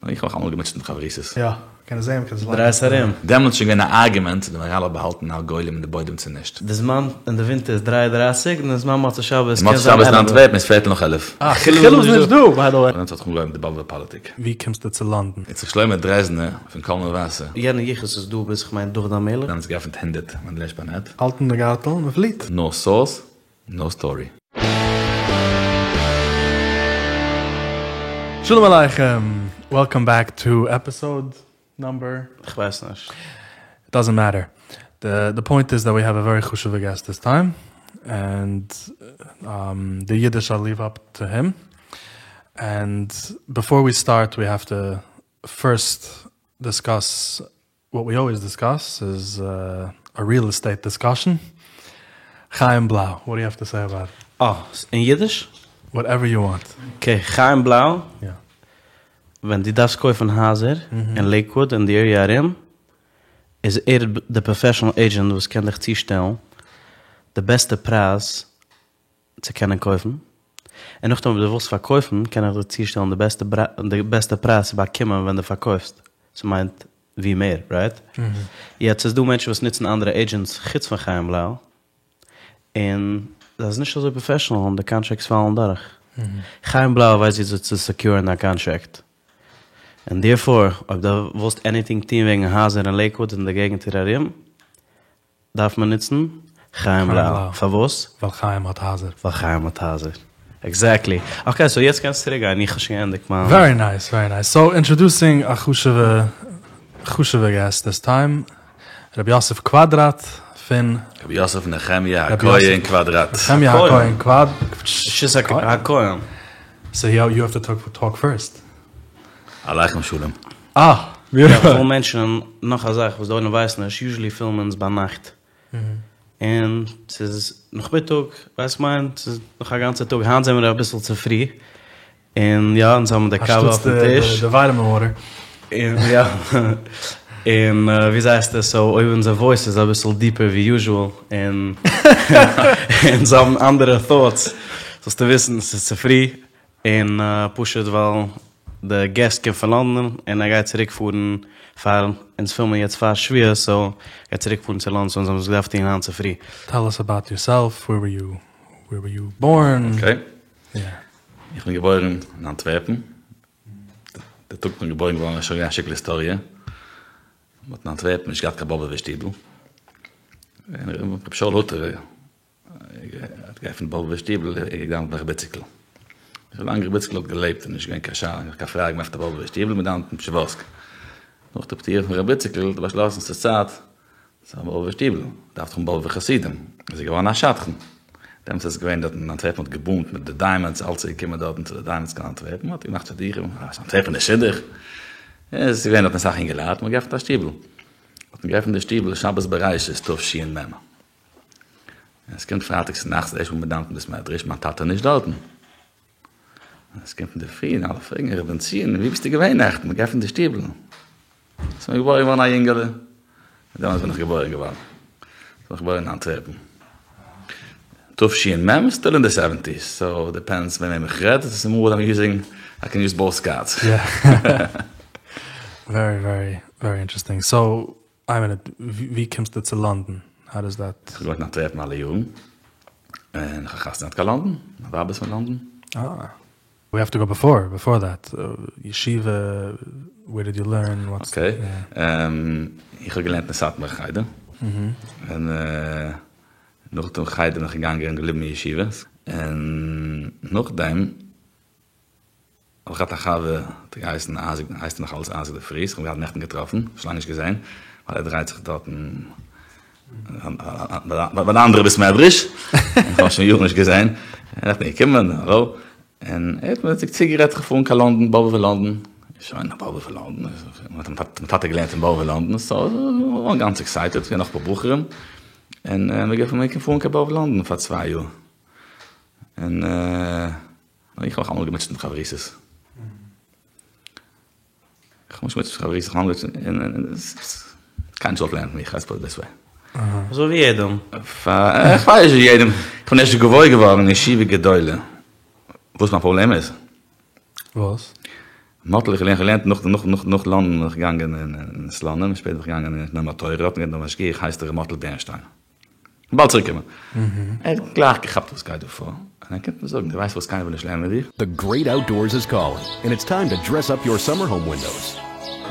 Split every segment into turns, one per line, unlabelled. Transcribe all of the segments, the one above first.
איך האב מיך אלעמאל געמוטשעט מיט חברותות.
יא, קען עס זעהן, מ'קען עס ליינען.
דרייסט ארום.
דעמאלטס איז שוין געווען א ארגומענט צו די מהר"ל האט באהאלטן א גולם אין די בוידעם צו נישט.
די זמן אין די ווינטער איז דריי דרייסיג און די זמן מוצאי שבת קען
מוצאי
זיין
שבת אין
עלעווע.
אנטווערפן איז פערטל נאך עלף.
אה, חילוף איז נישט דא, ביי די וועי.
דעמאלטס האט זיך אנגעהויבן די באבובער פאליטיק.
ווי קומסטו צו לאנדאן?
איציק שלמה דרעזנער פון קול מבשר.
יענע יחוס איז דא ביז כ'מיין דוד המלך.
דאן איז געעפנט הונדערט מענדלעש באנעט.
האלטן די גארטל, מ'פליט.
נאו סאורס, נאו סטארי.
שלום עליכם! וועלקאם בעק טו עפיסאוד נאמבער.
כ'ווייס נישט.
דאזענט מעטער. די פוינט איז דעט ווי העוו א ווערי חשוב'ע געסט דיס טיים, ענד די אידיש אייל ליוו אפ טו הים, ענד ביפאר ווי סטארט ווי העוו טו פירסט דיסקאס וואט ווי אלוועיס דיסקאס איז א ריעל עסטעיט דיסקאשען. חיים בלאו, וואט דו יו העוו טו סעי אבאוט איט?
אה, אין אידיש?
וואטעווער יו וואנט.
אקעי, חיים בלאו,
יא.
ווען דו דארפסט קויפן הייזער אין לעיקוואוד און די עריע ארום, איז ער די פראפעשענעל עידזשענט וואס קען דיך צושטעלן די בעסטע פרייז צו קענען קויפן, און נאכדעם אויב דו ווילסט פארקויפן קען איך דיר צושטעלן די בעסטע די בעסטע פרייז צו באקומען ווען דו פארקויפסט, ס'מיינט ווי מער, רייט? יעצט ס'איז דא מענטשן וואס נוצן אנדערע עידזשענטס חוץ פון חיים בלאו, און זיי זענען נישט אזוי פראפעשענעל און די קאנטרעקטס פאלן דורך. חיים בלאו ווייסט וויאזוי צו סעקיורן א קאנטרעקט. און דערפאר אויב דו ווילסט עניטינג טון וועגן הייזער אין לעיקוואד און די געגנטער ארום, דארף מען נוצן חיים בלאו. פארוואס?
ווייל חיים האט הייזער.
ווייל חיים האט הייזער. עקזעקטלי. אקעי סאו יעצט קענסטו צוריק גיין, איך האב שוין געענדיגט מיין.
ווערי נייס ווערי נייס. סאו אינטראדוסינג א חשוב'ע חשוב'ע געסט דיס טיים, רבי יוסף קוואדראט פון.
רבי יוסף נחמיה הכהן קוואדראט.
נחמיה הכהן קוואד.
שיס הכהן.
סאו יו העוו טו טאלק פירסט.
עליכם שלום.
אה!
איך וויל מענטשענען נאך א זאך וואס די עולם ווייסט נישט, יוזשעלי פילמען אונז ביינאכט, און ס'איז נאכמיטאג, ווייסט כ'מיין, ס'איז נאך א גאנצע טאג, היינט זעמיר אביסל צופרי, און יא, אונז האבן די קאווע אויפן טיש.
די ווייטעמין וואטער.
און יא, און וויאזוי הייסט עס, סאו אויב אונזער וואויס איז אביסל דיפער ווי יוזשעל, און אונז האבן אנדערע טאטס, זאלסטו וויסן ס'איז צופרי, און פשוט ווייל די געסט קומט פון לאנדאן און ער גייט צוריק פארן פאר אונז פילמען יעצט פאר שבועות סאו ער גייט צוריק פארן צו לאנדאן סאו אונז האבן עס געדארפט טון היינט צופרי.
טעל אס אבאוט יור סעלף, ווער ווער יו ווער ווער יו בארן?
אקעי. איך בין געבוירן אין אנטווערפן. די טאג איך בין געבוירן געווארן איז שוין געווען א שטיקל היסטאריע. מען האט אין אנטווערפן נישט געהאט קיין באבובער שטיבל. און רבי שאול הוטער האט געעפנט באבובער שטיבל, ער האט געדאווענט ביי ר' איציקל. ווילאנג ר' איציקל האט געלעבט איז נישט געווען קיין שאלה, קיין פראגע, מ'עפנט א באבובער שטיבל, מ'דאווענט אין פשעווארסק. נאך די פטירה פון ר' איציקל האט ער באשלאסן ס'איז צייט צו האבן א באבובער שטיבל, מ'דארף דאך האבן באבובער חסידים, איז ער געווארן א שדכן. דעמאלטס איז געווען דארט אין אנטווערפן האט געבומט מיט די דיימאנדס, אלץ איז געקומען דארטן צו די דיימאנדס קיין אנטווערפן, האט ער געמאכט שידוכים, אנטווערפענער שידוך, עס איז געווען דארטן אסאך אינגעלייט, מ'האט געעפנט א שטיבל. האט מען געעפנט די שטיבל שבת בראשית תש"מ. און עס קומט פרייטאג צו נאכטס די ערשטע מאל מען דאווענט אין בית מדרש, מיין טאטע איז נישט דארטן. און עס קומט אינדערפרי און אלע פרעגן ר' בן ציון ווי ביסטו געווען נעכטן? מ'האט געעפנט די שטיבל. עס איז מיר געבוירן געווארן א יונגעלע. און דעמאלטס בין איך געבוירן געווארן. איך בין געבוירן אין אנטווערפן. תש"מ, סטיל אין די סעווענטיס, סאו דיפענדס וועם איך רעד, עס איז מאר איים יוזינג, איי קען יוז באוט קארדס.
ווערי ווערי ווערי אינטערעסטינג. סאו איין מינוט, ווי קומסטו צו לאנדאן? האו דאז דעט?
איך האב געוואוינט אין אנטווערפן אלע יארן, און איך האב חתונה געהאט קיין לאנדאן, מיין ווייב איז פון לאנדאן.
אה. ווי האוו טו גאו ביפאר, ביפאר דעט, ישיבה, ווער דיד יו לערן, וואטס.
אקעי, איך האב געלערנט אין סאטמאר חדר, און נאך דעם חדר בין איך געגאנגען און געבליבן אין ישיבה, און נאכדעם האב איך געהאט א חבר האט ער געהייסן אייזיק, הייסט ער נאך אלץ אייזיק די פריז, איך האב אים געהאט נעכטן געטראפן, שוין לאנג נישט געזען, ווייל ער דרייט זיך דארטן ביי די אנדערע בית מדרש, איך האב שוין יארן נישט געזען, ער איז נעכטן געקומען, האלא, און ער האט מיר צוגערעדט איך פארן קיין לאנדאן, באבוב אין לאנדאן, שוין באבוב אין לאנדאן, מיין טאטע האט געלערנט אין באבוב אין לאנדאן, סאו געווארן גאנץ עקסייטעד, געווען נאך אפאר בחורים, און מיר געפארן קיין באבוב לאנדאן פאר צוויי יאר, און. איך האב מיך אלעמאל געמוטשעט מיט חברותות. איך האב מיך געמוטשעט מיט חברותות, איך האב אלעמאל געמוטשעט און קיינער נישט געוואלט לערנען מיט מיך, לעטס פוט איט דיס וועי.
אזוי ווי יעדעם.
איך ווייס נישט יעדעם, איך בין ערשט געוואויר געווארן אין ישיבה גדולה וואס מיין פראבלעם איז.
וואס?
מאטל איך געלערנט נאך נאך נאך נאך לאנדאן בין איך געגאנגען אין סלאנים שפעטער בין איך געגאנגען אין נועם התורה דארט געווען דער משגיח הייסט ר' מאטל בערנשטיין באלד צוריק קומען ער האט גלייך געכאפט וואס גייט דא פאר און ער קומט מיר זאגן דו ווייסט פארוואס קיינער וויל נישט לערנען מיט דיר?
The great outdoors is calling and it's time to dress up your summer home windows.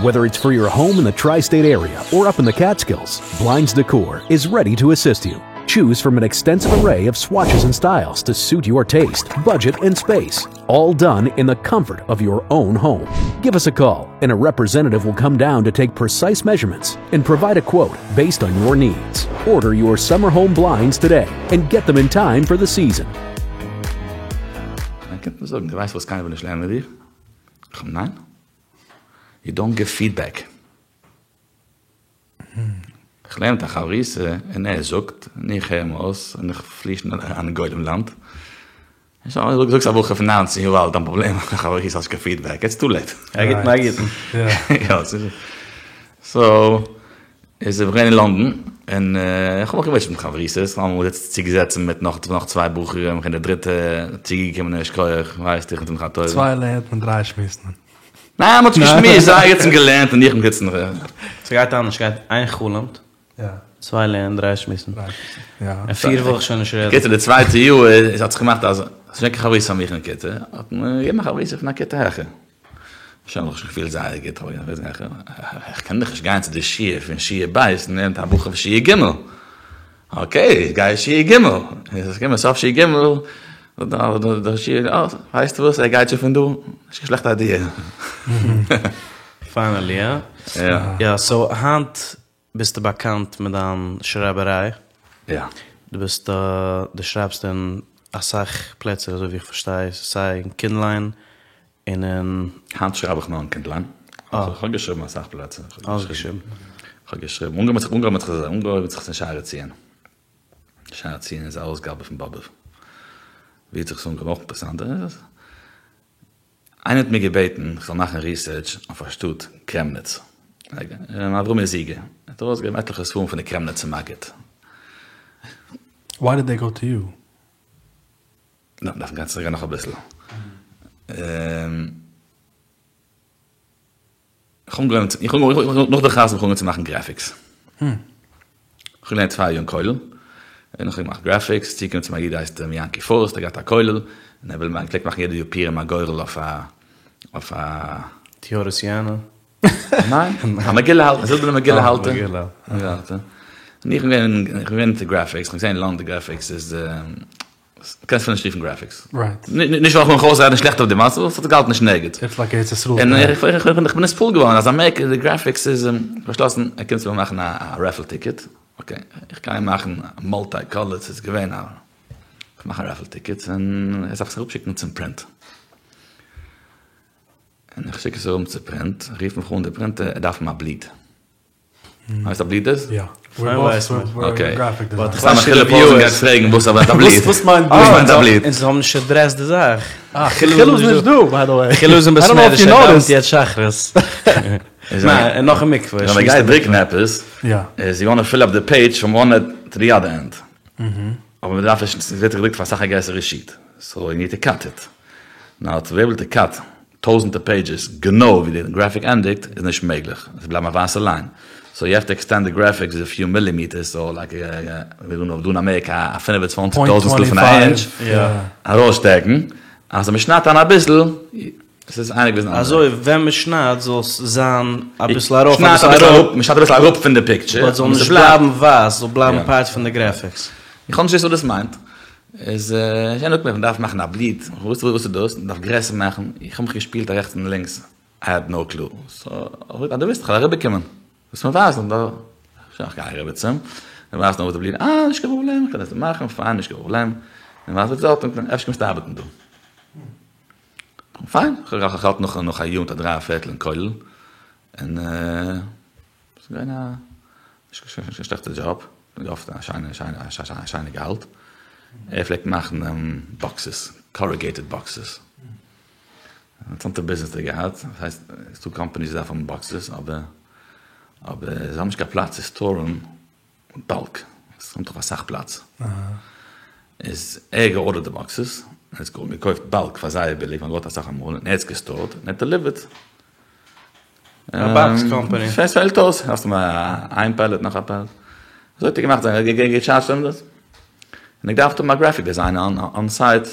Whether it's for your home in the tri-state area or up in the Catskills, Blinds Decor is ready to assist you. Choose from an extensive array of swatches and styles to suit your taste, budget, and space. All done in the comfort of your own home. Give us a call and a representative will come down to take precise measurements and provide a quote based on your needs. Order your summer home blinds today and get them in time for the season.
ער קומט מיר זאגן דו ווייסט פארוואס קיינער וויל נישט לערנען מיט דיר? איך האב ניין. יו דאנט גיוו פידבעק. איך לערן מיט א חברותא און ער זאגט און איך הער אים אויס און איך פלי שנעל אריין אין גולם לאנד. שוין, זאגסט א בחור פון ניינצן יאר אלט דיין פראבלעם א חברותא האסט נישט קיין פידבעק, איטס טו לעיט.
א גוטן א גוטן.
יא, סאו איז איך געווען אין לאנדאן און איך האב מיך געמוטשעט מיט חברותות, אמאל זיצט צוגעזעצן מיט נאך נאך צוויי בחורים, איך בין דער דריטע צוגעקומען יישר כח, ווייסט איך מיט אים טובה.
צוויי לערנט מען דריי שמועסט מען.
ניין מ'האט נישט געשמועסט, זיי זיצן געלערנט און איך בין געזיצן.
ס'גייט אנדערש, ס'גייט איין חלומ'ט, צוויי לערנען, דריי שמועסן. און פיר וויל איך שוין נישט רעדן.
קיצור די צווייטע יאר איז האט זיך געמאכט אז ס'איז נישט קיין חברותא פאר מיך אין כיתה, האט מען געגעבן א חברותא פון א כיתה העכער. שוין האב איך זיך געפילט זייער גוט, האב איך געזאגט איך קען דאך נישט גיין צו די שיעור פון שיעור ב' און לערנט א בחור פון שיעור ג'. אקעי, גיי שיעור ג'. איז עס געקומען סוף שיעור ג', דער שיעור, אה, ווייסטו וואס, ער גייט שוין פון דא, נישט קיין שלעכטע איידיע.
פיינעלי, הא?
יא.
יא, סאו היינט ביסטו באקאנט מיט דיין שרייבעריי.
יא.
דו ביסט, דו שרייבסט אין אסאך פלעצער אזוי ווי איך פארשטיי, סיי אין קינדליין און אין.
היינט שרייב איך נאר אין קינדליין. איך האב געשריבן אסאך פלעצער.
האסט געשריבן?
איך האב געשריבן. אנגעהויבן האט זיך אנגעהויבן האט זיך אזוי, אנגעהויבן האט זיך עס אין שערי ציון. שערי ציון איז א אויסגאבע פון באבוב. ווי האט זיך עס אנגעהויבן? אויך אינטערעסאנט. איינער האט מיר געבעטן איך זאל מאכן ריסערטש אויף א שטאט קרעמניץ, אברומי זיגער, ער האט ארויסגעגעבן עטליכע ספרים פון די קרעמניצער מגיד.
Why did they go to you?
נא, דארף מען צוריק גיין נאך אביסל. איך האב אנגעהויבן, איך האב נאך די חתונה האב איך אנגעהויבן צו מאכן גרעפיקס. איך האב געלערנט צוויי יאר אין כולל, און איך האב געמאכט גרעפיקס, צוגעקומען צו מיר א איד הייסט יענקי פורסט, ער האט געהאט א כולל, און ער וויל ער פלעגט מאכן יעדע יאר פורים א גורל אויף א, אויף א.
תיאורעס יענע.
ניין, א מגילה האלטער, א זילבערנע מגילה האלטער. מגילה האלטער. און איך בין געווען, איך בין געווען אינטו גרעפיקס, איך האב געזען אין לאנדאן די גרעפיקס איז. קענסט אפילו נישט רופן גרעפיקס. נישט ווייל איך וויל מיך אויסריידן שלעכט אויף דעם, ס'האט זיך געהאלטן נישט אין ערגעץ.
איטס לייק ארץ ישראל.
און איך בין נתפעל געווארן אז אמעריקע די גרעפיקס איז, באשלאסן ער קומט צו מיר מאכן א רעפל טיקעט, אקעי, איך גיי מאכן מולטי קאלערס, ס'איז געווען א, איך מאך א רעפל טיקעט און ער זאל עס אראפשיקן צום פרינט. און איך שיק עס אראפ צום פרינט, רופט מיך אן דער פרינטער ער דארף האבן א בליד. ווייסט א בליד איז?
יא.
אקעי. סתם א חילוק פאוזן גייט פרעגן וואס מיינט א בליד.
וואס מיינט
א בליד?
אונז האבן נישט עדרעסט די זאך.
חילו איז נישט דא ביי די וועי.
חילו איז אין בית מדרש ער דאווענט יעצט שחרית. ניין און נאך אין מקווה.
ווען מ'גייט דרוקן עפעס איז יו וואנט טו פיל אפ די פעידזש פראם וואן ענד טו די אדער ענד. אבער מ'דארף עס ס'ווערט געדרוקט אויף אסאך א גרעסערע שיעט. סאו יו ניד טו קאט איט. נאו טו בי עיבל טו קאט טויזענטער פעידזשעס גענוי ווי די גרעפיק ענדיגט איז נישט מעגליך, עס בלייבט א ווייסע ליין, סאו יו העוו טו עקסטענד די גרעפיקס וויט א פיו מילימיטערס, סאו לייק ווי זאגן דא אין אמעריקע א פינף און צוואנציג טויזענטסטל פון א אינטש ארויסשטעקן, אז מען שניידט איין אביסל, עס איז אייניג ביזן אנדערע.
אזוי ווען מען שניידט זאל עס זיין אביסל ארויף אביסל אראפ,
מען שניידט אביסל אראפ פון די פיקטשער,
באט זאל נישט בלייבן ווייס, זאל בלייבן פארט פון די גרעפיקס.
איך האב נישט געוואוסט וואס דאס מיינט. איז יענער זאגט מיר מ'דארף מאכן א בליד, וואס איז דאס? מ'דארף גרעסער מאכן, איך האב מיך געשפילט רעכטס און לינקס, איי העד נאו קלו, סאו אז דו ווילסט איך וועל אריבערקומען, וועסט מיר ווייזן, שוין איך גיי אריבער צו אים, ער ווייזט מיר וואס די בליד, אה נישט קיין פראבלעם, איך קען דאס מאכן, פיין נישט קיין פראבלעם, און ווייזט מיר דארט, אפשר קומסטו ארבעטן דא. פיין, איך האלט נאך א יאר מיט א דריי פערטל אין כולל, און. ס'איז געווען א נישט קיין שלעכטע דזשאב, געהאט א שיינע שיינע א שיינע געהאלט, ער פלעגט מאכן באקסעס, קאריגעיטעד באקסעס, אינטערעסאנטע ביזנעס האט ער געהאט, דאס הייסט ס'איז דא קאמפאניס וואס דארפן האבן באקסעס אבער אבער זיי האבן נישט קיין פלאץ צו סטארן באלק, עס נעמט דאך אסאך פלאץ, איז ער געארדערט די באקסעס. ער האט געקויפט באלק פאר זייער ביליג, ווייל מ'ברויך אסאך אמאל, און ער האט עס געסטארט, און ער האט דעליווערט.
א באקס קאמפאני.
עס פעלט אויס, האסט איין פעלעט נאך א פעלעט. אזוי האט ער געמאכט זיין, געטשארדזשט אים דאס. און ער געדארפט האבן א גרעפיק דעזיינער אן סייט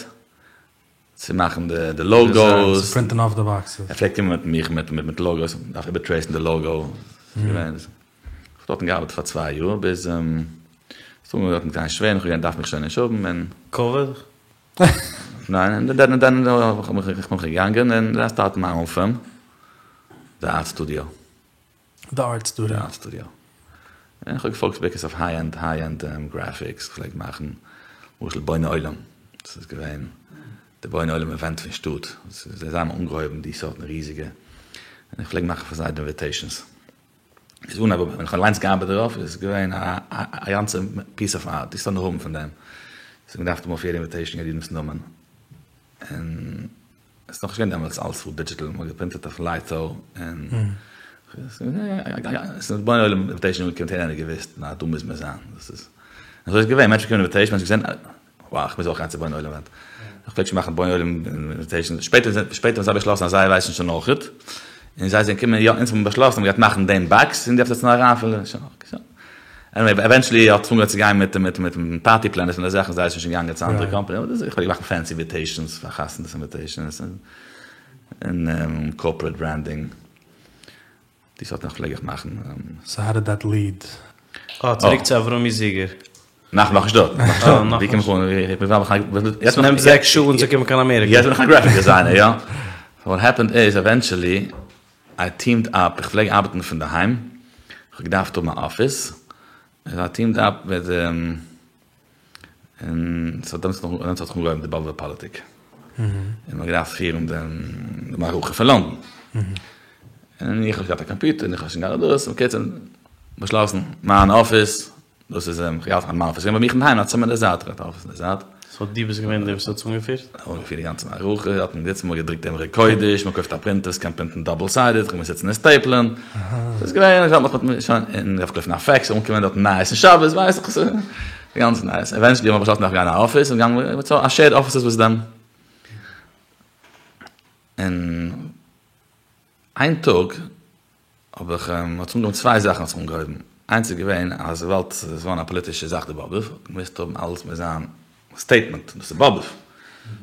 צו מאכן די לאוגאוס.
צו פרינטען אויף די באקסעס.
ער פלעגט קומען מיט מיך מיט מיט לאוגאוס, מ'דארף איבערטרעיסן די לאוגאו. איך האב דארטן געארבעט פאר צוויי יאר ביז ס'איז אנגעהויבן דארטן גיין שווער, און איך האב געזען דארף מיך שוין נישט האבן און.
קאוויד?
ניין, און דען דען בין איך געגאנגען און דען סטארט מיי און פירם, די ארט סטודיאו.
די ארט סטודיאו.
די ארט סטודיאו. און איך האב געפאוקעסט בעיקר אויף היי ענד, היי ענד גרעפיקס, כ'פלעג מאכן למשל בוני עולם, דאס איז געווען די בוני עולם איווענט פון שטאט, זיי האבן אנגעהויבן די סארטן ריזיגע, און איך פלעג מאכן פאר זיי די אינוויטעישאנס. איז אן אבער ווען איך האב אליינס געארבעט דערויף איז עס געווען א א גאנצע פיס אוו ארט, דו זאלסט האבן פון דעם, ס'האט געדארפט האבן אויף יעדע אינוויטעישן יעדנ'ס נאמען, און עס איז נאכנישט געווען דעמאלטס אלעס פול דידזשיטעל, מ'האט געפרינטעט אויף לייטא, און ס'איז בוני עולם אינוויטעישן אנגעקומען האט יעדער איינער געוואוסט אז דא מוז מען זיין, דאס איז אזוי איז געווען, מענטשן באקומען אינוויטעישן, מענטשן געזען וואו איך מוז אויך גיין צו בוני עולם אווענט. איך פלעג שוין מאכן בוני עולם אינוויטעישן, שפעטער שפעטער האבן זיי באשלאסן אז זיי ווייסן שוין אויכעט, און זיי זענען געקומען יא אונז האבן באשלאסן אז מ'גייט מאכן דעם באקס און דו דארפסט עס נאר אריינפילן, שוין אקעי שוין. עניוועי עווענטשעלי האט עס אנגעהויבן צו גיין מיט מיט מיט פארטי פלענערס און די זאכן, זיי זענען שוין געגאנגען צו אנדערע קאמפאני, אבער דאס איך פלעג מאכן פענסי אינוויטעישאנס פאר חתונות אינוויטעישאנס און קארפארעט ברענדינג. די סארט זאכן פלעג איך מאכן.
סאו האו דיד דעט ליעד?
אה, צוריק צו אברומי זיגער.
נאך נאכנישט דארט, נאכנישט דארט. ווי קום איך אן? איך בין
יעצט נעמט זעקס שעה אנצוקומען קיין אמעריקע.
יעצט בין איך א גרעפיק דעזיינער, יא. וואט העפענד איז עווענטשעלי איי טיעמד אפ, איך פלעג ארבעטן פון דערהיים, איך האב געדארפט האבן א אפיס, און איי טיעמד אפ מיט און ס'האט דעמאלטס נאך דעמאלטס האט זיך אנגעהויבן די באבובער פאליטיק, און מ'האט געדארפט פירן דעם די מערכה פון לאנדאן, און איך האב געהאט א קאמפיוטער און איך האב שוין געהאט דאס, בקיצור באשלאסן מיין אפיס, דאס איז איך געהאט מיין אפיס, געווען ביי מיך אינדערהיים א צימער אין די זייט, געהאט א אפיס אין די זייט.
סאו דו ביסט געווען דער וואס האט עס אנגעפירט?
איך האב אנגעפירט די גאנצע מערכה, האט מען געזיצן מ'האט געדרוקט דעם רעקארדיש, מ'האט געקויפט א פרינטער וואס קען פרינטן דאבל סיידעד, איך מוז זיצן און סטעיפלען, ס'איז געווען, איך האב מיך שוין, און געדארפט קויפן א פעקס, אנקומען דארט נייעס און שבת, ווייס איך, די גאנצע נייעס, עווענטשעלי האב איך באשלאסן מ'דארף גיין אין א אפיס, און געגאנגען, א שעירד אפיסעס וויט דעם, און איין טאג האב איך, האט זיך אנגעהויבן צוויי זאכן האט זיך אנגעהויבן, איינס איז געווען אז וויבאלד ס'איז געווארן א פאליטישע זאך די באבוב, האט מען געמוזט האבן אלעס מיט זיין סטעיטמענט, דאס איז באבוב,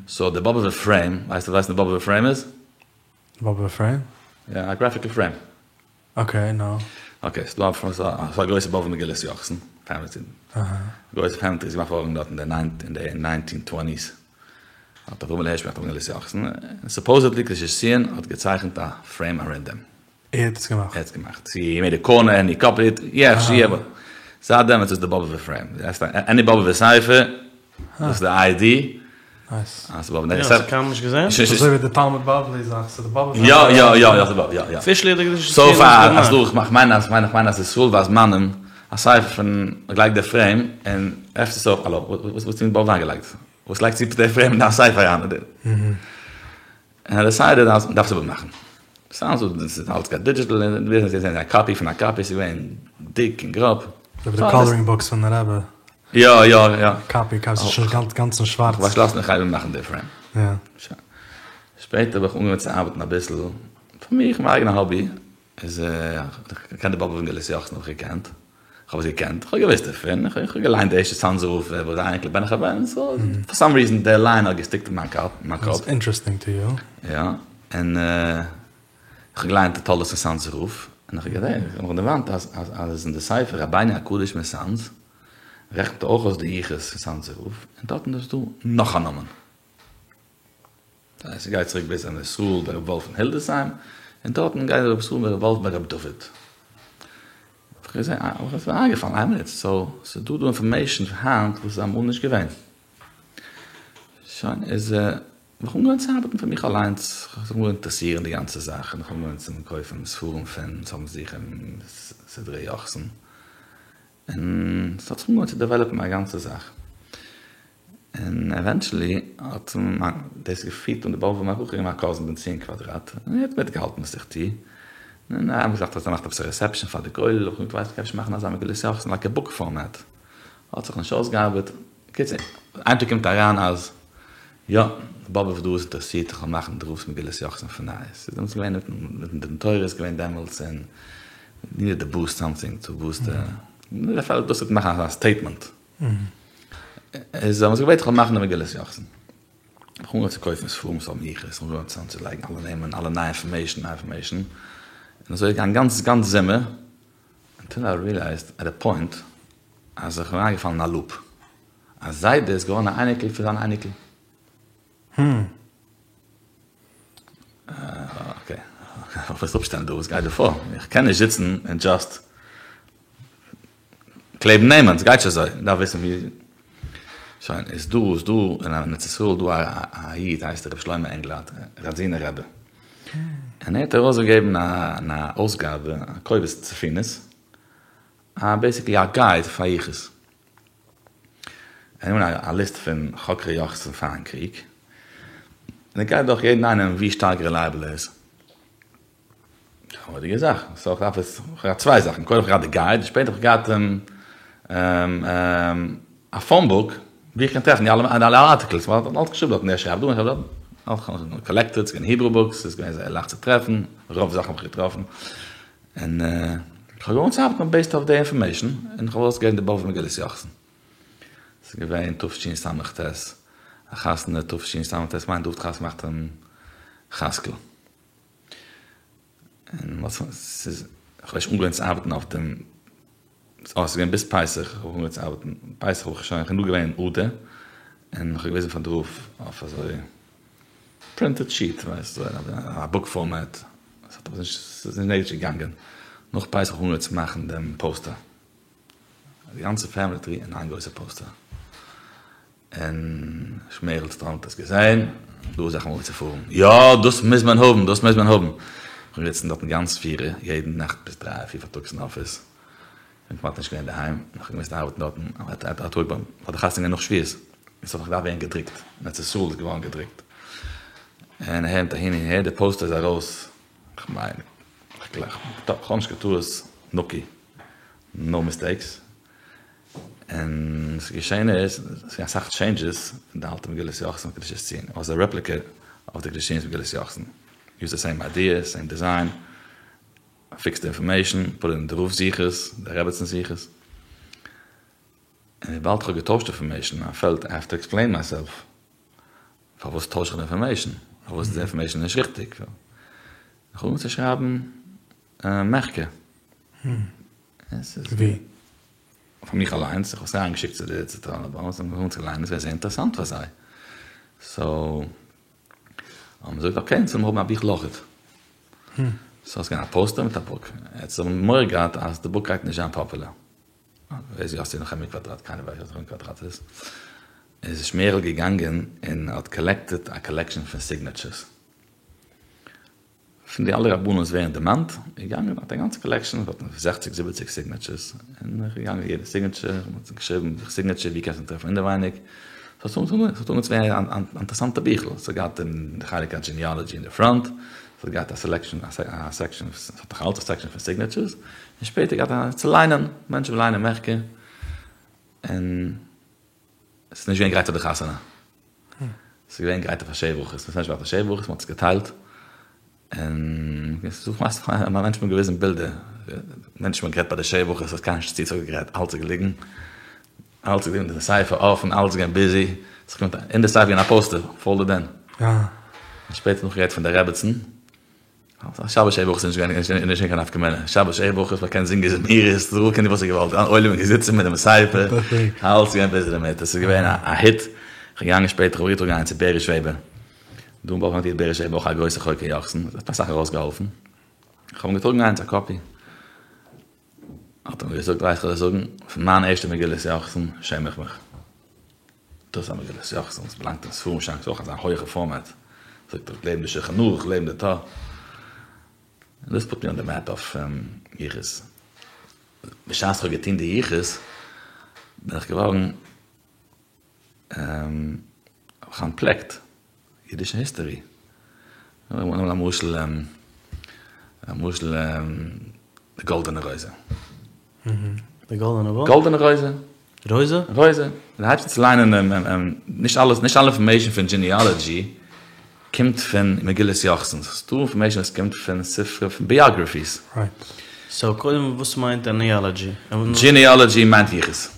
סאו די באבובער פרעים, ווייסט וואס די באבובער פרעים איז?
באבובער פרעים?
יא, א גרעפיקל פרעים.
אקעי, נאו.
אקעי, ס'דא א גרויסע באבובער מגילת יוחסין, פעמילי טרי. גרויסע פעמילי טרי איז געמאכט געווארן דארט אין די ניינטין טווענטיס. האט אברהם הערש געמאכט א מגילת יוחסין, און סופאוזעדלי קדושת ציון האט געצייכנט א פרעים ארום דעם.
ער האט עס געמאכט?
ער האט עס געמאכט. צו הי מעיד א קארנער ענד הי קאפיד איט, יא, שיע, אבער זייט דעמאלטס איז די באבובער פרעים. עני באבובער ספר, דאס איז די איי די.
נייס.
אז ס'איז באבוב.
יא, האסט קיינמאל נישט געזען?
אזוי ווי די תלמוד בבלי זאך, ס'איז די באבובער.
יא יא יא יא ס'איז באבוב, יא יא.
אפישעלי האט די קדושת
סאו
ציון עס
פאר
געמאכט.
אז דו, איך מיין אז, איך מיין אז ישראל והזמנים, א ספר פון, געלייגט די פרעים, און עפענט עס אויף, האלא, וואס האט באבוב אריינגעלייגט? וואס לייגט צו די פרעים אין דיין ספר אריין? און ער דעסיידעד אז מ'דארף עס איבערמאכן. סאונדס וואס דאס איז אלץ גייט דידזשיטעל און ווער עס זעהט א קאפי פון א קאפי ס'איז געווען דיק און גראב.
אזוי ווי די קאלערינג בוקס פון די רבי.
יא יא יא.
קאפי קאפי ס'איז שוין גאנץ גאנץ אין שווארץ.
כ'האב באשלאסן איך גיי איבערמאכן די פרעים.
יא.
שוין. שפעטער האב איך אנגעהויבן צו ארבעטן אביסל פאר מיך מיין אייגענע האבי. איז איך קען די באבובער מגילת יוחסין האב איך געקענט, איך האב עס געקענט, איך האב געוואוסט דערפון, איך האב געליינט די ערשטע צאנזער רב וואס איז אייניקל בן אחר בן, סאו פאר סאם ריזען די ליין האט געסטיקט אין מיין קאפ, מיין קאפ.
איטס אינטערעסטינג טו יו.
יא, און איך האב געליינט די תולדות פון צאנזער רב, און איך האב געזען, איך האב מיך דערמאנט אז אז אין די ספר רבינו הקדוש מסאנז רעכנט ער אויך אויס די יחוס פון צאנזער רב, און דארטן איז דא נאך א נאמען. ס'גייט צוריק ביז ר' ישראל בן ר' וואלף פון הילדעסהיים, און דארטן גייט ר' ישראל בן ר' וואלף בן ר' דוד. האב איך געזען, איז מיר איינגעפאלן, איין מינוט, סאו ס'איז דא דא אינפארמעישן פון היינט וואס איז אמאל נישט געווען. שוין, איז האב איך אנגעהויבן צו ארבעטן פאר מיך אליינס, איך האב זיך אנגעהויבן אינטערעסירן די גאנצע זאך, און איך האב אנגעהויבן צו קויפן ספרים פון וואס האבן זיך אין סדרי יוחסין, און ס'האט זיך אנגעהויבן צו דעוועלאפן א גאנצע זאך. און עווענטשעלי האט דאס געפירט אן די באבובער מערכה מיין קאזין בן ציון קוואדראט, און ער האט מיטגעהאלטן וואס איך טו, און ער האט געזאגט אז ער מאכט עפעס א רעסעפשאן פאר די כולל, האב איך געזאגט ווייסט מ'קען אפשר מאכן אזא מגילת יוחסין לייק א בוק פארמעט, האט זיך נישט אויסגעארבעט, קיצור איין טאג קומט אריין אז. יא, באבוב דא איז אינטערעסירט איך זאל מאכן די רב'ס מגילת יוחסין פון נייעס, ס'איז דעמאלטס געווען מיטן דין תורה איז געווען דעמאלטס און נידעד טו בוסט סאמטינג טו בוסט די פעלט דאס צו מאכן אזא סטעיטמענט, איז האבן זיי געבעטן איך זאל מאכן די מגילת יוחסין, איך האב אנגעהויבן צו קויפן ספרים וואס האבן יחוס, איך האב אנגעהויבן צוזאם צו לייגן אלע נעמען אלע נייע אינפארמעישן נייע אינפארמעישן, און אזוי איז געגאנגען גאנץ גאנץ זומער, אנטיל איי ריעלייזד עט א פוינט אז איך בין אריינגעפאלן אין א לופ. א זיידע איז געווארן א אייניקל פון זיין אייניקל.
הממ.
אקעי, איך מוז אפשטעלן דא, וואס גייט דא פאר? איך קען נישט זיצן און דזשאסט קלעבן נעמען, ס'גייט נישט אזוי, מ'דארף וויסן ווי. שוין, איז דא, איז דא אין ארץ ישראל דא א איד הייסט ר' שלמה ענגלארד, ראדזינער רבי, און ער האט ארויסגעגעבן א אויסגאבע, א קובץ ספינות, א בעיסיקלי א גייד פאר יחוס. ער נעמט א ליסט פון חוקרי יוחסין פארן קריג, און ער גייט דורך יעדן איינעם ווי שטארק רעלייעבל ער איז. א מורא'דיגע זאך. סאו איך דארף עס, איך האב געהאט צוויי זאכן, קודם האב איך געהאט די גייד, שפעטער האב איך געהאט א פאון בוק ווי איך קען טרעפן די אלע ארטיקלס, ווייל ער האט אלץ געשריבן דארטן, ער שרייבט דא און ער שרייבט דארט, קאלעקטעד, ס'איז געווען היברו בוקס, ס'איז געווען זייער לייכט צו טרעפן, רוב זאכן האב איך געטראפן. און איך האב אנגעהויבן צו ארבעטן בעיסד אויף די אינפארמעישן, און איך האב ארויסגעגעבן די באבוב'ער מגילת יוחסין. ס'איז געווען תשס"ט, א חתונה תשס"ט, מיין דוד חתונה געמאכט אין חזקל. און ס'איז, איך האב ערשט אנגעהויבן צו ארבעטן אויף דעם, אה, ס'איז געווען ביז פסח, איך האב אנגעהויבן צו ארבעטן, פסח האב איך שוין, איך בין דא געווען אין אדר, און איך האב געוויזן פאר די רב אויף אזוי פרינטעד שיעט, ווייסט, אזוי א בוק פארמעט, עס האט אבער נישט, ס'איז נישט נעגעטיוו געגאנגען, נאך פסח האב איך אנגעהויבן צו מאכן דעם פאוסטער, די גאנצע פעמילי טרי אין איין גרויסע פאוסטער. און שמערל סטראנד האט עס געזען, דא איז זאכן צופארן, יא דאס מוז מען האבן, דאס מוז מען האבן, איך בין געזיצן דארטן גאנץ ספירה, יעדן נאכט ביז דריי פיר פארטאגס אין אפיס, כ'בין כמעט נישט געווען אינדערהיים, איך האב געמוזט ארבעטן דארטן, א טאג ביים, פאר די חתונה נאך שבועות, און ס'האט נאך געדארפט ווערן געדרוקט, אין ארץ ישראל איז געווארן געדרוקט, און אהין אהין און אהער, די פאוסטער איז ארויס, כ'מיין, כ'גלייך, כ'האב נישט קיין טעות, נקי, נאו מיסטעיקס. און וואס איז געשען איז, עס איז געווען אסאך טשעינדזשעס פון די אלטע מגילת יוחסין אויף קדושת ציון, איט וואס א רעפליקע אוו די קדושת ציון'ס מגילת יוחסין, יוז די סעים איידיע, סעים דיזיין, פיקס די אינפארמעישן, פוט אין די רב'ס יחוס, די רעבעצינ'ס יחוס, און וויבאלד כ'האב געטוישט אינפארמעישן, איי פעלט איי האוו טו עקספלעין מייסעלף, פארוואס טויש איך די אינפארמעישן, פארוואס איז די אינפארמעישן נישט ריכטיג, איך האב אנגעהויבן צו שרייבן מחקר.
ווי?
פאר מיך אליינס, איך האב עס אריינגעשיקט צו די צענטראלע באנק, זיי האבן אנגעהויבן צו ליינען, עס איז געווען זייער אינטערעסאנט פאר זיי, סאו האבן זיי געזאגט אקעי, אונז ווילן האבן א ביכל אויכעט. סאו עס איז געווען א פאוסטער מיט א בוק, יעצט זיי האבן מורא געהאט אז די בוק גייט נישט זיין פאפולער, ווער איז יאסי נחמיה קוואדראט, קיינער ווייסט נישט ווער קוואדראט איז, איז שמערל געגאנגען און האט קאלעקטעד א קאלעקשאן פון סיגנעטשערס. פון די אלע רבנים וואס ווערן דערמאנט, איז געגאנגען האט א גאנצע קאלעקשאן פון זעכציג זיבעציג סיגנעטשערס, און איז געגאנגען יעדע סיגנעטשער, און האט געשריבן די סיגנעטשער ווי קענסט אים טרעפן אינעווייניג, ס'האט אנגעהויבן צו ווערן אן אינטערעסאנטע ביכל, ס'האט געהאט די חלק הדזשיניאלעדזשי אין די פראנט, ס'האט געהאט א סעלעקשאן א סעקשאן, ס'האט נאך אלץ א סעקשאן פון סיגנעטשערס, און שפעטער געהאט א צו ליינען, מענטשן וואס ליינען מחקר, און. עס איז נישט געווען גרייט פאר די חתונה. עס איז געווען גרייט אויף א שבע ברכות. עס איז נישט געווען א שבע ברכות, מען האט עס געטיילט. און מענטשן האבן געוויזן בילדער. מענטשן האבן גערעדט ביי די שבע ברכות, עס איז קיינער נישט צו גערעדט, אלץ איז געליגן. אלץ איז געליגן די ספר אפן, אלץ איז געווען ביזי. אין די ספר איז געווען א פאוסטער, פאלדעד אין. און שפעטער נאך געהערט פון די רעבעצן. שבת שבע ברכות איז נישט געווען נישט קיין נפקא מינה, שבת שבע ברכות מען קען זינגען זמירות, דער רב קען וואס ער געוואלט, אן עולם איז געזיצן מיט דעם ספר, אלץ געווען ביזי דערמיט, עס איז געווען א היט, איך בין געגאנגען שפעטער, איך האב געטראגן איינס צו בעריש וועבער, דא אין באפעלא איז בעריש וועבער אויך א גרויסע חוקר יוחסין, האט אסאך ארויסגעהאלפן, איך האב אים געטראגן איינס א קאפי, האט ער מיר געזאגט, ווייסט וואס כ'וועל דיר זאגן, פון מיין ערשטע מגילת יוחסין שעם איך מיך. דאס איז א מגילת יוחסין וואס באלאנגט אין ספרים שאנק, ס'איז אויך אזא הויעכע פארמעט, זאגט ער, לעבן די שולחן ערוך, לעבן די טור. און דאס פוט מי אן די מעפ אוו יחוס. בשעת כ'האב געטון די יחוס, בין איך געווארן האב איך אנטפלעקט אידישע היסטערי. למשל, למשל די גאלדענע רויזע.
די גאלדענע וואס?
גאלדענע רויזע.
רויזע?
רויזע. דו הייבסט אן צו ליינען נישט אלעס, נישט אלע אינפארמעישן פון דזשיניאלעדזשי קומט פון מגילת יוחסין, ס'איז דא אינפארמעישן וואס קומט פון ספרים פון ביאגרעפיס.
רייט.
סאו קודם וואס מיינט דזשיניאלעדזשי?
דזשיניאלעדזשי מיינט יחוס.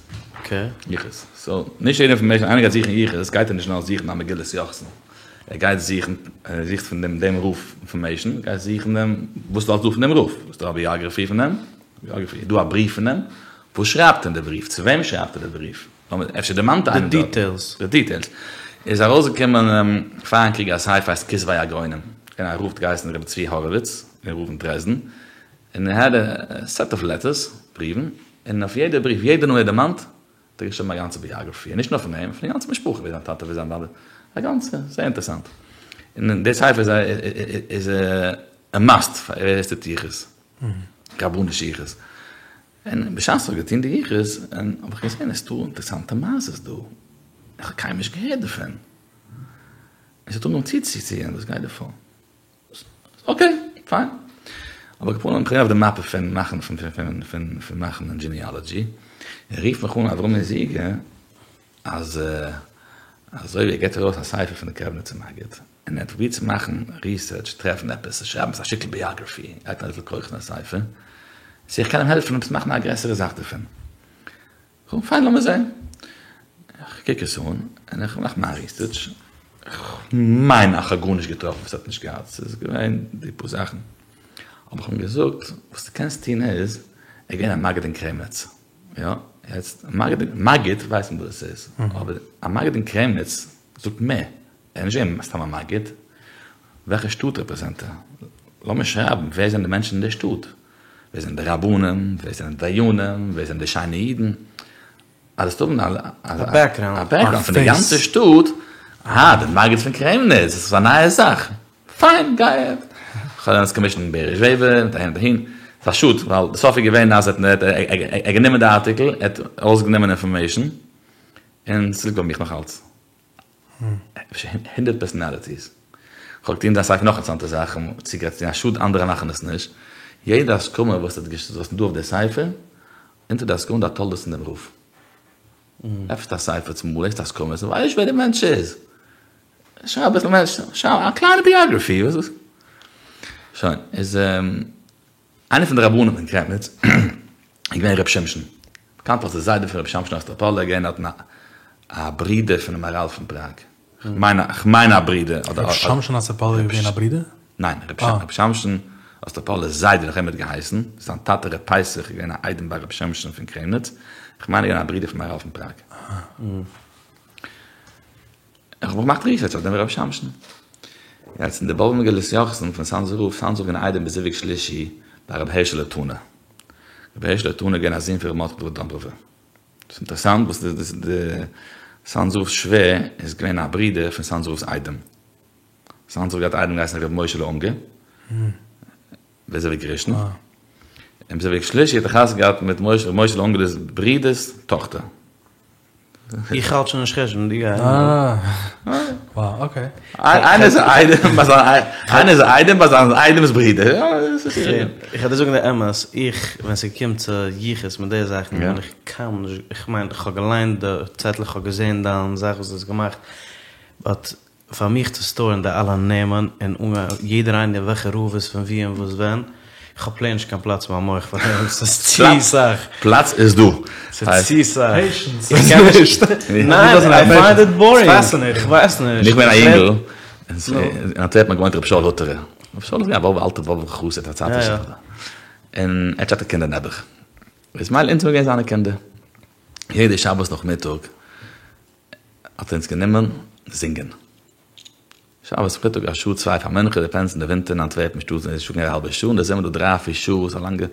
אקעי.
יחוס. סאו נישט יעדע אינפארמעישן, איינער גייט זוכן יחוס גייט ער נישט נאר זוכן א מגילת יוחסין. ער גייט זוכן, ער זוכט פון דעם דעם רב אינפארמעישן, ער גייט זוכן דעם וואס איז אלס דא פון דעם רב, איז דא א ביאגרעפי פון דעם? ביאגרעפי, איז דא א בריוו פון דעם? וואס שרייבט אין די בריוו? צו וועם שרייבט ער די בריוו? אפשר דערמאנט איינער
די דיטעילס.
די דיטעילס. איז ארויסגעקומען פארן קריג א ספר הייסט כתבי הגאונים, פון א רב האט געהייסן רבי צבי הורוויץ, א רב אין דרעזדן, און ער האט א סעט אוו לעטערס, בריוון, און אויף יעדע בריוו, יעדע נאמען ער דערמאנט, האט ער געשריבן א גאנצע ביאגראפיע, נישט נאר פון אים, פון די גאנצע משפחה, ווער זיין טאטע, ווער זיין באבע, א גאנצע, זייער אינטערעסאנט. און די ספר איז א איז א מאסט פאר ווער עס טוט יחוס, רבנישע יחוס. און בשעת איך האב געטון די יחוס, און האב איך געזען עס איז דא אינטערעסאנטע מעשות דא, איך האב קיינמאל נישט געהערט דערפון. און עס האט אנגעהויבן צוצוציען, וואס גייט דא פאר? אקעי, פיין. אבער על כל פנים, כ'בין אויף די מאפע פון מאכן פון פון פון פון מאכן א דזשיניאלעדזשי, און רופט מיך אן אברומי זיגער אז אזוי ווי ער געבט ארויס א ספר פון די קרעמניצער מגיד, און ער האט פרובירט צו מאכן ריסערטש, טרעפן עפעס, שרייבן עפעס א שטיקל ביאגרעפי, ער האט אזויפיל כח אין א ספר, צו איך קען אים העלפן עפעס מאכן א גרעסערע זאך דערפון. כ'זאג פיין לאמיר זען. איך קוק עס אן און איך מאך מיין ריסערטש, כ'מיין אז כ'האב גארנישט געטראפן וואס ער האט נישט געהאט, ס'איז געווען די פאר זאכן. אבער כ'האב אים געזאגט, וואס דו קענסט טון איז, ער איז געווען א מגיד אין קרעמניץ, יא, יעצט, מגיד, מגיד ווייסט מען וואס דאס איז, אבער א מגיד אין קרעמניץ זאגט מער, ער איז נישט געווען סתם א מגיד, וועלכע שטאט רעפרעזענט ער? לאמיר שרייבן ווער זענען די מענטשן אין די שטאט, ווער זענען די רבנים, ווער זענען די דיינים, ווער זענען די שיינע אידן, אז וועסט האבן
א בעקגראונד
פון די גאנצע שטאט, אהא, די מגיד פון קרעמניץ, דאס איז א נייע זאך, פיין, גיי אהעד. כ'האב דעמאלטס קאמישענד בעריש וועבער, מיט אהין און אהין, ס'איז א שאד, ווייל די סוף איז געווען אז ער האט גענומען די ארטיקל, ער האט ארויסגענומען אינפארמעישן, און ס'ליגט ביי מיך נאך אלץ. אפשר הונדרעט פערסאנאליטיס. כ'האב געטון אין זיין ספר נאך אינטערעסאנטע זאכן, צוגערעדט צו א שאד אנדערע מאכן עס נישט. יעדע הסכמה וואס האט געש וואס איז דא אויף די ספר, אונטער די הסכמה די תולדות פון דעם רב. עפנסט א ספר צומאל לעזט הסכמות און ווייסט נישט ווער די מענטש איז. שרייב אביסל מענטש, שרייב א קליינע ביאגרעפי. שוין, איז. איינער פון די רבנים אין קרעמניץ איז געווען ר' שמשון, באקאנט אלס די זיידע פון ר' שמשון אסטראפאלער, געווען דארטן א ברודער פונעם מהר"ל פון פראג, כ'מיין א ברודער.
ר' שמשון אסטראפאלער איז געווען א ברודער?
ניין, ר' שמשון אסטראפאלער'ס זיידע נאך אים האט געהייסן, זיין טאטע ר' פסח איז געווען א איידעם ביי ר' שמשון פון קרעמניץ, כ'מיין ער איז געווען א ברודער פון מהר"ל פון פראג. איך האב געמאכט ריסערטש אויף דעם רבי שמשון. יעצט אין די באבוב מגילת יוחסין פון סאנזער רב, סאנזער רב געווען א איידעם בזיווג שלישי ביי רבי הערשעלע טונא. רבי הערשעלע טונא איז געווען א זון פון רבי מרדכי דוד דאמבראווער. ס'איז אינטערעסאנט וואס די סאנזער רב'ס שווער איז געווען א ברודער פון סאנזער רב'ס איידעם. סאנזער רב געהאט א איידעם געהייסן רבי משה'לע אונגער. בזיווג ראשון. און בזיווג שלישי האט ער חתונה געהאט מיט רבי משה'לע אונגער'ס ברודער'ס טאכטער.
איך האלט שוין נישט חשבון, דו גיי.
אה, וואו, אקעי.
איינער איז איידעם ביי זיין, איינער איז איידעם ביי זיין איידעמ'ס ברודער.
איך וועל דיר זאגן די אמת, איך, ווען ס'קומט צו יחוס מיט די זאכן, בין איך קיינמאל נישט, איך מיין, איך האב געליינט די צעטל, איך האב געזען דיין זאך וואס דו האסט געמאכט, באט פאר מיך צו סטארן די אלע נעמען און אנגיין יעדער איינער וועלכע רב איז פון וואו און וואס ווען, איך האב פלעין נישט קיין פלאץ אין מיין מח פאר דעם, ס'איז צו סאך.
פלאץ איז דא.
ס'איז צו סאך. איך קען נישט. ניין, איי פיינד איט בארינג. איך ווייס נישט.
איך בין א יונגל, אין אנטווערפן האט געוואוינט רבי שאול הוטערער. רבי שאול איז געווען א באבובער אלטער באבובער חסיד א צייטישער. און ער האט געהאט קינדער נעבעך. איז מילא אונז זעמיר געווען זיינע קינדער. יעדע שבת נאכמיטאג האט ער אונז גענומען זינגען. שבת נאכמיטאג א שעה צוויי פאר מנחה, דיפענדס אין די ווינטער אין אנטווערפן שטאט איז שוין געווען א האלבע שעה, אין די זומער דא דריי פיר שעה, ס'איז א לאנגע,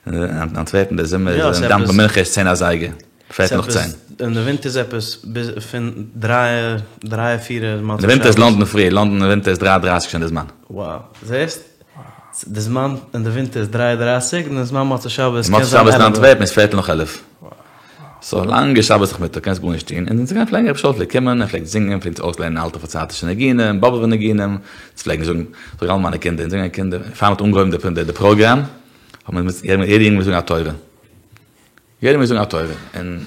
אין אנטווערפן די זומער איז דאווענט מען מנחה ערשט צען אזייגער, פערטל נאך צען.
אין די ווינטער איז עפעס ביז פון דריי דריי פירער
מוצאי שבת. אין די ווינטער איז לאנדאן פרי, לאנדאן אין ווינטער איז דריי דרייסיג שוין די זמן.
וואו, זעסט? די זמן אין די ווינטער איז דריי דרייסיג און די זמן מוצאי שבת
קען זיין עלף. מוצאי שבת אין אנטווערפן איז פערטל נאך עלף. ס'איז א לאנגע שבת נאכמיטאג קענסט גארנישט טון, און אונז פלעגן רבי שאול פלעגט קומען ער פלעגט זינגען פלעגט אונז אויסלערנען אלטע פארצייטישע ניגונים באבובער ניגונים, אונז פלעגן זאגן זאג אלע מיינע קינדער אונז זענען קינדער פאר מ'האט אנגעהויבן די די פראגראם האט מען יעדער יונגל מוז זאגן א תורה, יעדער מוז זאגן א תורה, און.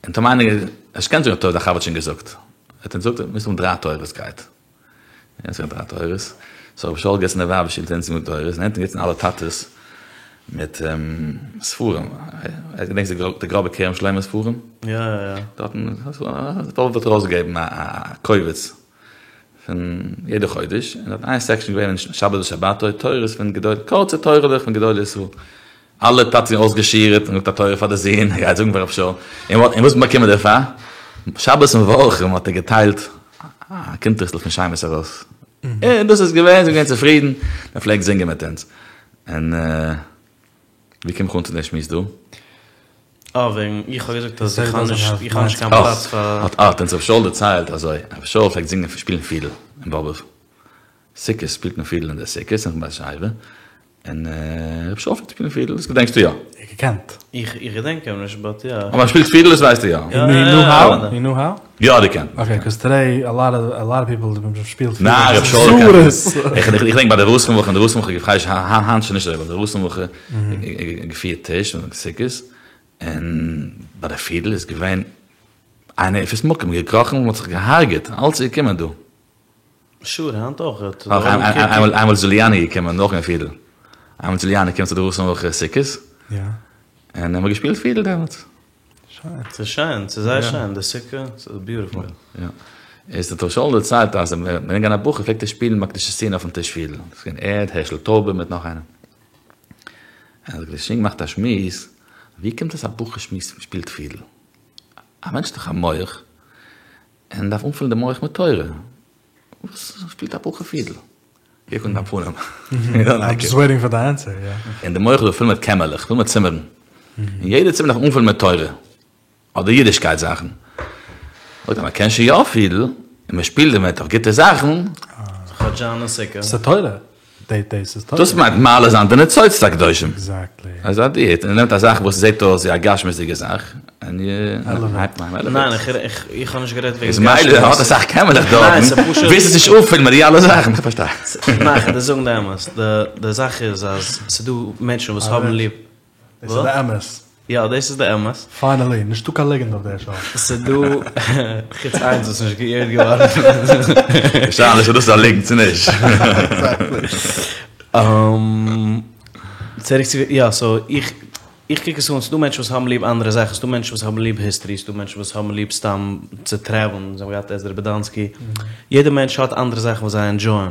און טאמער איינער נישט קען זאגן א תורה, די חבר האט שוין געזאגט, ער האט אונז געזאגט מוזט האבן דריי תורות גרייט. און עס געווען דריי תורות, סאו רבי שאול געזעצן אין די ווייבער שול אונז מיט תורות, און אונטן געזעצן אלע טאטעס מיט ספרים, געדענקסט די גראבע כרם שלמה ספרים?
יא יא יא.
דארטן באבוב האט ארויסגעגעבן א קובץ פון יעדע חודש, און דארט איין סעקשאן געווען שבת בשבתו, תורות פון גדולי, קורצע תורה'לעך פון גדולי ישראל. אלע טאטעס זענען אויסגעשירעט און געזאגט א תורה פאר די זון, ער גייט זאגן פאר רב שאול, און וואס האט מען באקומען דערפאר? שבת מברכים האט ער געטיילט א קונטרס'ל פון שמות ארויס, און דאס איז געווען, זיי זענען געווען צופרידן, ער פלעגט זינגען מיט אונז, און ווי קום איך אן צו דעם שמועס דא?
אה, וועגן איך האב געזאגט אז איך האב נישט, איך האב נישט קיין פלאץ פאר.
האט האט אונז רב שאול דערציילט אזוי, רב שאול פלעגט זינגען שפילן פידל אין באבוב, סוכות שפילט מען פידל אין די סוכות אין בית השואבה, און רב שאול פלעגט שפילן פידל, דאס געדענקסטו יא?
איך געקענט.
איך געדענק אים נישט באט יא.
אבער ער שפילט פידל דאס ווייסטו יא?
יו נו האו? יו נו האו?
יא די קען.
אקעי קאוז טודעי א לאט אוו א לאט אוו פיפל שפילט פידל.
ניין רב שאול קען. איך געדענק ביי די רוסן וואך אין די רוסן וואך איך היינט שוין נישט אזוי ביי די רוסן וואך געפירט טיש און סוכות און ביי די פידל איז געווען איינער אפס מקום געקראכן און מ'האט זיך געהארגעט אלץ איז געקומען דא.
שור, היינט אויך.
איינמאל איז זשוליאני געקומען נאכן פידל. איינמאל זשוליאני קומט צו די רוסן וואך סוכות.
יא.
און האבן געשפילט פידל דעמאלטס.
שיין.
ס'איז שיין, ס'איז זייער שיין, די סוכה, ס'איז ביוטיפול.
יא. איז דער ר' שאול דערציילט אז ווען ער געווען א בחור פלעגט ער שפילן ביי קדושת ציון אויפן טיש פידל. ס'איז געווען ער, הערשל טויבער מיט נאך איינעם. און האט זיך שוין געמאכט א שמועס, ווי קומט עס א בחור שמועסט שפילט פידל? א מענטש האט דאך א מח. און דארף אנפילן די מח מיט תורה. וואס שפילט א בחור פידל? קוק אן דיין פנים.
איים דזשאסט וועיטינג פאר די ענסער, יא.
און די מח איז דא פול מיט קעמערלעך, פול מיט צימערן. און יעדע צימער דארף מען אנפילן מיט תורה. אדער אידישקייט זאכן. זאגט ער, מען קען שוין יא פידל, און מען שפילט דערמיט אויף גוטע זאכן.
ס'איז תורה. דאס איז תורה.
דאס מיינט מעלה זיין די ניצוצות הקדושים.
עקזעקטלי.
אזא דיעט, און ער נעמט א זאך וואס זעט אויס ווי א גשמיות'דיגע זאך, און הייבט מען
עלעוועיט. ניין, איך האב נישט גערעדט וועגן
איז מילא ער האט אסאך קעמערלעך דארטן, ווילסט עס נישט אנפילן מיט די אלע זאכן, איך פארשטיי.
ניין, איך וועל דיר זאגן די אמת, די זאך איז אז ס'דא מענטשן וואס האבן ליב.
דאס איז די אמת.
יא, דאס איז די אמת.
פיינעלי, נישטא קיין ליגנט אויף דער שאו.
ס'דא, חוץ איינס וואס איז נישט גע'עירט געווארן.
די שאלה איז אויב דאס איז א ליגנט צו נישט.
עקזעקטלי. צוריק צו, יא, סאו איך, איך קוק עס אן, ס'דא מענטשן וואס האבן ליב אנדערע זאכן, ס'דא מענטשן וואס האבן ליב היסטערי, ס'דא מענטשן וואס האבן ליב סתם צו טרעוולן, זיי האבן געהאט עזרא באדאנסקי, יעדער מענטש האט אנדערע זאכן וואס זיי ענדזשויען.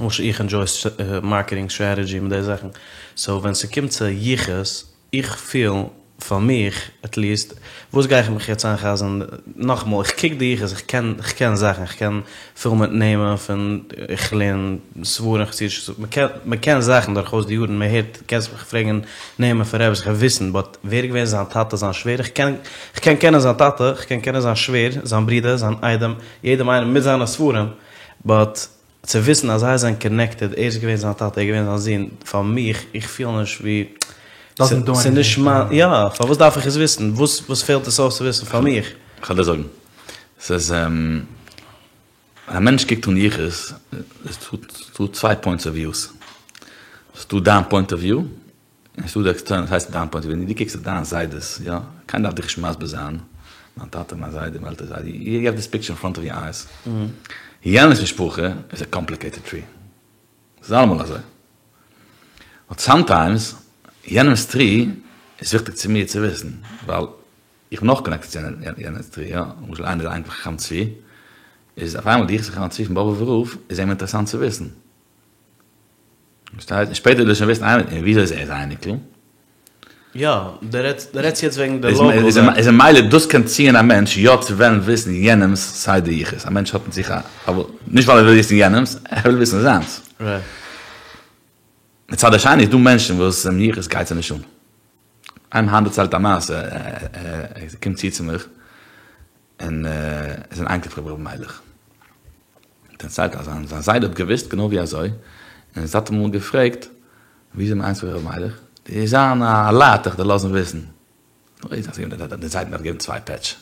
למשל איך ענדזשוי מארקעטינג סטרעטעדזשי מיט די זאכן, סאו ווען ס'קומט צו יחוס, איך פיל, פאר מיך עטליעסט, וואס גיי איך מיך יעצט איינ'חזר'ן, נאכאמאל, איך קוק די יחוס, איך קען, איך קען זאכן, איך קען פול מיט נעמען פון, איך לערן ספרים חסידישע, מ'קען, מ'קען זאכן דורכאויס די יארן, מ'הערט, קענסט מיך פרעגן נעמען פון רעבעס, איך וועל וויסן, באט ווער איז געווען זיין טאטע, זיין שווער, איך קען, איך קען קענען זיין טאטע, איך קען קענען זיין שווער, זיין ברודער, זיין איידעם, יעדעם איינעם מיט זיינע ספרים, באט צו וויסן אז זיי זענען קאנעקטעד, ער איז געווען זיין טאטע, ער איז געווען זיין זון, פאר מיך, איך פיל נישט ווי, ס'איז נישט מיין, יא, פארוואס דארף איך עס וויסן? וואס וואס פעלט עס אויס צו וויסן פאר מיך?
כ'וועל דיר זאגן, ס'איז, ווען א מענטש קוקט אן יחוס, איז דא צוויי פוינטס אוו וויוס, ס'איז דא דיין פוינט אוו וויו, און ס'דא די עקסטערנעל, ס'הייסט דיין פוינט אוו וויו, דו קוקסט אויף דיין זיידעס, יא, קיינער דארף דיך נישט מסביר זיין, מיין טאטע, מיין זיידע, מיין עלטער זיידע, יו העוו דיס פיקטשער אין פראנט אוו יור אייז, יענעמ'ס משפחה איז א קאמפליקעיטעד טרי, ס'איז אלעמאל אזוי, באט סאמטיימס יענעמ'ס טרי איז וויכטיג צו מיר צו וויסן, ווייל איך בין אויך קאנעקטעד צו יענעמ'ס טרי, יא, למשל איינער איז אייניקל פון חכם צבי, איז אויף איינמאל די יחוס פון חכם צבי פון באבובער רב איז אים אינטערעסאנט צו וויסן. פארשטייסט? און שפעטער וועסטו שוין וויסן איינער און וויאזוי איז ער זיין אייניקל.
יא, דו רעדסט דו רעדסט יעצט וועגן די לאקאל זאך.
איז ממילא דאס קען ציען א מענטש יא צו וועלן וויסן יענעמ'ס סדר יחוס, א מענטש האט אין זיך א, נישט ווייל ער וויל וויסן יענעמ'ס, ער וויל וויסן זיינס. מצד השני איז דא מענטשן וואס יחוס גייט זיי נישט אן. איינער היינט דערציילט א מעשה, ער קומט צו צו מיך, און ער איז אן אייניקל פון רבי מיילעך. דערציילט אז זיין זיידע האט געוואוסט גענוי ווי אזוי, און זיין טאטע האט אמאל געפרעגט, ווי איז מען איינס פון רבי מיילעך? דו'סט זיין א לייט איך דיר לאזן וויסן. דער זיידע דארף געבן צוויי פעטש.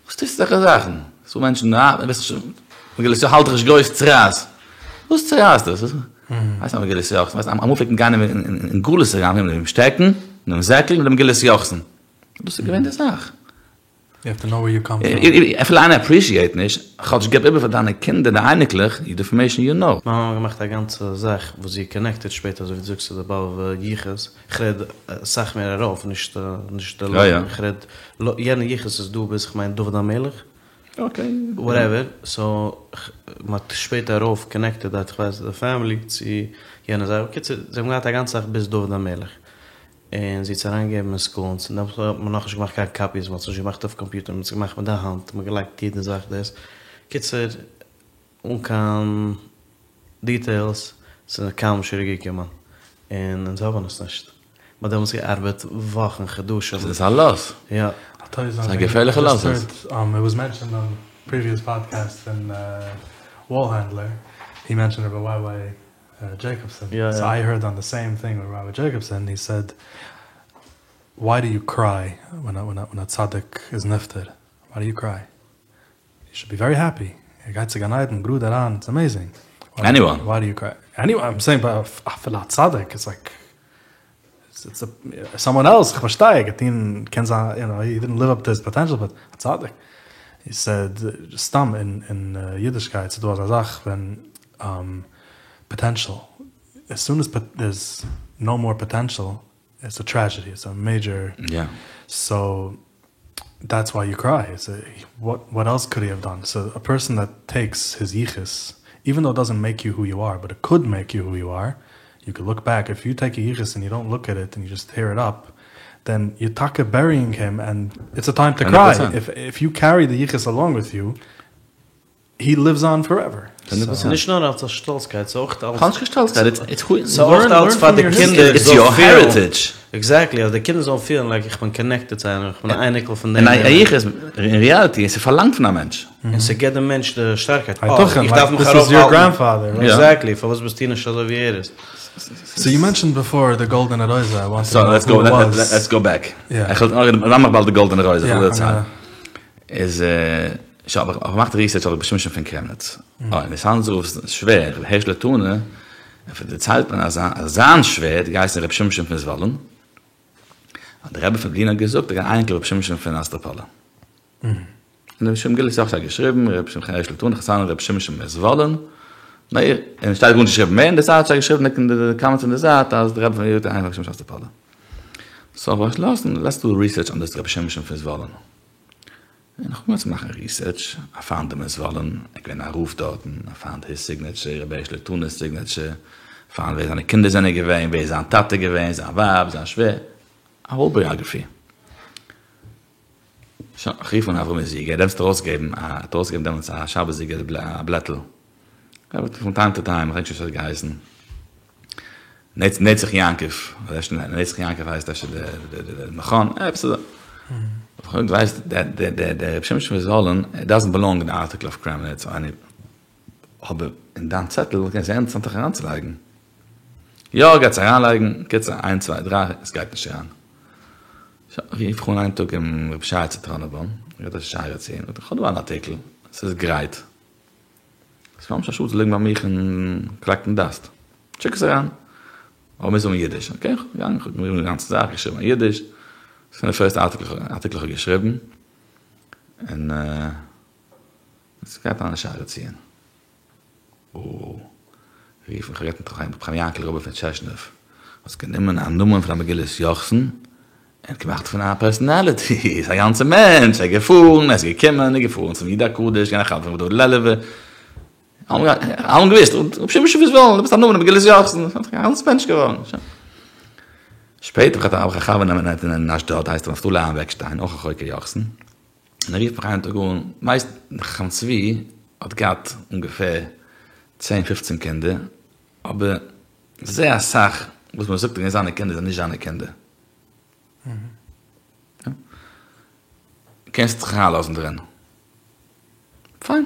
וואס טוסטו אזעלכע זאכן? ס'דא מענטשן, אה, ווייסט נישט, מגילת יוחסין האלט דיך נישט גרויס צרעת. וואס צרעת דאס? ווייסט א מגילת יוחסין, ווייסט אמאל פלעגט מען גיין אין גלות אריין מיט דעם שטעקן, מיט דעם זעקל, מיט דעם מגילת יוחסין. דאס איז געווען די זאך.
יו העוו טו נאו ווער יו קאם פראם.
אפילו איינער אפרישיעט נישט, כאטש געב איבער פאר דיינע קינדער די אייניקלעך די אינפארמעישן יו נאו.
מיין מאמע האט געמאכט א גאנצע זאך וואס זי קאנעקטעד שפעטער אזוי ווי דו זאגסט צו די באבוב'ע יחוס, איך רעד אסאך מער ארויף נישט נישט די
יא יא.
איך רעד יענע יחוס איז דא ביז כ'מיין דוד המלך.
אקעי.
וואטעווער, סאו מ'האט שפעטער ארויף קאנעקטעד דארט כ'ווייס די פעמילי צו יענע זאך, בקיצור זיי האבן געהאט א גאנצע זאך ביז דוד המלך. און זי האט עס אריינגעגעבן אין סקול, און דעמאלטס האט מען נאכנישט געמאכט קיין קאפיס, מען האט עס נישט געמאכט אויף קאמפיוטער, מען האט עס געמאכט מיט די האנט, מען האט געלייגט יעדע זאך דאס, קיצור, אן קיין דיטעילס, ס'איז קיינמאל נישט צוריק געקומען, און אונז האבן עס נישט, מען האט דעמאלטס געארבעט וואכן, חדשים.
ס'איז א לאס.
יא.
ס'איז א געפערליכע לאס.
איט וואס מענטשענד אן פריוויעס פאדקעסט פון וואל הענדלער, הי מענטשענד רבי וויי וויי Jacobson.
Yeah,
so
yeah.
I heard on the same thing with Rabbi Jacobson. He said, "Why do you cry when a, when a, when a tzaddik is nifter? Why do you cry? You should be very happy. ער גייט צו גן עדן, גראד אריין, it's amazing. Why,
Anyone.
Why do you cry? Anyone, I'm saying, but אפילו א tzaddik, it's like, it's, it's a, someone else, איך פארשטיי, געטון, קען זיין, you know, he didn't live up to his potential, but a tzaddik. He said, סתם אין, אין uh, יידישקייט, ס'דא אזא זאך, ווען um, potential, as soon as pot- there's no more potential, it's a tragedy, it's a major...
Yeah.
So that's why you cry. It's a, what what else could he have done? So a person that takes his yichus, even though it doesn't make you who you are, but it could make you who you are. You could look back. If you take a yichus and you don't look at it and you just tear it up, then you're taka burying him, and it's a time to cry.
100%.
If if you carry the yichus along with you, he lives on forever.
100%.
ס'איז נישט נאר אלס א שטאלצקייט, ס'איז אויך אלס...
קאנסט שטאלצקייט, it's it's who
ס'איז אויך
Learn-
אלס
learn
פאר
from
די
your
קינדער
It's
זאל
your
פילן-
heritage.
Exactly, אז די קינדער זאלן פילן like איך בין connected צו איינעם, איך בין אן אייניקל פון דעם.
און א יחוס, אין reality, עס איז פארלאנגט פון א מענטש.
און ס'געבט דעם מענטש די שטארקייט.
היי
Oh,
תוכן,
איך
like,
דארף מיך
this is your
ארויפהאלטן.
grandfather, right?
Yeah.
Exactly, פארוואס ביסטו נישט אזוי ווי ער איז?
So you mentioned before the Golden Rosa. I wanted
So
to know
let's go
who it
let,
was.
let, let's go back.
Yeah.
איך וויל נאך באלד די גאלדענע רויזע,
Yeah,
איך וויל
I'm
דערציילן.
gonna-
איז אה, איך האב געמאכט research אויף רבי שמשון פון קרעמניץ. אה, און דער צאנזער רב'ס שווער, רבי הערשלע טורנער, ער דערציילט מיר אז אז זיין שווער האט געהייסן רבי שמשון פון זוואלין. האט דער רבי פון לובלין האט געזאגט, ער איז אן אייניקל רבי שמשון פון אסטראפאלע. און רבי שמשון געליס אויך געשריבן, רבי שמשון הערשלע טורנער, חתן רבי שמשון מזוואלין. ניין, און שטייט גארנישט געשריבן מער, אין די זייט שטייט געשריבן אין די comments אין די זייט אז דער רבי פון יהודה אייניקל רבי שמשון אסטראפאלע. So וואס לאזן, let's do research on this רבי שמשון פון זוואלין. און איך האב געמאכט מאכן research, I found him אין זוואלין, איך בין א רב דארטן, I found his signature, רבי הערשלע טורנער's signature, found ווער זיינע קינדער זענען געווען, ווער זיין טאטע געווען, זיין ווייב, זיין שווער, a whole biography. So, איך רוף אן אברהם זיגער, ער האט ארויסגעגעבן, ער האט ארויסגעגעבן דעמאלטס א שבת'דיגע א בלעטל. ער האט פון time to time, איך געדענק נישט ווי עס האט געהייסן. נצ נצח יעקב, אדער נצח יעקב הייסט דאס דער דער דער מכון, עפעס אזוי. איך ווייס, דער דער דער דער רב שמשון פון זוואלין, it doesn't belong in the article of Kremnitz, or any, אבער אין דיין צעטל קען זיין אינטערעסאנט זיך אריינצולייגן. יא, גייט's אריינלייגן, קיצור, 1 2 3, עס גייט נישט אריין. So, איך רוף אן איין טאג דעם רב שי ציטראנענבוים, איך האב דאס שי צו אים, איך האב דא אן ארטיקל, עס איז גרייט. עס איז ממש א שאד צו ליגן ביי מיר און collect'ן dust. שיק עס אריין. אבער מיר זאגן אידיש, okay? איך גיי, איך האב מיר די גאנצע זאך געשריבן אין אידיש. דאס איז די first article, ארטיקל איך האב געשריבן. און אה, עס גייט אן שערי ציון. Oh, רוף איך גערעדט מיט ר' חיים יענקל רובין פון טשעשנעוו. האסט גענומען א נאמען פון א מגילת יוחסין און געמאכט פון א personality, איז א גאנצע מענטש, ער געפארן, ער איז געקומען, ער געפארן צום איד הקדוש, געווען א חבר פון ר' דוד לעלובער. אלע האבן געוואוסט, ר' שמשון פון זוואלין, דו ביסט א נאמען מגילת יוחסין, א גאנצע מענטש געווארן. שפעטער האב איך א חבר אין אין אשדוד, הייסט ער נפתלי אהרן וועקשטיין, אויך א חוקר יוחסין. און ער רופט מיך איין טאג אן, ווייסט, חכם צבי האט געהאט אונגעפער 10, 15 קינדער, אבער זייער אסאך, וואס מען זאגט, זיינע קינדער זענען נישט זיינע קינדער. יא. קענסט זיך אריינלאזן דערין. פיין.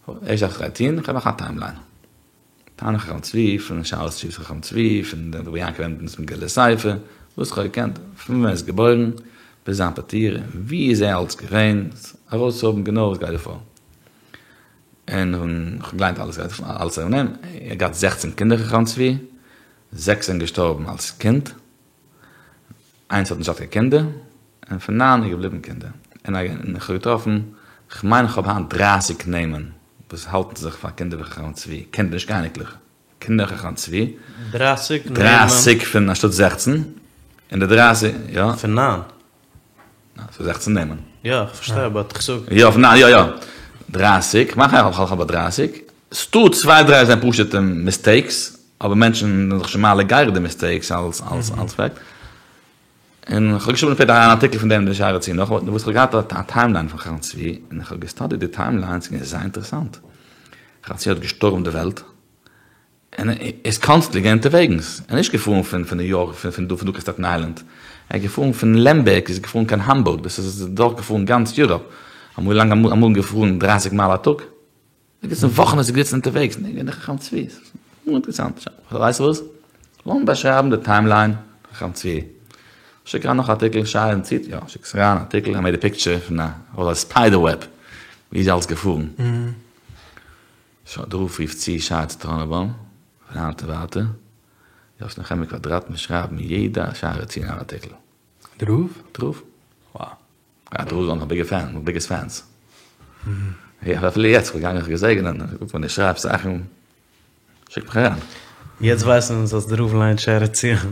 ער זאגט, איך גיי טון, איך גיי מאכן א timeline. תנא חכם צבי, פון שאלות ותשובות חכם צבי, פון דער רבי יעקב עמדינ'ס מגילת ספר, וואס איך האב געקענט, פון ווען ער איז געבוירן, ביז זיין פטירה, ווי איז ער אלץ געווען, ארויסהאבן גענוי וואס גייט דא פאר. און איך האב געליינט אלעס גייט אלעס ארום אים, ער האט געהאט 16 קינדער חכם צבי, זעקס זענען געשטארבן אלס קינד, איינס האט נישט געהאט קיין קינדער, און פון ניין איז געבליבן קינדער. און איך האב געטראפן, כ'מיין איך האב היינט דרייסיג נעמען וואס האלטן זיך פאר קינדער פון חכם צבי, קינדער נישט קיין אייניקלעך, קינדער פון חכם צבי.
דרייסיג נעמען.
דרייסיג פון אנשטאט זעכצן, און די דרייסיג, יא.
פון ניין.
ניין, ס'איז זעכצן נעמען.
יא, איך פארשטיי, באט איך זאג.
יא, פון ניין, יא יא. דרייסיג, כ'מיין איך האלט ביי דרייסיג. ס'דא צוויי דריי זענען פשוטע מיסטעיקס, אבער מענטשן זענען זיך שוין מעלה גרה די מיסטעיקס אלס אלס אלס פעקט. און כ'האב געשריבן שפעטער אן ארטיקל פון דעם אין די שערי ציון נאך וואס כ'האב געהאט א טיימליין פון חכם צבי, און איך האב געסטאדיט די טיימליין, ס'איז געווען זייער אינטערעסאנט. חכם צבי האט געשטורעמט די וועלט, און ער איז קאנסטענטלי געווען אונטערוועגנס, ער איז נישט געפארן פון פון ניו יארק, פון דא פון דא קיין סטעטן איילענד, ער איז געפארן פון לעמבערג איז ער געפארן קיין האמבורג, דאס איז דורך געפארן גאנץ יוראפ, אמאל לאנג אמאל געפארן דרייסיג מייל א טאג, ער איז געזיצן וואכן איז ער געזיצן אונטערוועגס, און געווען דער חכם צבי, אינטערעסאנט, ווייסט וואס? לאמיר באשרייבן די טיימליין חכם צבי, שיק אריין נאך א ארטיקל, שייע ציט, יא, שיקסט אריין א ארטיקל, איי מעיד א פיקטשער פון א א ספיידער וועב, ווי איז אלס געפארן. שוין דער רב רופט צו שייע טענענבוים, פון היינט און ווייטער, דארפסט נחמיה קוואדראט מוז שרייבן יעדע שערי ציון אן ארטיקל.
דער רב?
דער רב.
וואו.
יא, דער רב איז וואן אוו מיי ביגע פענס, מיי ביגעסט פענס. יא, אפילו יעצט, כ'בין געגאנגען זיך געזעגענען, ער זאגט ווען דו שרייבסט זאכן, שיק מיך אריין.
יעצט ווייסן אונז אז דער רב ליינט שערי ציון.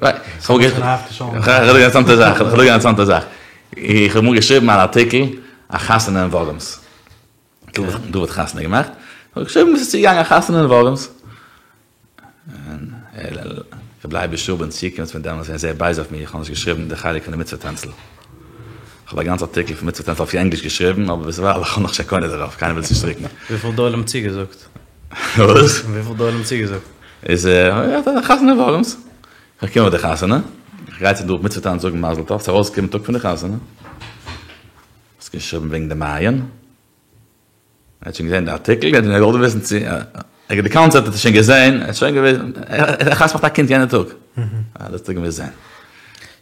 כ'האב געזאגט א אינטערעסאנטע זאך, כ'האב געזאגט א אינטערעסאנטע זאך. איך האב אמאל געשריבן אן ארטיקל, א חתונה אין ווארמס. דא האט חתונה געמאכט, האב איך געשריבן ווי ס'איז צוגעגאנגען א חתונה אין ווארמס. און רבי לייביש ראבין צוקומט פון דעמאלטס געווען זייער בייז אויף מיר, איך האב נישט געשריבן די חלק פון די מצוה טענצל. איך האב א גאנצע ארטיקל פון מצוה טענצל אויף ענגליש געשריבן, אבער ביזווייל איך האב נאך נישט קיין קונה דערויף, קיינער וויל עס נישט דרוקן.
וויפיל די עולם צוגעזאגט?
וואס?
וויפיל די עולם צוגעזאגט?
איז א חתונה אין ווארמס. איך קום אויף די חתונה, איך גיי צו די מצוה טאנץ זאגן מזל טוב, ס'איז ארויסגעקומען טאג פון די חתונה. האסט געשריבן וועגן די מעיין? ער האט שוין געזען די ארטיקל, ער האט געוואלט וויסן צו ער די קאנצעפט האט ער שוין געזען, ער האט שוין געוואוסט, ער האט חתונה געמאכט א קינד יענע טאג. אה, דאס האט ער געמוזט זען.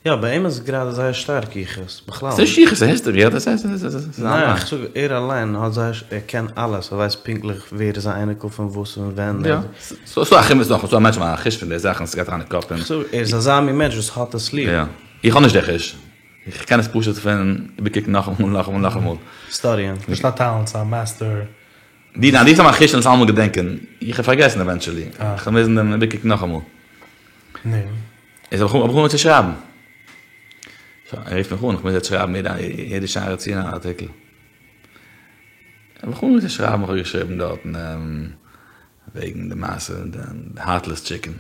יא, ביי אים איז גראדע זייער שטארק יחוס, בכלל.
ס'איז נישט יחוס, ס'איז היסטארי, דאס איז איז איז
ניין, איך זאג ער אליין האט זייער, ער קען אלעס, ער ווייסט פונקטליך ווער איז א אייניקל פון וואס און ווען.
יא, ס'איז דא א חומר, ס'איז דא מענטשן וואס האבן א חוש פון די זאכן, ס'גייט אריין אין קאפ און.
איך זאג, ער איז אזא מין מענטש וואס האט עס ליב.
יא, איך האב נישט די חוש. איך קען עס פשוט פון איבערקוקן נאכאמאל נאכאמאל נאכאמאל.
סטאדיען.
נישט א טאלאנט, ס'איז א מאסטער.
די ניין, דו האסט א חוש און עס אלעמאל געדענקען. איך האב פארגעסן עווענטשעלי. איך וועל מוזן דעם איבערקוקן נאכאמאל.
נו.
איז האב איך אנגעהויבן צו שרייבן. שוין, ער רופט מיך אן, איך מוז יעצט שרייבן יעדע שערי ציון אן ארטיקל. האב איך אנגעהויבן צו שרייבן, איך האב געשריבן דארטן וועגן די מעשה, די הארטלעס טשיקן,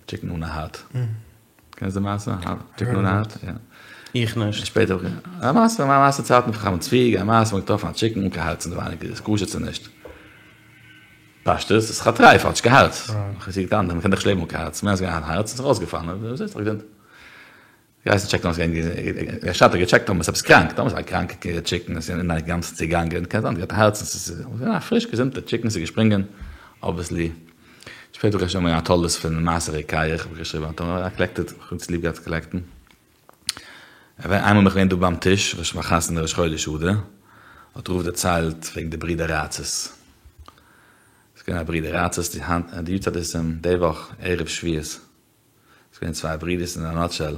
טשיקן אן א הארט. קענסט די מעשה? טשיקן אן א הארט? יא.
איך נישט.
שפעטער האב איך א מעשה, א מעשה צייטן פון חכם צבי, א מעשה מ'האט געטראפן א טשיקן אן קיין הארץ אינעווייניג, איז עס כשר צו נישט? פשטות, עס איז דאך א טרייף, האט נישט קיין הארץ. איך זאג דאן, מ'קען דאך נישט לעבן אן קיין הארץ, מ'האט געהאט הארץ, איז ארויסגעפאלן, אזוי איז דאך געזונט. גייסט טשעקן אויס גיין געשאט האט געטשעקט טאמער איז עפעס קראנק, טאמער איז א קראנקע טשיקן איז אינגאנצן צעגאנגען, קען זיין געהאט א הארץ, עס איז א פריש געזונטע טשיקן איז געשפרינגען, אבוויעסלי. שפעטער האב איך געשריבן א תולדות פון מעשה רוקח, האב איך געשריבן א תולדות, איי קאלעקטעד, איך האב ליב געהאט צו קאלעקטן. איינמאל בין איך געווען דא ביים טיש, ראש ביי חתונה ראש חודש אדר, האט רב דערציילט וועגן די ברידער ראצעס. ס'איז געווען א ברידער ראצעס, די היינט, די יארצייט איז די וואך ערב שבועות. ס'איז געווען צוויי ברידערס אין א נאטשעל,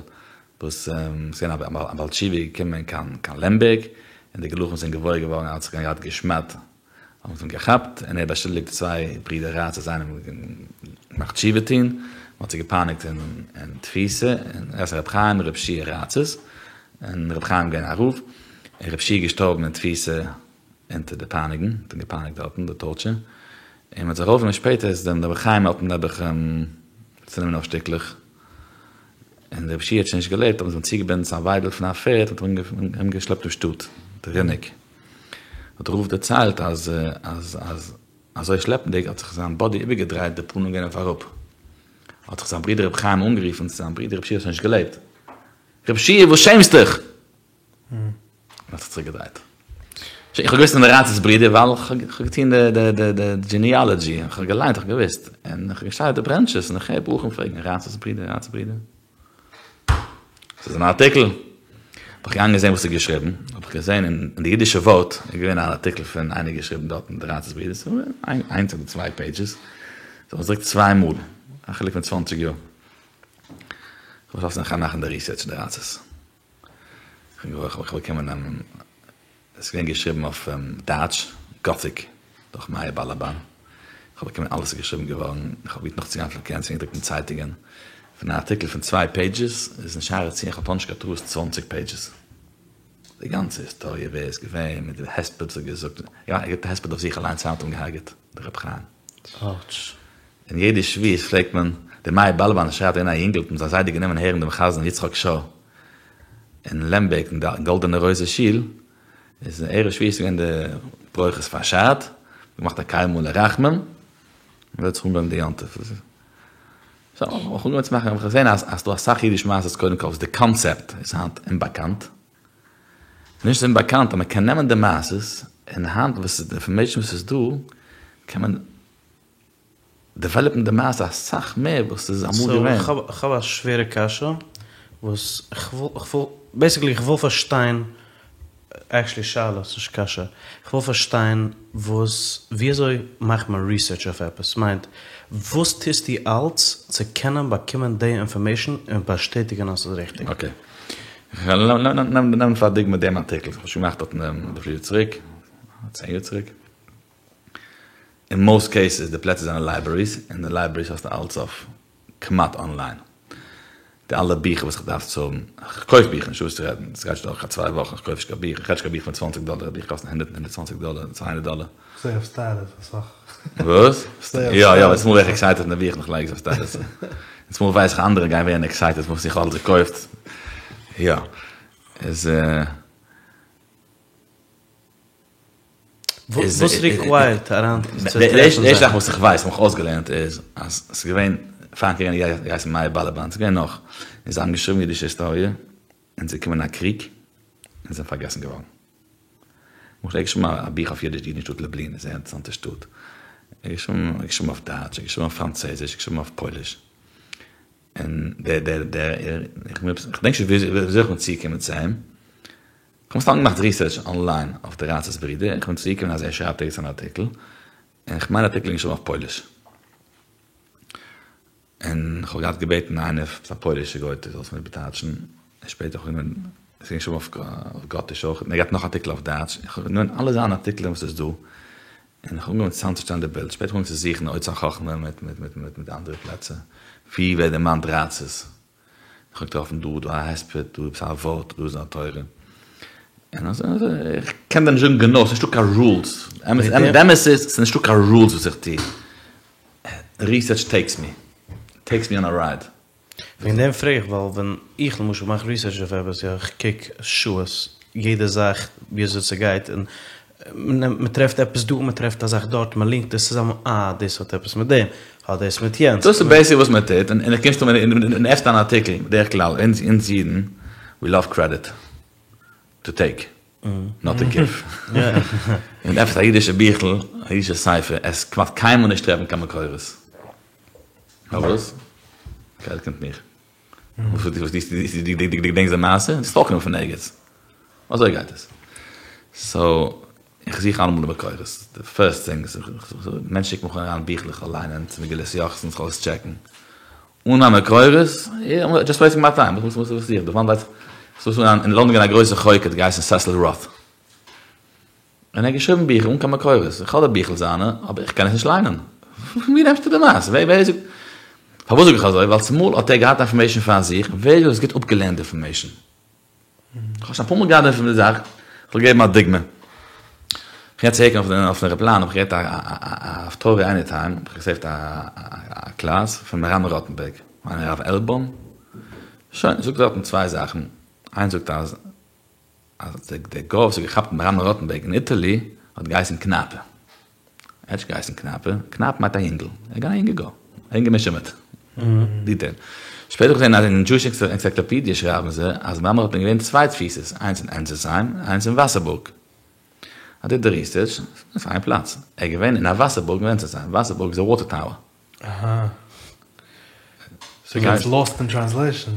וואס ס'איז געווען א בעל תשובה געקומען קיין קיין לעמבערג, און די גלחים זענען געוואויר געווארן אז ער האט זיך געהאט גע'שמד'ט, האבן זיי אים געכאפט, און ער האט באשולדיגט די צוויי ברידער ראצעס זיי האבן אים געמאכט תשובה טון, מען האט זיי געפייניגט אין תפיסה, און ער איז ר' חיים און ר' שיע ראצעס, און ר' חיים געווען א רב, און ר' שיע געשטארבן אין תפיסה אונטער די פייניגן, מ'האט אים געפייניגט דארטן, די טארטשער, און מ'האט זיך ארויפגענומען שפעטער איז דעם רבי חיים האט מען נעבעך צונומען אויף שטיקלעך, און רבי שיע האט שוין נישט געלעבט, האבן זיי אים צוגעבינדן צו א וויידל פון א פערד און מ'האט אים ארומגעשלעפט אין שטאט, די ריניק. האט דער רב דערציילט אז אז אז אזוי שלעפנדיג האט זיך זיין באדי איבערגעדרייט די פנים געווען אויף אראפ, האט זיך זיין ברודער רבי חיים אנגערופן צו זיין ברודער רבי שיע האט שוין נישט געלעבט, רבי שיע וואס שעמסט דיך? און האט זיך צוריק געדרייט. איך האב געוואוסט פון די ראצערס ברידער ווייל איך האב געטון די די די דזשיניאלעדזשי, איך האב געליינט, איך האב געוואוסט, און איך האב געשטארט די ברענטשעס, און איך הער בחורים פרעגן, ראצערס ברידער, ראצערס ברידער. ס'איז אן ארטיקל. האב איך געגאנגען זען וואס איז געשריבן, האב איך געזען אין די אידישע ווארט איז געווען אן ארטיקל פון איינער געשריבן דארטן די ראצערס ברידער, ס'איז געווען איינס אדער צוויי פעידזשעס, זיי האבן עס געדרוקט צוויי מאל, א חילוק פון צוואנציג יאר. איך האב באשלאסן איך גיי מאכן די ריסערטש אין די ראצערס. איך האב באקומען עס איז געווען געשריבן אויף דייטש, גאטיק, דורך מאיר באלאבאן. איך האב באקומען אלעס איז געשריבן געווארן, איך האב פרובירט נאכצוגיין פון קען ס'איז געדרוקט אין צייטונגען, פון א ארטיקל פון צוויי פעידזשעס איז אין שער הציון איך האב נישט קיין טעות צוואנציג פעידזשעס. די גאנצע היסטאריע ווער איז געווען מיט די הספד וואס ער האט געזאגט, יא ער האט געזאגט א הספד אויף זיך אליינס היינט האט אים געהארגעט דער רבי חיים.
אוטש.
און יעדע שבועות פלעגט מען, דער מאיר באלאבאן שרייבט געווען א יונגעל האט אים זיין זיידע גענומען הערן דעם חזן יצחק שור אין לעמבערג אין די גאלדענע רויזע שול, איז ערב שבועות איז געווען די ברכות פארשארט, געמאכט א קל מלא רחמים, און האט זיך אנגעהויבן די יום טוב. סאו האב איך אנגעהויבן צו מאכן, האב איך געזען אז ס'דא אסאך אידיש מעשות קודם כל וואס די קאנצעפט איז היינט אומבאקאנט, נישט אומבאקאנט אז מ'קען נעמען די מעשות און היינט וואס איז די אינפארמעישן וואס איז דא קען מען דעוועלאפן די מעשה אסאך מער וואס איז אמאל געווען.
סאו כ'האב א שווערע קשיא וואס כ'וויל, בעיסיקלי כ'וויל פארשטיין, עקשעלי שאלה, ס'נישט קשיא, כ'וויל פארשטיין וואס, וויאזוי מאכט מען ריסערטש אויף עפעס, מיינט וואס טוסטו אלץ צו קענען באקומען די אינפארמעישן און באשטעטיגן אז ס'איז ריכטיג?
אקעי. נעם פאר דוגמא דעם ארטיקל, כ'האב שוין געמאכט דארטן וויפיל יאר צוריק, צען יאר צוריק. אין מאוסט קעיסעס די פלעצער זענען לייברעריס, און די לייברעריס האסטו אלץ אויף כמעט אנליין. די אלע ביכער וואס איך דארף צו האבן, איך קויף ביכער נישטא וואס צו רעדן, עס גייט נישט דורך קיין צוויי וואכן איך קויף נישט קיין ביך, איך רעד נישט קיין ביך פון צוואנציג דאלער, א ביך קאסט הונדערט הונדערט צוואנציג דאלער, צוויי הונדערט דאלער.
כ'זעה אויף סטעטוס אסאך.
וואס? יא יא, צומאל ווער איך עקסייטעד פון די ביך און איך לייג עס אויף סטעטוס. און צומאל ווייס איך אנדערע גייען ווערן עקסייטעד וואס איך האב אלס געקויפט. יא. איז.
וואס ריקווייערט אריין צו
די ערשטע זאך וואס איך ווייס, האב מיך אויסגעלערנט איז אז ס'איז געווען פארן קריג איינער געהייסן מאיר באלאבאן, ס'איז געווען נאך, און זיי האבן געשריבן אידישע היסטאריע, און ס'איז געקומען א קריג, און זיי זענען פארגעסן געווארן. למשל ער האט געשריבן א בוך אויף אידיש די אידן אין שטאט לובלין, זייער אינטערעסאנטע שטאט, ער האט געשריבן אויף דייטש, ער האט געשריבן אויף פראנצויזיש, ער האט געשריבן אויף פויליש, און דער דער דער איך געדענק נישט וויאזוי איך בין צוגעקומען צו אים, כ'האב מסתם געמאכט ריסערטש אנליין אויף די ראצערס ברידער, און כ'בין צוגעקומען אז ער שרייבט ערגעץ אן ארטיקל, און כ'מיין ארטיקל איז געשריבן אויף פויליש. און כ'האב געהאט געבעטן איינער פון א פוילישע גויטע זאל עס מיר איבערטייטשן, און שפעטער האב איך גענומען, עס איז געשריבן אויף גאטיש אויך, און ער האט געהאט נאך ארטיקלען אויף דייטש, איך האב גענומען אלע זיינע ארטיקלען וואס איז דא, און איך האב אנגעהויבן צוזאמצושטעלן די בילד, שפעטער האב איך אנגעהויבן צו זוכן אוצר חכמה מיט מיט מיט מיט אנדערע פלעצער, ווי ווערט דערמאנט ראצערס. איך האב געטראפן דא דא א הספד, דא עפעס א ווארט, דא איז א תורה. און אזוי אזוי, איך קען דיר נישט זאגן גענוי, ס'נישטא קיין רולס. די אמת איז, ס'נישטא קיין רולס וואס איך טו. ריסערטש טעיקס מי, טעיקס מי אן א רייד.
וועגן דעם פרעג איך, ווייל ווען איך למשל מאך ריסערטש אויף עפעס, יא, איך קוק שעות יעדע זאך ווי אזוי ס'גייט, און מען טרעפט עפעס דא, מען טרעפט א זאך דארט, מען לינקט עס צוזאמען, אה, דאס האט עפעס מיט דעם, האט דאס מיט יענץ.
דאס איז בעיסיקלי וואס מען טוט, און איך קומסט אן און עפנסט אן ארטיקל, בדרך כלל אונז אונז אידן, ווי לאוו קרעדיט, טו טעיק, נאט טו גיוו. און עפנסט א אידישע ביכל, א אידישע ספר, עסט כמעט קיינמאל נישט טרעפן קיין מקורות. פארוואס? קרעדיט קומט מיך. וואס דו געדענקסט די מעשה? דו האסט אויך גענומען פון ערגעץ. אזוי גייט עס. סאו, איך זוך אלעמאל די מקורות. די פירסט טינג, מענטשן שיקן מיך אריין ביכלעך איך זאל ליינען, צו מגילת יוחסין, איך זאל עס טשעקן. אן א מקורות, דזשאסט וועיסטינג מיי טיים. וואס וואס זוך איך דא? וואנעט ווייס איך? ס'איז דא אין לאנדאן געווען א גרויסע חוקר האט געהייסן סעסיל ראט. און ער האט געשריבן ביכער אן קיין מקורות, איך האב די ביכל זיינע, אבער איך קען עס נישט ליינען. פון ווי נעמסטו די מעשה? ווער ווער זאגט? פארוואס זאג איך אזוי? ווייל צומאל האט ער געהאט אינפארמעישן פאר זיך, ווער האט עס גוט אפגעלערנט די אינפארמעישן? איך האב שוין אפאר מאל געהאט די זאך, איך וועל געבן א דוגמא. איך גיי צוריק אויפן עראפלאן, האב איך געהערט א אויף תורה עניטיים, האב איך געסעיווט א קלאס פון מהר"ם ראטענבערג, כ'מיין הרב עלבוים, שוין, זאגט דארטן צוויי זאכן, איינס זאגט אז אז דער גוי וואס האט געכאפט מהר"ם ראטענבערג אין איטעלי האט געהייסן קנאפע. ער האט נישט געהייסן קנאפע, קנאפ מיינט א יונגל, ער איז געווען א יונגע גוי, א יונגע משומד. דיטעיל. שפעטער האב איך געזען אז אין דזשואיש ענסייקלאפידיע שרייבן זיי אז מהר"ם ראטענבערג געווען צוויי תפיסות, איינס אין ענזעסהיים און איינס אין וואסערבורג. איי דיד די ריסערטש, אויף איין פלאץ. ער איז געווען אין א וואסערבורג אין ענזעסהיים, וואסערבורג איז א וואטער טאוער.
אהא. סאו איט געטס לאסט אין טרענסלעישאן.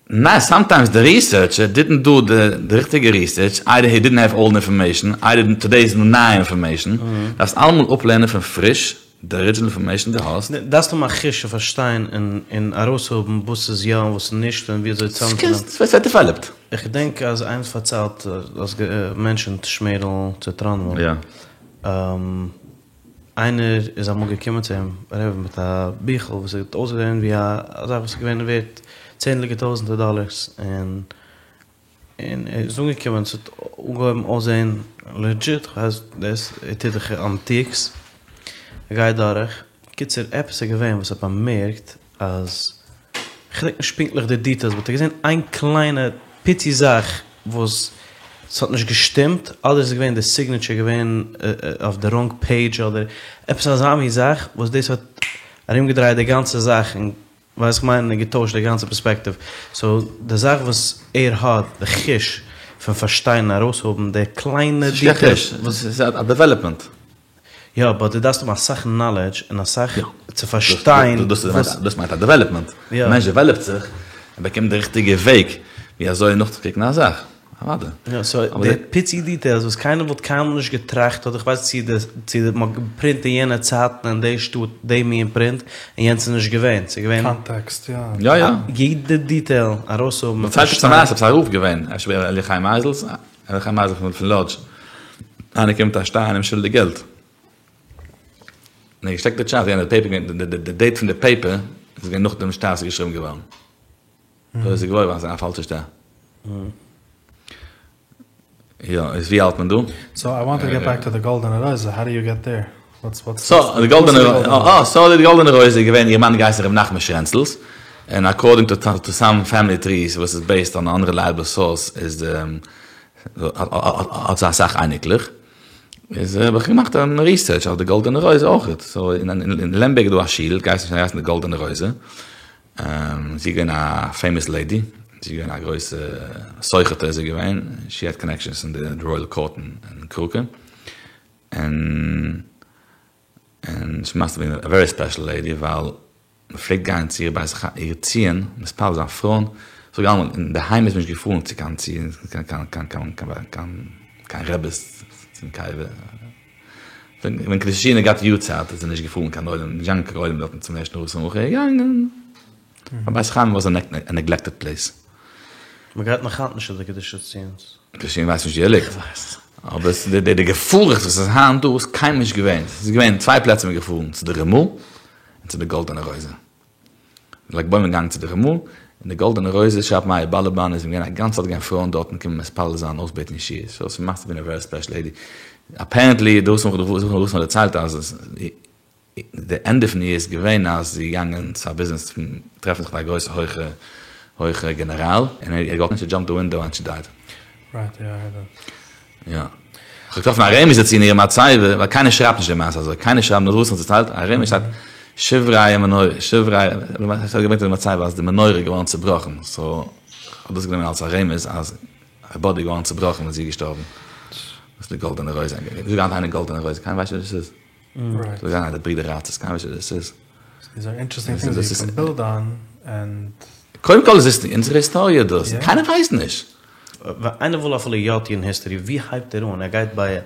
ניין, סאמטיימס די ריסערטשער דידנט דו די ריכטיגע ריסערטש, איידער הי דידנט העוו אולד אינפארמעישן, איידער טודעי איז נייע אינפארמעישן, דארפסט אלעמאל אפלערנען פון פריש. די ארידזשינעל אינפארמעישן דו האסט.
דארפסט האבן א חוש צו פארשטיין און ארויסהאבן וואס איז יא און וואס איז נישט און ווי אזוי צוזאמצונעמען.
ס'ווערט דעוועלאפט.
איך געדענק אז איינער האט פארציילט, האסט געמענטשענט שמערל ציטראנוועל.
יא.
איינער איז אמאל געקומען צו אים רבי מיט א ביכל וואס האט אויסגעזען ווי א זאך וואס איז געווען ווערט צענדליגע טויזענטער דאלערס און און ער איז אנגעקומען ס'האט אנגעהויבן אויסזען לעדזשיט, כ'ווייס דאס ער טוט דאך אנטיקס, ער גייט דורך, קיצור עפעס איז געווען וואס ער האט באמערקט אז, כ'געדענק נישט פונקטליך די דיטעילס באט ער האט געזען איין קליינע פיצי זאך וואס ס'האט נישט געשטימט, אדער ס'איז געווען די סיגניטשער געווען אויף די ראנג פעידזש אדער עפעס אזא מין זאך וואס דאס האט ארומגעדרייט די גאנצע זאך און ווייסט כ'מיין און געטוישט די גאנצע פערספעקטיוו, סאו די זאך וואס ער האט די חוש פון פארשטיין און ארויסהאבן די קליינע
דיטעילס. ס'איז א דעוועלאפמענט.
יא באט דו דארפסט האבן אסאך נאלעדזש און אסאך צו פארשטיין
וואס. דאס מיינט א דעוועלאפמענט. א מענטש דעוועלאפט זיך, ער באקומט די ריכטיגע וועג ווי אזוי נאכצוקוקן א זאך. אוודאי.
יא, סאו די פיצי דיטעילס וואס קיינער וואלט קיינמאל נישט געטראכט אדער כ'ווייס צו די צו די מ'האט געפרינט אין יענע צייטן אין די שטאט די מין פרינט און יענץ איז נישט געווען, ס'איז געווען.
קאנטעקסט, יא.
יא יא.
יעדע דיטעיל ארויסהאבן און
פארשטיין. מ'פארציילט עפעס א מעשה, עפעס א רב געווען, אפשר ר' אלי' חיים מייזעלס, אלי' חיים מייזעלס פון לאדזש, איינער קומט א שטר און אים שולדיג געלט. און ער האט געשטעקט די טשארט, די פעיפער, די דעיט פון די פעיפער איז געווען נאכדעם די שטר איז געשריבן געווארן. אזוי איז ער געוואויר געווארן אז ס'איז א פאלשע שטר. יא, איז ווי האלט מען דא?
סאו איי וואנט טו געט בעק טו די גאלדענע רויזע, האו דו יו געט דער? וואטס וואטס
סא די גאלדענע אה סא די גאלדענע רויזע איז געווען איר מאן געהייסן ר' נחמן שרענצלס, און אקארדינג טו טו סאם פעמילי טריס וואס איז בעיסד אן אנרעלייעבל סאורס איז די האט זי אסאך אייניקלעך, איז האב איך געמאכט א ריסערטש אויף די גאלדענע רויזע אויכעט, סא אין לעמבערג איז דא א שול געהייסן די גאלדענע רויזע, זי איז געווען א פעימאס לעידי, זי איז געווען א גרויסע סוחר'טע איז זי געווען, שי העד קאנעקשאנס אין די רויעל קאורט אין קראקע, און און שי מאסט האוו בין א ווערי ספעשל לעידי ווייל מען פלעגט גיין צו איר בית איר ציון מתפלל זיין פרויען, זאג אלעמאל אינדערהיים איז מען נישט געפארן צו קיין ציון קיין קיין קיין קיין קיין קיין רעבעס צום קבר. ווען קדושת ציון האט געהאט יארצייט איז ער נישט געפארן קיין עולם, נישט געגאנגען קיין עולם דארטן צום ערשטן רב סמוך, ער איז געגאנגען א בית החיים וואס א נעגלעקטעד פלעיס.
מען גייט נאך היינט נישט צו די קדושת ציון'ס.
קדושת ציון ווייסט נישט ווי ער ליגט. אבער עס איז די געפארעכץ וואס איז היינט דא איז קיינמאל נישט געווען. עס איז געווען צוויי פלעצער מען איז געפארן, צו די רמ"א און צו די גאלדענע רויזע. ל"ג בעומר געגאנגען צו די רמ"א, און די גאלדענע רויזע שרייבט מאיר באלאבאן איז געווען א גאנצע צייט געווען פרויען דארטן קומען מתפלל זיין אויסבעטן ישועות, סאו שי מאסט האוו בין א ווערי ספעשל לעידי, אפערענטלי דאס וואס מ'האט דערציילט אז די ענדע פון איר איז געווען אז זי איז געגאנגען צו א ביזנעס טרעפן זיך מיט א גרויסע הויכע הויכע גענעראל און ער האט געהאלפן שי דזשאמפד די ווינדאו ענד שי דייד.
רייט יא איי הערד דעט.
יא. כ'האב געטראפן א רמז דערצו אין איר מצבה, ווייל קיינער שרייבט נישט די מעשה אזוי, קיינער שרייבט נאר וואס מ'האט דערציילט, א רמז שטייט שברי המנורה, שברי, עס האט געברענגט אין די מצבה אז די מנורה איז געווארן צובראכן, סאו כ'האב דאס גענומען אלס א רמז אז איר באדי איז געווארן צובראכן ווען זי איז געשטארבן. דאס איז די גאלדענע רויזע, זאג היינט איינער גאלדענע רויזע, קיינער ווייסט נישט וואס דאס איז. זאג איינער די ברידער ראטעס, קיינער ווייסט נישט וואס דאס איז.
דיז אר אינטערעסטינג טינגס יו קען בילד אן ענד.
קודם כל איז עס אונזערע היסטאריע דאס, קיינער ווייסט נישט.
ווען איינער וויל אפילו יא טון היסטארי ווי הייבט ער אן? ער גייט ביי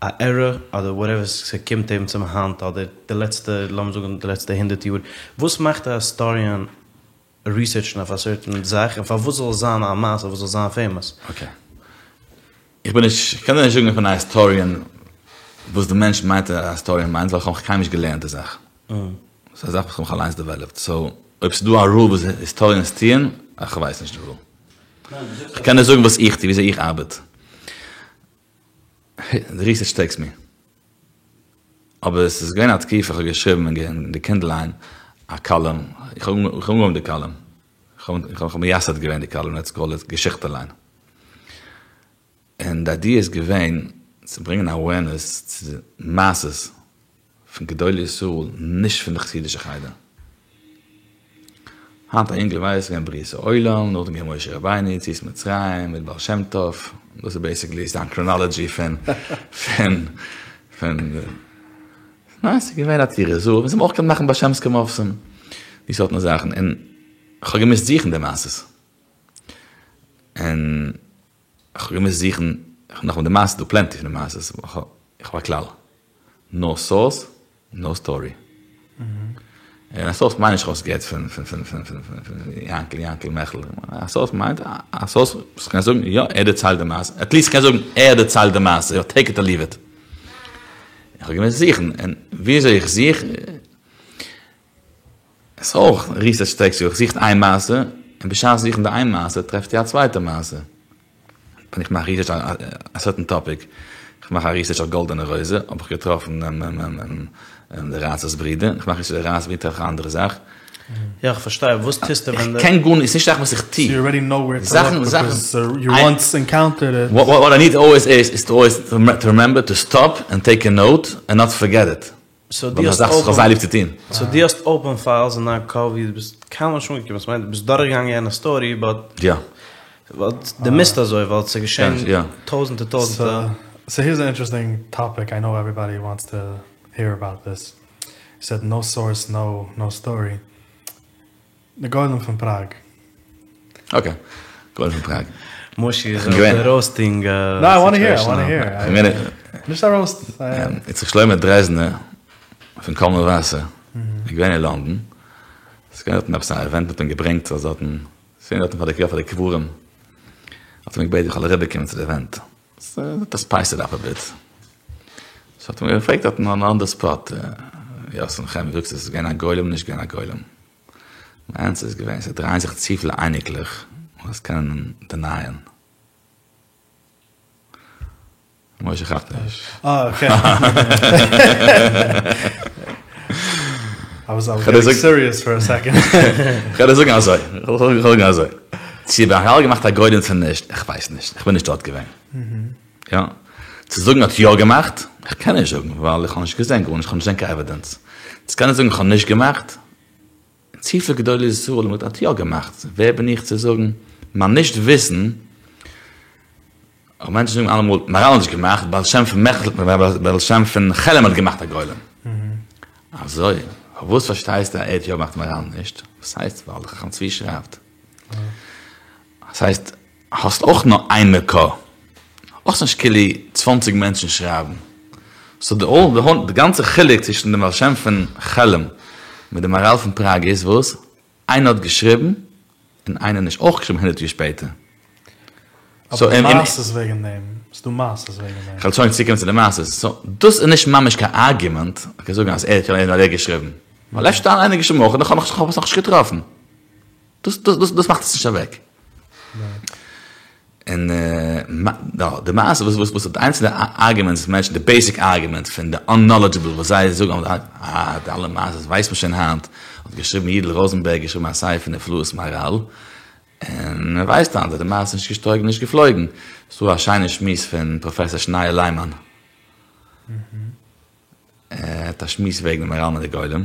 א ערא אדער וואטעווער ס'קומט אים צום האנט אדער די לעצטע לאמיר זאגן די לעצטע הונדערט יאר, וואס מאכט א היסטאריען ריסערטשן אויף א סערטען זאך און פארוואס זאל עס זיין א מעשה וואס זאל זיין פעימאס?
אקעי. איך בין נישט, איך קען דיר נישט זאגן איך בין א היסטאריען וואס די מענטש מיינט א היסטאריען מיינט ווייל איך האב נאך קיינמאל נישט געלערנט די זאך. ס'איז א זאך וואס איך האב מיך אליינס דעוועלאפט, סאו אויב ס'איז דא א רול וואס היסטאריענס טוען, איך ווייס נישט די רול. איך קען דיר זאגן וואס איך טו, וויאזוי איך ארבעט. די ריסערטש טעיקס מי. אבער עס איז געווען א תקופה איך האב געשריבן אין די קינדליין א קאלום, איך האב אנגעהויבן די קאלום, איך האב מייסד געווען די קאלום, לעטס קאל איט געשיכטע ליין. און די איידיע איז געווען צו ברענגען אווערנעס צו מעשות פון גדולי ישראל נישט פון די חסידישע חדר. היינט א יונגל ווייסט געווען בריאת העולם, נאכדעם געווען משה רבינו, יציאת מצרים, מיט בעל שם טוב, דאס איז בעיסיקלי זיין קראנאלעדזשי פון פון פון ניין ס'איז געווען א טורי זהב, און זיי האבן אויך געקענט מאכן בעל שם'סקע מופתים, די סארטן זאכן, און כ'האב געמוזט זוכן די מעשות, און כ'האב געמוזט זוכן, נאכאמאל די מעשה, ס'דא פלענטי פון די מעשות, איך האב א כלל, נאו סאורס. נאו סטארי. און א סאורס מיינט נישט כ'האב עס געהערט פון פון פון פון פון פון יענקל יענקל מעכל. א סאורס מיינט א סאורס וואס קען זאגן יא ער דערציילט די מעשה. עטליסט קען זאגן ער דערציילט די מעשה. יא טעיק איט אר ליוו איט. איך האב געמוזט זוכן. און וויאזוי איך זוך איז אויך ריסערטש טעיקס יו. איך זוך איין מעשה און בשעת זוכן די איין מעשה טרעפסטו א צווייטע מעשה. ווען איך מאך ריסערטש א סערטען טאפיק, איך מאך א ריסערטש אויף גאלדענע רויזע, האב איך געטראפן די ראצער'ס ברודער, איך מאך ריסערטש אויף די ראצער'ס ברודער טרעף איך א אנדערע זאך.
יא איך פארשטיי, וואס טוסטו ווען די.
איך קען גארנישט, ס'נישט זאכן וואס איך טו.
סאו יו אלרעדי נאו ווער טו לוק ביקאז יו וואנס אינקאונטערד איט.
וואט איי ניד אלוועיס איז, איז טו אלוועיס טו רימעמבער טו סטאפ ענד טעיק א נאוט ענד נאט פארגעט איט.
סאו דו האסט
זאך וואס כ'האב זייער ליב צו טון.
סאו דו האסט אופען פיילס אין דיין קאפ ווי דו ביסט קיינמאל נישט אנגעקומען, ס'מיינט דו ביסט דורכגעגאנגען יענע סטארי באט
יא.
דו מוזט אזוי ווייל ס'איז געשען טויזענטער טויזענטער.
סאו הירס אן אינטערעסטינג טאפיק, איי נאו עוועריבאדי וואנטס טו העיר אבאוט דיס, יו סעד נאו סאורס נאו נאו סטארי, די גולם פון פראג.
אקעי, גולם פון פראג.
מושי איז אויף די ראוסטינג
נאו איי וואנט טו העיר, איי וואנט טו העיר. נישט א ראוסט.
איציק שלמה דרעזנער פון קול מבשר איז געווען אין לאנדאן, ס'איז געווען דארטן עפעס א עווענט מ'האט אים געברענגט צו דארטן, ס'איז געווען דארטן פאר די פאר די קברים, האט ער אים געבעטן איך זאל אריבער קומען צו די עווענט, טו ספייס איט אפ א ביט, סאו האט ער אים געפרעגט דארטן אן די ספאט, יאסל נחמיה זאגסט עס איז געווען א גולם נישט געווען א גולם? מיין ענסער איז געווען, ס'דרייען זיך צופיל אייניקלעך וואס קענען דענייען. משה כאפט נישט.
אה, אקעי. איי וואס געטינג סיריעס פאר א סעקאנד.
כ'וועל דיר זאגן אזוי, כ'וועל זאגן אזוי. צו מהר"ל האט געמאכט א גולם צו נישט, איך ווייס נישט, איך בין נישט דארט געווען. יא. צו זאגן האט יא געמאכט, איך קען נישט זאגן, ווייל איך האב נישט געזען גארנישט, איך האב נישט געזען קיין עווידענס. צו קענען זאגן איך האב נישט געמאכט, צופיל גדולי ישראל האבן געזאגט האט יא געמאכט, ווער בין איך צו זאגן, מיין נישט וויסן, אבער מענטשן זאגן אלעמאל מהר"ל האט נישט געמאכט, בעל שם פון מעכל, בעל שם פון חעלם האט געמאכט א גולם. אזוי? פארוואס פארשטייסטו אז ער האט יא געמאכט מהר"ל נישט? וואס הייסט? ווייל דער חכם צבי שרייבט. דאס הייסט, האסט אויך נאר איין מקור, האסט נישט כאילו צוואנציג מענטשן שרייבן, סאו די האול די גאנצע חילוק צווישן דעם בעל שם פון חעלם מיט דעם מהר"ל פון פראג איז וואס? איינער האט געשריבן און איינער נישט, אויך געשריבן הונדערט יאר שפעטער.
אבער די מעשה איז וועגן דעם, ס'איז דא מעשות וועגן דעם.
כ'וועל שוין צוקומען צו די מעשות, סאו דאס איז נישט ממש קיין ארגומענט, כ'קען זאגן אז ער האט יא אדער ער געשריבן, ווייל אפשר האט איינער געשריבן אויך און איך האב עס נאכנישט געטראפן. דאס דאס דאס מאכט עס נישט אוועק. און די מעשה וואס וואס וואס די איינציגע ארגומענטס וואס מענטשן די בעיסיק ארגומענט פון די אננאלעדזשעבל וואס זיי זאגן אה די אלע מעשות ווייסט מען שוין היינט האט געשריבן יידל ראזענבערג געשריבן א ספר נפלאות מהר"ל און מען ווייסט היינט אז די מעשה איז נישט געשטויגן נישט געפלויגן. ס'דא א שיינע שמועס פון פראפעסער שניאור ליימאן. ער האט א שמועס וועגן די מהר"ל מיט די גולם,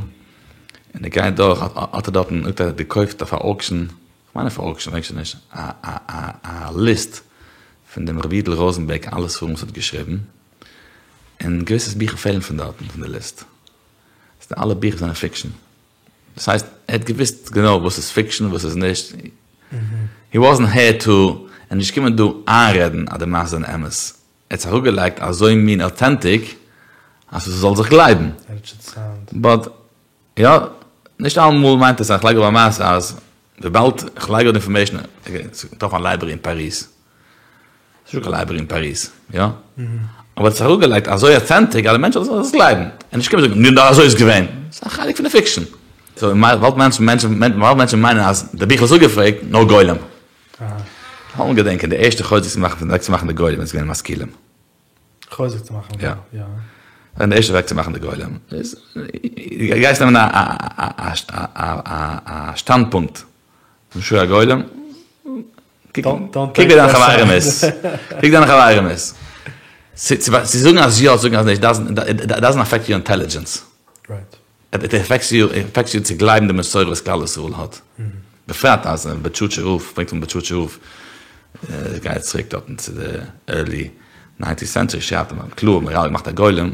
און ער גייט דורך, האט ער דארטן, זאגט ער האט געקויפט אויף א אוקשען, כ'מיין אויף א אוקשען, כ'דענק שוין נישט, א א א א ליסט פון דעם רבי יודל ראזענבערג אלע ספרים וואס ער האט געשריבן, און געוויסע ביכער פעלן פון דארטן פון די ליסט, די אלע ביכער זענען פיקשען, דאס הייסט ער האט געוויסט גענוי וואס איז פיקשען וואס איז נישט, הי וואזענט העיר טו, ער איז נישט געקומען דא איינרעדן אז די מעשה זענען אמת, ער האט עס אראפגעלייגט אזוי מין אוטענטיק אז ס'זאל זיך גלייבן. באט יא, נישט אלעמאל מיינט עס אז כ'לייג אראפ א מעשה אז וויבאלד כ'לייג אראפ די אינפארמעישן, געטראפן א לייברערי אין פאריז. ס'נישטא קיין לייברערי אין פאריז, יא? אבער ער האט עס אראפגעלייגט אזוי אוטענטיק אז די מענטשן זאלן עס גלייבן. און נישט קומען זאגן, נו אזוי איז געווען. ס'איז א חלק פון די פיקשן. סאו וויבאלד מענטשן מיינען אז די ביכל איז אפגעפרעגט, נאר גולם. לאמיר געדענקען די ערשטע חוזק צו מאכן פון אוועק צו מאכן די גולם איז געווען משכילים.
חוזק צו מאכן יא.
יא. די ערשטע אוועק צו מאכן די גולם איז גייסט נעמען א א א א שטאנדפונקט נישטא א גולם קוק ווער דיין חברים איז קוק דיינע חברים איז צו זאגן אז יא צו זאגן אז נישט דאזענט אפעקט יור אינטעלידזשענס. איט עפעקטס יו, עפעקטס יו צו גלייבן די מסורה וואס כלל ישראל האט. בפרט אז בוטשאטשער רב, ברענגט פון בוטשאטשער רב, גייט צוריק דארטן צו די ערלי ניינטינט סענטשערי, שרייבט ער קלאר מהר"ל האט געמאכט א גולם,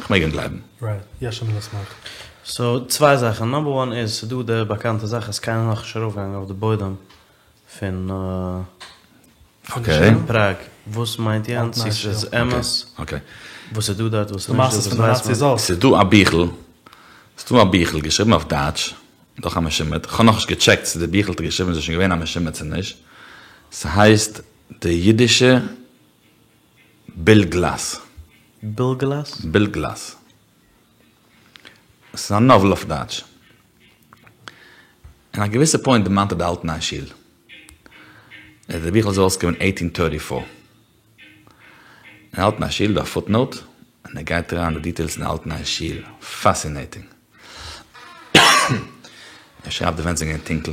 כ'מעג אים גלייבן.
רייט, יש על מי לסמוך.
סאו צוויי זאכן, נאמבער וואן איז ס'דא די באקאנטע זאך אז קיינער איז נאכנישט ארויפגעגאנגען אויף די בוידעם פון פראג, וואס מיינט יענץ? צו ס'איז אמת?
אקעי.
וואס איז דא דארט וואס
איז נישט דא וואס ווייסט מען?
ס'איז דא א ביכל, ס'איז דא א ביכל געשריבן אויף דייטש, דורך א משומד, כ'האב נאכנישט געטשעקט צו די ביכל האט ער געשריבן איז ער שוין געווען א משומד צו נישט, ס'הייסט די אידישע ביל גלאס.
ביל גלאס?
ביל גלאס. ס'איז א נאוועל אויף דייטש. אין א געוויסע פוינט דערמאנט ער די אלט ניי שול. די ביכל איז ארויסגעקומען עיטין טערטי פאר. אין אלט ניי שול איז דא א פוטנאוט, און ער גייט אריין אין די דיטעילס אין די אלט ניי שול. פאסינעטינג. ער שרייבט די ווענט זענען געווען טונקל.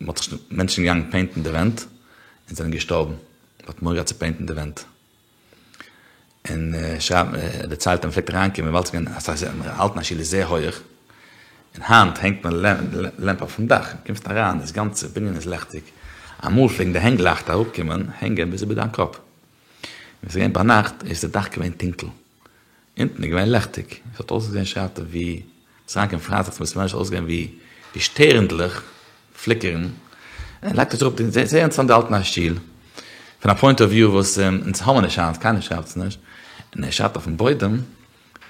מ'האט זיך מענטשן געגאנגען פעינטן די ווענט און זענען געשטארבן. מ'האט מורא געהאט צו פעינטן די ווענט. און ער שרייבט, ער דערציילט אז מ'פלעגט אריינקומען ווייל ס'איז געווען אסאך אלט ניי שול איז זייער הויעך, און היינט הענגט מען לעמפ אויפן דאך, קומסט אריין דאס גאנצע בנין איז לעכטיג, אמאל פלעגן די הענגלייכט אראפקומען הענגען ביז איבער דיין קאפ, ווען ס'איז געווען ביינאכט איז די דאך געווען טונקל, אונטן איז געווען לעכטיג, עס האט אויסגעזען שרייבט ער ווי ס'איז אריינגעקומען פרייטאג צום בית מדרש אויסגעזען ווי ווי שטערנדלעך פליקערן, ער לייגט עס אראפ זייער אינטערעסאנט די אלט ניי שול, פון א פוינט אוו וויו וואס אונז האבן נישט היינט, קיינער שרייבט עס נישט, און ער שרייבט אויפן בוידעם,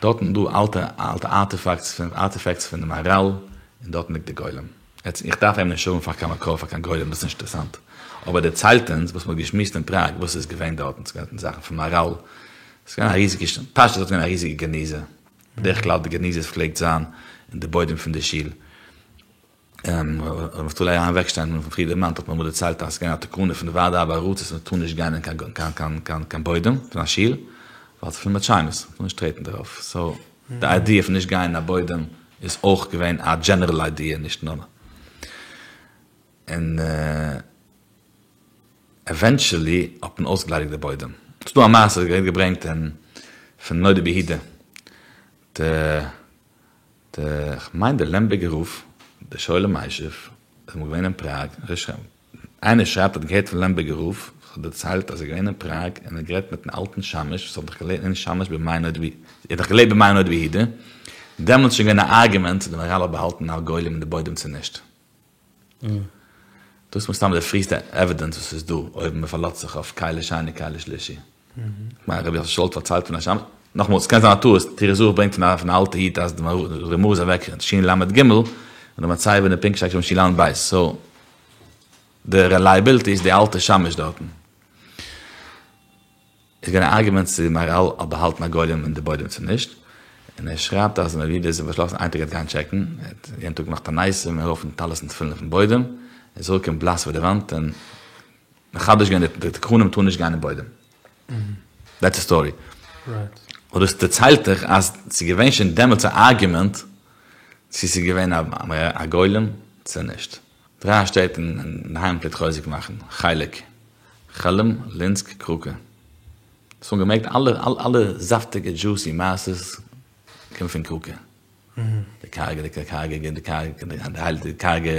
דארטן איז דא אלטע אלטע ארטיפאקטס פון ארטיפעקטס פון די מהר"ל, און דארטן ליגט די גולם. יעצט איך דארף אים נישט האבן פאר קיין מקור פאר קיין גולם דאס איז נישט אינטערעסאנט, אבער ער דערציילט אונז וואס מ'האט געשמועסט אין פראג וואס איז געווען דארטן, ס'איז געווען זאכן פון מהר"ל, ס'איז געווען א ריזיגע, פשט איז דארט געווען א ריזיגע גניזה, בדרך כלל די גניזות פלעגט זיין אין די בוידעם פון די שול. ר' נפתלי אהרן וועקשטיין פון פריער דערמאנט האט מיר אמאל דערציילט אז עס איז געווען א תקנה פון די ועד ארבע ארצות מען טאר נישט גיין אין קיין קיין בוידעם פון א שול ווייל ס'איז פול מיט שמות, מען טאר נישט טרעטן דערויף, סאו די איידיע פון נישט גיין אין א בוידעם איז אויך געווען א דזשענערל איידיע נישט נאר און עווענטשעלי האט מען אויסגעליידיגט די בוידעם. ס'איז דא א מעשה ווערט געברענגט אין פון נודע ביהודה די די כ'מיין די לעמבערגער רב די שואל ומשיב איז אמאל געווען אין פראג איינער שרייבט האט געהערט פון לעמבערגער רב וואס האט דערציילט אז ער איז געווען אין פראג און ער האט גערעדט מיטן אלטן שמש וואס האט נאך געלעבט אין שמש בימי נודע בי ער האט נאך געלעבט בימי נודע ביהודה דעמאלטס איז שוין געווען א ארגומענט צו די מהר"ל האט באהאלטן א גולם אין די בוידעם צו נישט. דאס איז מסתם די פריסטע עווידענס וואס איז דא אויב מען פארלאזט זיך אויף כלי שני כלי שלישי. כ'מיין רבי יוסף שאול פארציילט פון א שמש, נאכאמאל ס'קען זיין א טעות, טורי זהב ברענגט פון א אלטע איד אז די רמ"א איז אוועק של"ג און די מצבה אין די פנקס שטייט של"ב, סאו די רעלייעביליטי איז די אלטע שמש דארטן. איז געווען א ארגומענט צו די מהר"ל האט באהאלטן א גולם אין די בוידעם צו נישט, און ער שרייבט אז נודע ביהודה איז באשלאסן איין טאג ער וועט גיין טשעקן, ער האט יענעם טאג געמאכט תעניתים און ארויף מיט טלית און תפילין אויפן בוידעם, ער איז אראפגעקומען בלאס ווי די וואנט און מחדש געווען די תקנה מ'טאר נישט גיין אין בוידעם. דעטס די סטארי. אבער דאס דערציילט דיך אז ס'איז געווען שוין דעמאלטס א ארגומענט צו ס'איז געווען א גולם צו נישט. דריי שטעט אינדערהיים פלעגט חוזק מאכן, חלק, חעלם, לינסק, קראקע. ס'האבן געמעגט אלע אלע זאפטיגע דזשוסי מעשות קומען פון קראקע. די קארגע די קארגע די קארגע די הייליגע די קארגע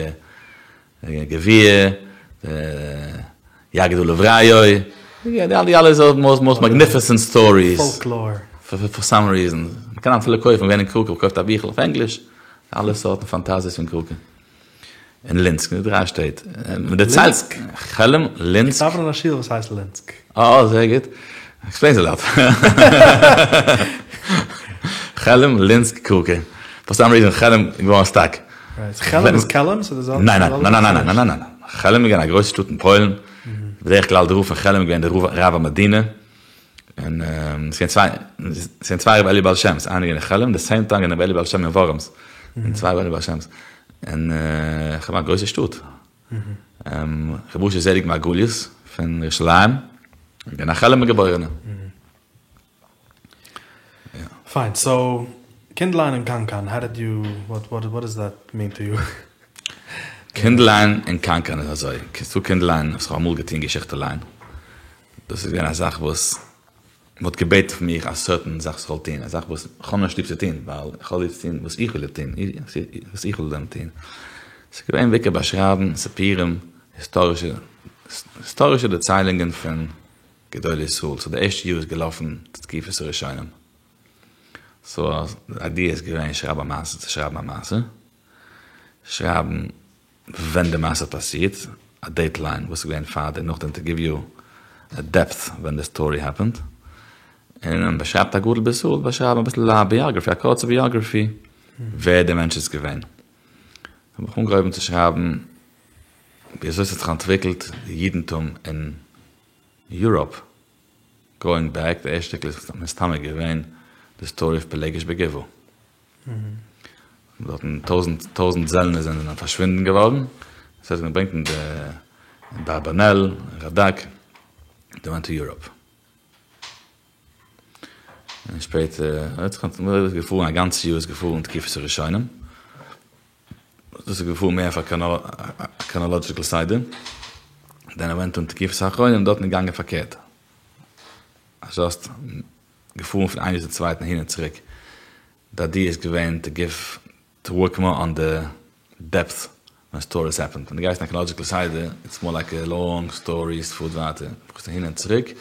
גביר, די יגיד עליו רעיו, די אלע אלע מאסט מאגניפיסענט סטאריס.
פאלקלאר.
פאר סאם ריזען. מ'קען אפילו קויפן, געווען אין קראקע, געקויפט א ביכל אויף ענגליש, אלע סארטן פאנטאזיעס פון קראקע. און לינסק, די דריי שטעט.
לינסק?
חעלם, לינסק.
איך דאווען אין א שול וואס הייסט לינסק.
אה, זייער גוט. עקספלעינס א לאט. חעלם, לינסק, קראקע. פאר סאם ריזען חעלם איז געווארן סטאק.
חעלם איז קעלם? ס'איז די זעלבע?
ניין ניין ניין ניין ניין ניין ניין. חעלם איז געווען א גרויסע שטאט אין פוילן. בדרך כלל די רב פון חעלם איז געווען דער רב המדינה. און עס געווען צוויי, עס געווען צוויי רבי אלי' בעל שם'ס, איינער געווען אין חעלם, די סעים טיים געווען רבי אלי' בעל שם אין ווארמס, און צוויי רבי אלי' בעל שם'ס, און כ'מיין א גרויסע שטאט, רבי אשר זעליג מרגליות פון ירושלים, געווען א חעלעמער געבוירענער.
פיין, סאו קינדליין און קאנקאן, האו דיד יו, וואט וואט דאס דעט מין טו יו?
קינדליין און קאנקאן איז אזוי, ס'דא קינדליין וואס כ'האב אמאל געטון געשיכטע ליין, דאס איז געווען א זאך וואס מ'האט געבעטן פון מיך א סערטען זאך איך זאל טון, א זאך וואס כ'האב נישט ליב צו טון, ווייל איך האב ליב צו טון וואס איך וויל טון, וואס איך וויל דען טון. ס'איז געווען בעיקר באשרייבן סיפורים, היסטארישע, היסטארישע דערציילונגען פון גדולי ישראל, סאו די ערשטע יאר איז געלאפן תקופת הראשונים, סאו די איידיע איז געווען שרייב א מעשה צו שרייבן א מעשה, שרייבן ווען די מעשה האט פאסירט, א דעיט ליין וואס איז געווען פאר דעם נאכדעם טו גיוו יו א דעפט ווען די סטארי העפענד, און מען באשרייבט א גדול בישראל, באשרייבן אביסל א ביאגראפי, א קורצע ביאגראפי, ווער דער מענטש איז געווען. האב איך אנגעהויבן צו שרייבן ווי אזוי ס'האט זיך אנטוויקלט די אידנטום אין יוראפ, גאואינג בעק, די ערשטע שטיקל איז מסתמא געווען די סטארי אוו פילגש בגבעה. דארטן טויזענט טויזענט זעלנער זענען פארשווינדן געווארן, עס האט געברענגט אין די אברבנאל, רד"ק, דעי ווענט טו יוראפ. און שפעטער האט זיך איז געפארן א גאנצע יאר איז געפארן תקופת הראשונים, דאס איז געפארן מער אויף א קראנאלאדזשיקל סדר, דען איי ווענט אן תקופת האחרונים דארטן איז געגאנגען פארקערט, דזשאסט געפארן פון איין יאר צום צווייטן אהין און צוריק, די איידיע איז געווען טו גיוו טו ווארק מאר אן די דעפט ווען סטאריס העפענד, ווען דו גייסט אין א קראנאלאדזשיקל סדר איטס מאר לייק א לאנג סטארי עס פארט ווייטער, פארסט אהין און צוריק,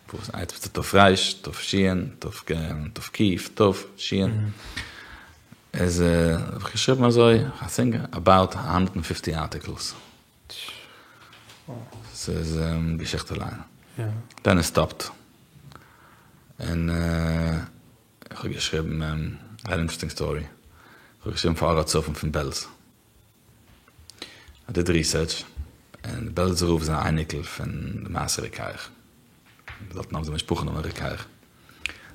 פארסט איינס ביז ת"ר, ת"ש, ת"ק, ת"ש, איז האב איך געשריבן אזוי איי טינק אבאוט האנדרעט ענד פיפטי ארטיקלס, ס'איז געשיכטע ליין, דען איט סטאפט, און. איך האב געשריבן אן אינטערעסטינג סטארי, איך האב געשריבן פאר אור הצפון פון בעלז, איי דיד ריסערטש, און די בעלזער רב איז אן אייניקל פון די מעשה רוקח, דארטן האבן זיי משפחה נאמען רוקח,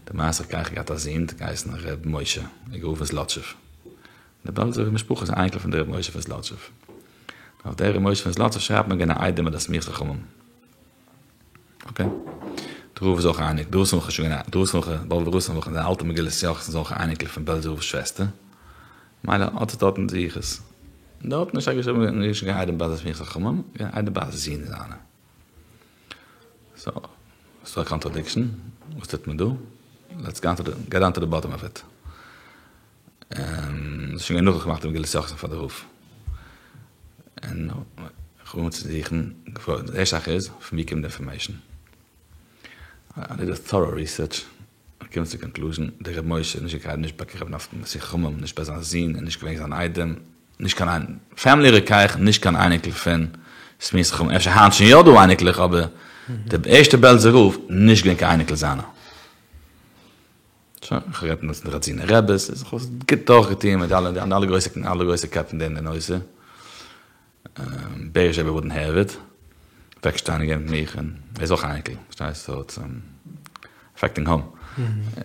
די מעשה רוקח האט געהאט א זון האט געהייסן ר' משה, ער איז געווען רב אין זלאטשוב, די בעלזער משפחה איז א אייניקל פון די ר' משה פון זלאטשוב, אויף דער ר' משה פון זלאטשוב שרייבט מען געווען א איידעם ביי די סמיכת חכמים. אקעי. דער רב איז אויך א אייניקל, דער רב איז שוין געווען א, דער רב איז אויך די אלטע מגילת יוחסין איז אויך א אייניקל פון בעלזער רב'ס שוועסטער. מילא האט עס דארטן די יחוס. דארטן איז שוין געשריבן נישט קיין איידעם ביי די סמיכת חכמים, געווען איידעם ביי א זון זיינע. סאו, ס'דא א קאנטראדיקשאן, וואס טוט מען דא? לעטס גאו געט דאון טו די באטאם אוו איט. און ס'איז שוין געווען נאך איך געמאכט די מגילת יוחסין פאר די רב. און איך האב אנגעהויבן צו זוכן, די ערשטע זאך איז, פון ווי קומט די אינפארמעישן? איי דיד א טארא ריסערטש, געקומען צו די קאנקלוזשן, דער ר' משה איז נישט געקומען נישט ביי קיין רב סמיכת חכמים, נישט ביי זיין זון, און נישט געווען זיין איידעם, נישט קיין איין, פעמילי רוקח, נישט קיין אייניקל פון סמיכת חכמים, אפשר היינט שוין יא דא אייניקלעך, אבער דער ערשטער בעלזער רב, נישט געווען קיין אייניקל זיינער. שוין, איך האב גערעדט מיט די ראדזינער רעבעס, איך האב עס גוט דורכגעטון מיט אלע אלע גרויסע אלע גרויסע קעפ אין די נושא. בעריש רבי וואודנט העוו איט, וועקשטיין געווען מיט מיך, און ער איז אויך א אייניקל, פארשטייסט, סאו איטס עפעקטינג הים.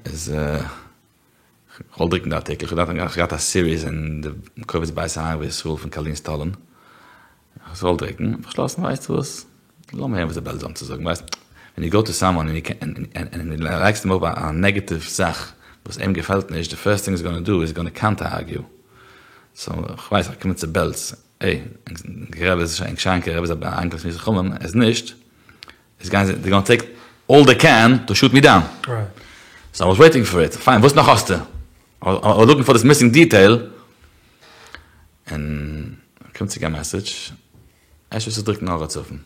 איז איך וואלט דרוקן די ארטיקל, איך האב געהאט א סיריס אין די קובץ בית אהרן וישראל פון קארלין סטאלין, איך וואלט דרוקן, באשלאסן ווייסטו וואס, לאמיר הערן וואס די בעלזער האבן צו זאגן, ווייסט, ווען יו גאו טו סאמאן און דו לייגסט אים אויף א נעגעטיוו זאך וואס אים געפעלט נישט, די פירסט טינג היז גאנא דו איז גאנא קאונטער ארגיו, סאו איך ווייס איך קום צו בעלז, העי, ענקער רבי איז ענק שיינקער רבי איז א אייניקל פון סמיכת חכמים, ער איז נישט, איז גייען זיי, דעי גאנא טעיק אלל דעי קען טו שוט מי דאון. סאו איי וואס וועיטינג פאר איט, פיין וואס נאך האסטו? איי וואס לוקינג פאר דיס מיסינג דיטעיל, און קומט צוריק א מעסעדזש, אפשר עס דרוקט אין אור הצפון.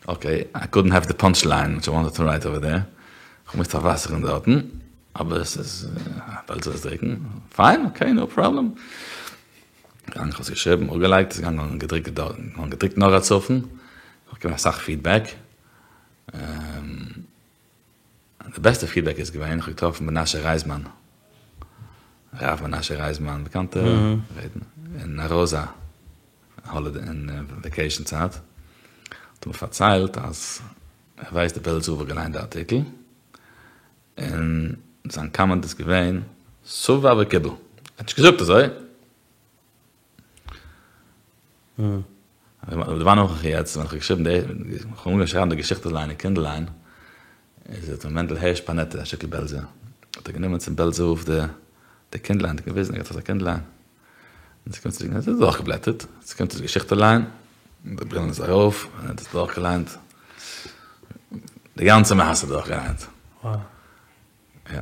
אקעי, איי קאדנט העוו די פאנטש ליין וויטש איי וואנטעד טו רייט אווער דער, כ'האב געמוזט פארוואסערן דארטן, אבער עס איז בעלז זאל עס דרוקן, פיין, אקעי, נאו פראבלעם. געגאנגען כ'האב עס געשריבן, אפגעלייגט, עס געגאנגען און געדרוקט דארט, און געדרוקט אין אור הצפון, כ'האב באקומען אסאך פידבעק. די בעסטע פידבעק איז געווען, איך האב געטראפן מנשה רייזמאן, הרב מנשה רייזמאן, באקאנטע רעדנער, אין ארוזא, האלידעי, אין וועקעישן צייט, האט ער מיר פארציילט אז ער ווייסט די בעלזער רב האט געליינט די ארטיקל, און זיין קאמענט איז געווען, סבר וקיבל. ער האט נישט געזאגט אזוי. דערמאן איך מיך יעצט ווען איך האב געשריבן די, איך האב אנגעהויבן שרייבן די געשיכטע ליין אין קינדליין, איז האט מיר מענדל הערש פאנעט א שטיקל בעלזער, האט ער גענומען צום בעלזער רב די די קינדליין, האט געוויזן ער האט אזא קינדליין, און ס'קומט צו, ער האט עס דורכגעבלעטערט, ס'קומט צו די געשיכטע ליין, די ברילן איז ארויף, און ער האט עס דורכגעליינט, די גאנצע מעשה דורכגעליינט. יא.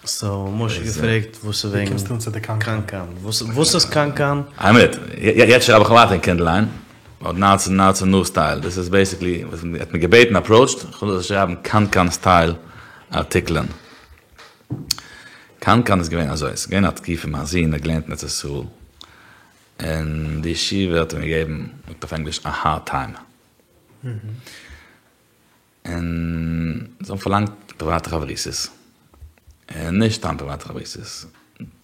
סאו משה געפרעגט וואס איז וועגן קאנקאן? וואס איז קאנקאן?
האמת, יעצט שרייב איך ווייטער אין קינדליין, באט נאו איטס נאו איטס א ניו סטייל, דאס איז בעיסיקלי וואס מען האט מיר געבעטן אפראוטשט, איך זאל שרייבן קאנקאן סטייל ארטיקלען. קאנקאן איז געווען אזוי, ס'איז געווען א תקופה מיין זון האט געלערנט אין ארץ ישראל, און די ישיבה האט אים געגעבן, מ'זאגט אויף ענגליש, א הארד טיים. און זיי האבן פארלאנגט פריוואטע חברותות, און נישט סתם פריוואטע חברותות,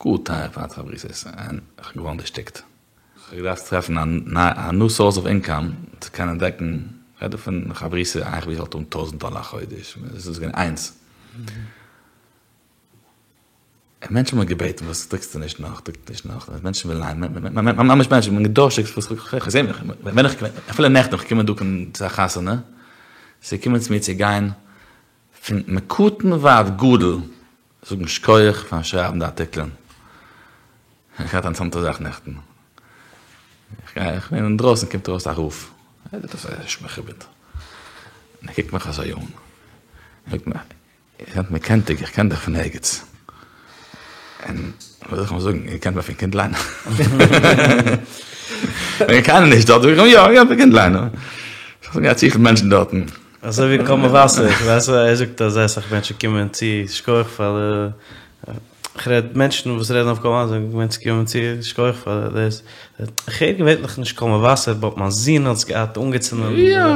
גאר טייערע פריוואטע חברותות, און איך בין געווארן דערשטיקט. איך האב געדארפט טרעפן א ניו סאורס אוו אינקאם צו קענען דעקן, כ'רעד דא פון חברותא, איין חברותא האלט אן טויזנט דאלער א חודש, דאס איז געווען איינס. און מענטשן האבן מיר געבעטן וואס דרוקסטו נישט נאך, דרוק נישט נאך, מענטשן ווילן ליינען, ממש מענטשן האבן געדורשטיגט וואס איך זע מיך, ווען איך, אפילו נעכטן איך קום דא צו א חתונה, ס'איז געקומען צו מיר צו גיין פון מקטן ועד גדול זאגן שכוח פארן שרייבן די ארטיקלען, איך געהאט א אינטערעסאנטע זאך נעכטן, איך גיי, איך בין אינדרויסן קומט ארויס א רב, ער זעט אויס נישט מכובד, און ער קוקט מיך אזוי אן, זאגט מיר, איר זענט מיר קענטיג, איך קען דיך פון ערגעץ. און וואס זאל איך אים זאגן, איר קענט מיר פון קינדליין? איך קען נישט דארט, זאג איך אים, יא, יא, פון קינדליין. איך זאג, יא, צופיל מענטשן דארטן.
אזוי ווי קול מבשר, ווייסט ער זאגט אז אסאך מענטשן קומען צו, שכוח פאר די, איך רעד מענטשן וואס רעדן אויף קול מבשר, מענטשן קומען צו, שכוח פאר דאס. איך הער געווענליך נישט קול מבשר, באט מיין זון האט עס געהאט אנגעצינדן.
יא.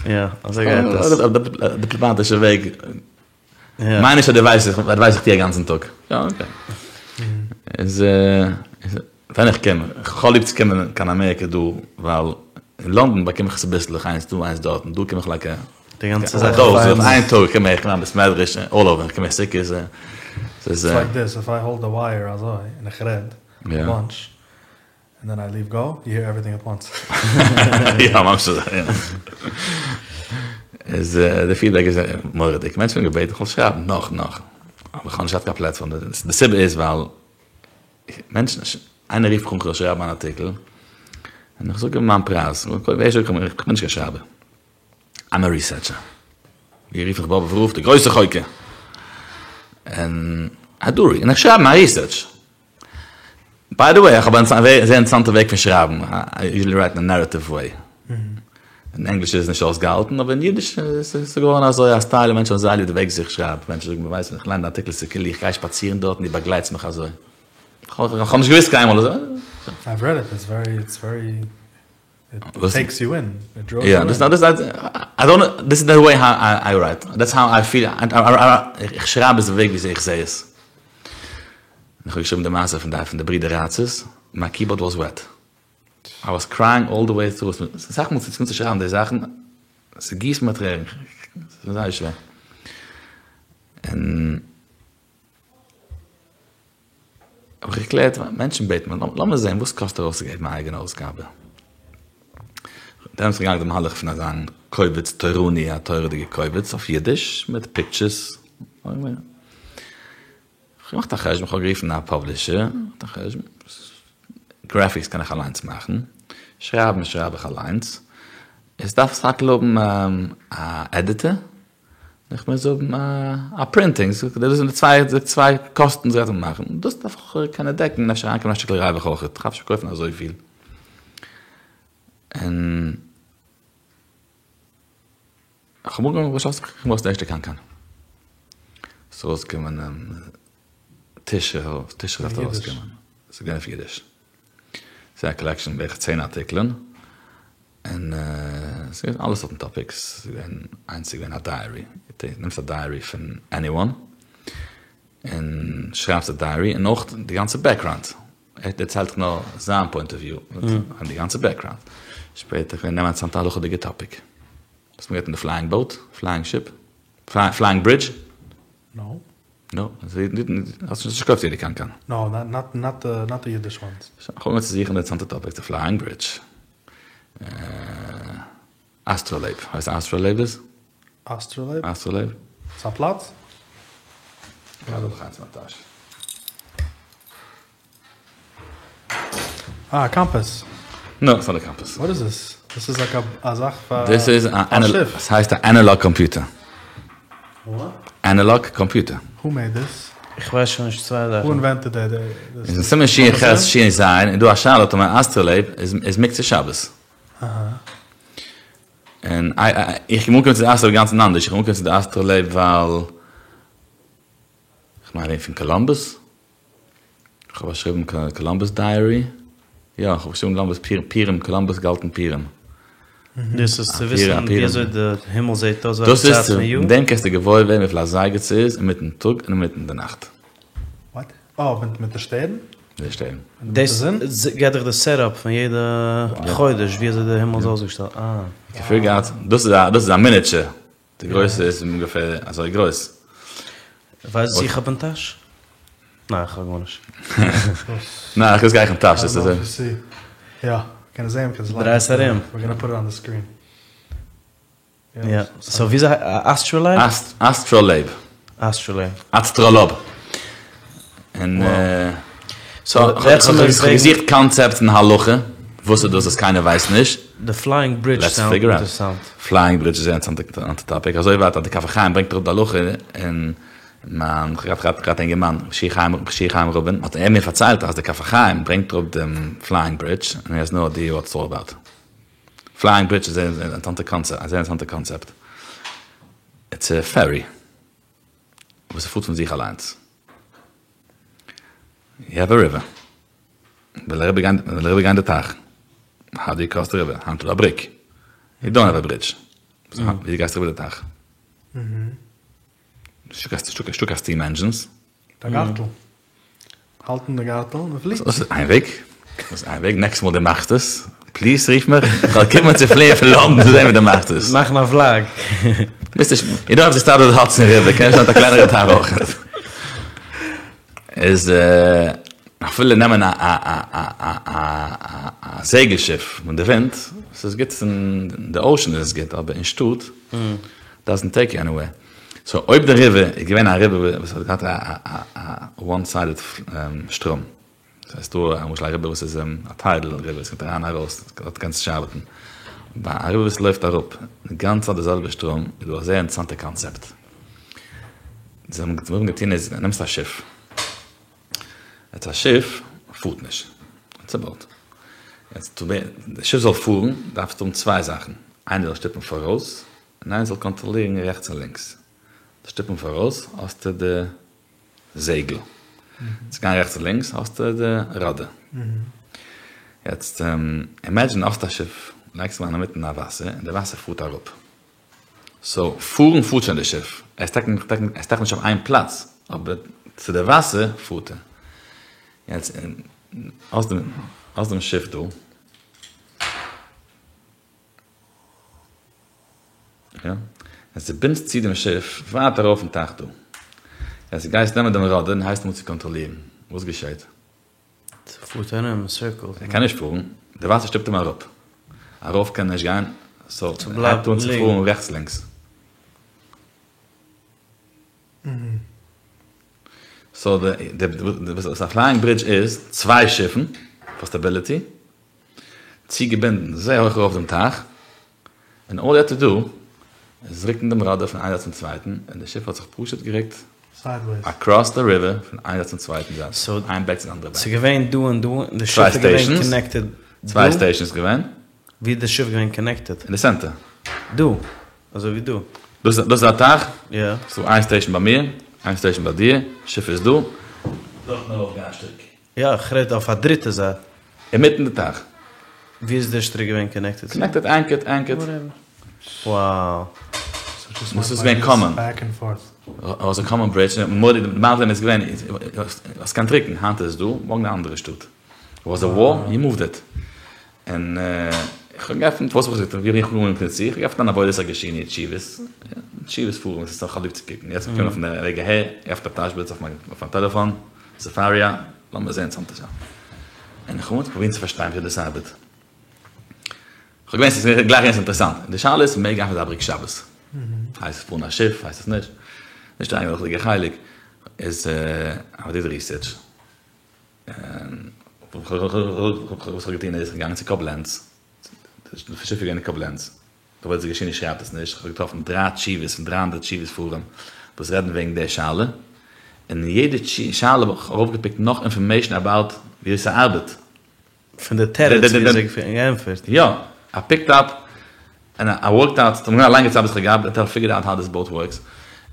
יא, אזוי גייט עס.
דיפלאמאטישע וועג. מיין נישט אז דו ווייסט, דו ווייסט איך טו א גאנצן טאג. יא, אקעי. איז ווען איך קום, איך האב ליב צו קומען קיין אמעריקע דא, ווייל אין לאנדאן באקום איך עס אביסלעך, איינס דא איינס דארט, און דא קום איך לייק א
די גאנצע זאך
אויף איין טאג קום איך אין בית מדרש, אלל אווער, איך קום אין סוכות.
איטס לייק דיס, איף איי האלד די ווייער אזוי און איך רעד א באנטש, ענד דען איי ליוו גאו, יו העיר עווריטינג עט וואנס.
יא, ממש אזוי, יא. איז די פידבעק איז מורא'דיג, מענטשן האבן געבעטן איך זאל שרייבן נאך נאך, אבער איך האב נישט געהאט קיין פלעטפארם, די סיבה איז ווייל מענטשן, איינער רופט מיך אן איך זאל שרייבן אן ארטיקל, און איך זאג אים מיין פרייז, קודם ערשט זאג איך אים איך בין נישט קיין שרייבער, איים א ריסערטשער, ווי רופט מיך באבובער רב, די גרויסע חוקר, און איי דו, און איך שרייב מיין ריסערטש. ביי די וועי, איך האב א זייער אינטערעסאנטע וועג פון שרייבן, איי יוזשעלי רייט אין א נערעטיוו וועי. אין ענגליש איז עס נישט אויסגעהאלטן, אבער אין אידיש איז עס געווארן אזוי א סטייל, מענטשן האבן זייער ליב די וועג וויאזוי איך שרייב, מענטשן זאגן מיר ווייסט ווען איך ליין די ארטיקל ס'איז כאילו איך גיי שפאצירן דארט און דו באגלייטסט מיך אזוי. איך האב נישט געוואוסט קיינמאל אזוי.
I've read it, it's very, it's very, it takes you in, it draws
you in. יא, דאס איז די וועי האו איי רייט, דעטס האו איי פיל, איך שרייב עס די וועג וויאזוי איך זע עס. איך האב געשריבן די מעשה פון די פון די ברידער ראצערס, מיי קיבארד וואס וועט, איי וואס קרייאינג אלל די וועי טרו, אסאך מאל ס'קומט צו שרייבן די זאכן, ס'גיסט מיר טרערן, ס'איז זייער שווער, און האב איך געקלערט, מענטשן בעטן מיר, לאמיר זען וואס קאסט ארויסצוגעבן א אייגענע אויסגאבע, דעמאלטס איז געגאנגען די מהלך פון אזא קובץ תורני, א תורה'דיגע קובץ אויף אידיש מיט פיקטשערס, כ'האב געמאכט א חשבון, כ'האב גערופן א פאבלישער, געמאכט א חשבון, גרעפיקס קען איך אליינס מאכן, שרייבן שרייב איך אליינס, עס דארף סך הכל האבן א עדיטער, איך מוז האבן א פרינטינג, דאס זענען די צוויי די צוויי קאסטן וואס גייט מען מאכן, דאס דארף איך קענען דעקן, אפשר אריינקומען א שטיקל ריווח אויך, איך דארף נישט פארקויפן אזויפיל. און איך האב אנגעהויבן באשלאסן איך קום ארויס די ערשטע קנקן. ס'איז ארויסגעקומען תשרי, תשרי דארף ארויסקומען. ס'איז געווען אויף אידיש. ס'איז א קאלעקשאן בערך צען ארטיקלען. און ס'איז געווען אלע סארטן טאפיקס. ס'איז געווען, איינס איז געווען א דייערי. דו נעמסט א דייערי פון עניוואן. און שרייבסט א דייערי און אויך די גאנצע בעקגראונד. ער דערציילט דיך נאר זיין פוינט אוו וויו, און די גאנצע בעקגראונד. שפעטער איך וועל נעמען א אינטערעסאנטע הלכה'דיגע טאפיק. האסט אמאל געהערט פון די פלייאינג באוט? פלייאינג שיפ? פלייאינג ברידזש?
נאו.
נאו? האסט נישט געקויפט יעדע קנקן?
נאו, נאט נאט נאט די אידיש וואנס.
איך האב אנגעהויבן צו זוכן אינטערעסאנטע טאפיקס, די פלייאינג ברידזש. אסטראלעיב, ווייסט וואס אסטראלעיב איז?
אסטראלעיב?
אסטראלעיב.
ס'איז א פלאץ?
איך האב דאך איינס אין מיין טאש.
אה, א קאמפעס.
נא, ס'איז נישט א קאמפעס.
וואט איז דיס? דאס איז לייק א זאך פאר
דאס איז א
שיף.
ס'הייסט א אנאלאג קאמפיוטער.
וואט?
אנאלאג קאמפיוטער.
הו מעיד דיס?
איך ווייס שוין נישט צוויי זאכן.
הו אינווענטעד די
איז אין סימן שין חית שין זיין איז דא א שאלה טאמער אסטראלעיב איז מוקצה שבת.
אהא.
און איך בין אנגעקומען צו די אסטראלעיב אינגאנצן אנדערש, איך בין אנגעקומען צו די אסטראלעיב ווייל איך מיין פון קאלאמבוס, איך האב באשריבן קאלאמבוס דייערי, יא איך האב געשריבן קאלאמבוס פורים, קאלאמבוס געהאלטן פורים.
דאס איז צו וויסן ווי אזוי די הימל זעט אויס
וועלכע צייט פון יאר? מיט דעם קענסטו געוואויר ווערן וויפיל אזייגער ס'איז אינמיטן טאג און אינמיטן די נאכט.
וואט? אה, מיט די שטערן?
מיט די שטערן.
דאס געט דיך די סעט אפ פון יעדע חודש ווי אזוי די הימל איז אויסגעשטעלט. אה.
געפיגערט, דאס איז א דאס איז א מיניטשער, די גרויסע איז אומגעפער אזוי גרויס.
ווייסט וואס איך האב אין טאש? ניין איך האב גארנישט.
ניין איך גיי אין טאש דאס איז.
יא, קען זעהן קען
זעהן. דריי עס ארום.
We're gonna put it on the screen.
יא, סאו וויאזוי אסטראלעיב?
אסטראלעיב.
אסטראלעיב.
אסטראלאב. און סאו כ'האב געזוכט קאנצעפטס אין הלכה, וואס איז דאס וואס קיינער ווייסט נישט?
די פלייאינג ברידזש סאונדט אינטערעסאנט.
פלייאינג ברידזש איז זייער אינטערעסאנטע טאפיק, אזוי ווייט אז די כף החיים ברענגט אראפ די הלכה און מיין כ'האב געהאט א אינגערמאן ר' יהושע חיים רובין האט ער מיר פארציילט אז די כף החיים ברענגט אראפ דעם פלייאינג ברידזש און הי העז נאו איידיע וואט איטס אלל אבאוט. פלייאינג ברידזש איז זייער אינטערעסאנטע קאנצעפט, א זייער אינטערעסאנטע קאנצעפט. איטס א פערי וואס פארט פון זיך אליינס. יו העוו א ריווער. וויל אריבער גיין, וויל אריבער גיין די טייך. האו דו יו קראס די ריווער? היינט איז דא א בריק. יו דאנט העוו א ברידזש. ווי גייסטו אריבער די טייך? נישטא קיין סטיעם ענדזשינס.
מיט א גארטל. האלטן די גארטל און מ'פליעט.
דאס איז איין וועג. דאס איז איין וועג. נעקסט מאל דו מאכסט עס, פליז רוף מיך, איך וועל קומען צו פליען פון לאנדאן צו זען ווי דו מאכסט עס.
מאכן א וולאג.
ביסט נישט, יו דאנט האוו טו סטארט וויט די האדסאן ריווער, קענסט מיט א קלענערע טייך אויך. איז אפילו נעמען א א א א א א זעגל שיף מיט די ווינט, ס'איז גוט אין די אושען איז עס גוט, אבער אין שטאט דאזענט טעיק יו עניוועיר. סאו אויב די ריווער איז געווען א ריווער וואס האט געהאט א וואן סיידעד שטראם, ס'איז דא למשל א ריווער וואס איז א טיידל ריווער, עס קומט אריין ארויס, דארט קענסטו נישט ארבעטן, ביי א ריווער וואס לויפט אראפ די גאנצע צייט די זעלבע שטראם איז דא א זייער אינטערעסאנטע קאנצעפט. זיי האבן געטון איז, נעמסט א שיף, יעצט א שיף פארט נישט, איטס א באוט, יעצט די שיף זאל פארן דארפסטו האבן צוויי זאכן, איינער זאל שטופן פאראויס, און איינער זאל קאנטראלירן רעכטס און לינקס. צו שטופן פאראויס האסטו די זעגל, צו גיין רעכטס און לינקס האסטו די רודער. יעצט אימעדזשין האסט א שיף, לייגסט אים אריין אינמיטן א וואסער און די וואסער פארט אראפ. סאו פארן פארט שוין די שיף, ער איז טאקע נישט אויף איין פלאץ, אבער צו די וואסער פארט ער. יעצט האסט דעם שיף דא. יא, אז דו בינדסט צו דעם שיף ווייט ארויף אין טייך דא, יעצט גייסט נעמען דעם רודער און הייבסט אן צו קאנטראלירן, וואס געשעט?
ס'פארט ארום אין סירקלס.
ער קען נישט פארן, די וואסער שטופט אים אראפ, ארויף קען ער נישט גיין, סאו ער הייבט אן צו פארן רעכטס לינקס. סאו די וואס א פלייאינג ברידזש איז, צוויי שיפן פאר סטעביליטי, צוגעבינדן זייער הויך ארויף דעם טייך, און אלל יו העוו טו דו איז רוקן דעם רודער פון איין זייט צום צווייטן, און די שיף האט זיך פשוט גערוקט אקראס די ריווער פון איין זייט צום צווייטן זייט, איין בענק צו די אנדערע בענק.
ס'איז געווען דא און דא, און די שיף איז געווען קאנעקטעד דא?
צוויי סטעישאנס געווען.
ווי איז די שיף געווען קאנעקטעד?
אין די סענטער.
דא, אזוי ווי דא.
דאס איז א טייך?
יא.
ס'דא איין סטעישאן ביי מיר, איין סטעישאן ביי דיר, שיף איז דא. דארטן ארויף גיין א שטריק.
יא, איך רעד אויף א דריטע זייט.
אינמיטן די טייך.
ווי איז דער שטריק געווען קאנעקטעד צו?
קאנעקטעד ענקערט ענקערט.
וואו.
וואס איז געווען קאמאן? וואס א קאמאן ברידזש, מורא'דיג די מעלה איז געווען האסט געקענט ריקן, היינט איז עס דא, מארגן אין א אנדערע שטאט. וואס א וואל, יו מואווד איט. און איך האב געעפנט, וואס האב איך געזאגט, ווי בין איך געקומען צו, איך האב געעפנט אן עבודת הגשי תשובות, תשובות פארום, עס איז איך האב ליב צו קוקן, יעצט געקומען אויפן וועג אהער, געעפנט א תשבץ אויף מיין טעלעפאן, ספריה, לאמיר זען אינטערעסאנטע זאכן. און איך האב אנגעהויבן צו פרובירן צו פארשטיין וויאזוי דאס ארבעט. איך האב געווען ס'איז גלייך געווען אינטערעסאנט. די שאלה איז מעג גיין פון אזא בריק שבת. הייסט עס פארן א שיף, הייסט עס נישט. נישט א הלכה'דיגע חלק. איז איי דיד ריסערטש. און וואס איך האב געטון איז, איך בין געגאנגען צו קאבלענץ. די שיף איז געווען אין קאבלענץ. די עבודת הגשני שרייבט עס נישט, כ'האב געטראפן דריי תשובות פון 300 תשובות ספרים וואס רעדן וועגן די שאלה, און אין יעדע שאלה האב איך ארויפגעפיקט נאך אינפארמעישן אבאוט ווי ס'ארבעט.
פון די תירוץ ווי אזוי געענטפערט.
יא, איי פיקד אפ און איי ווארקד אוט, ס'האט מיר גענומען א לאנגע צייט ביז כ'האב געארבעט אונטיל איי פיגערד אוט האו דיס באוט ווארקס,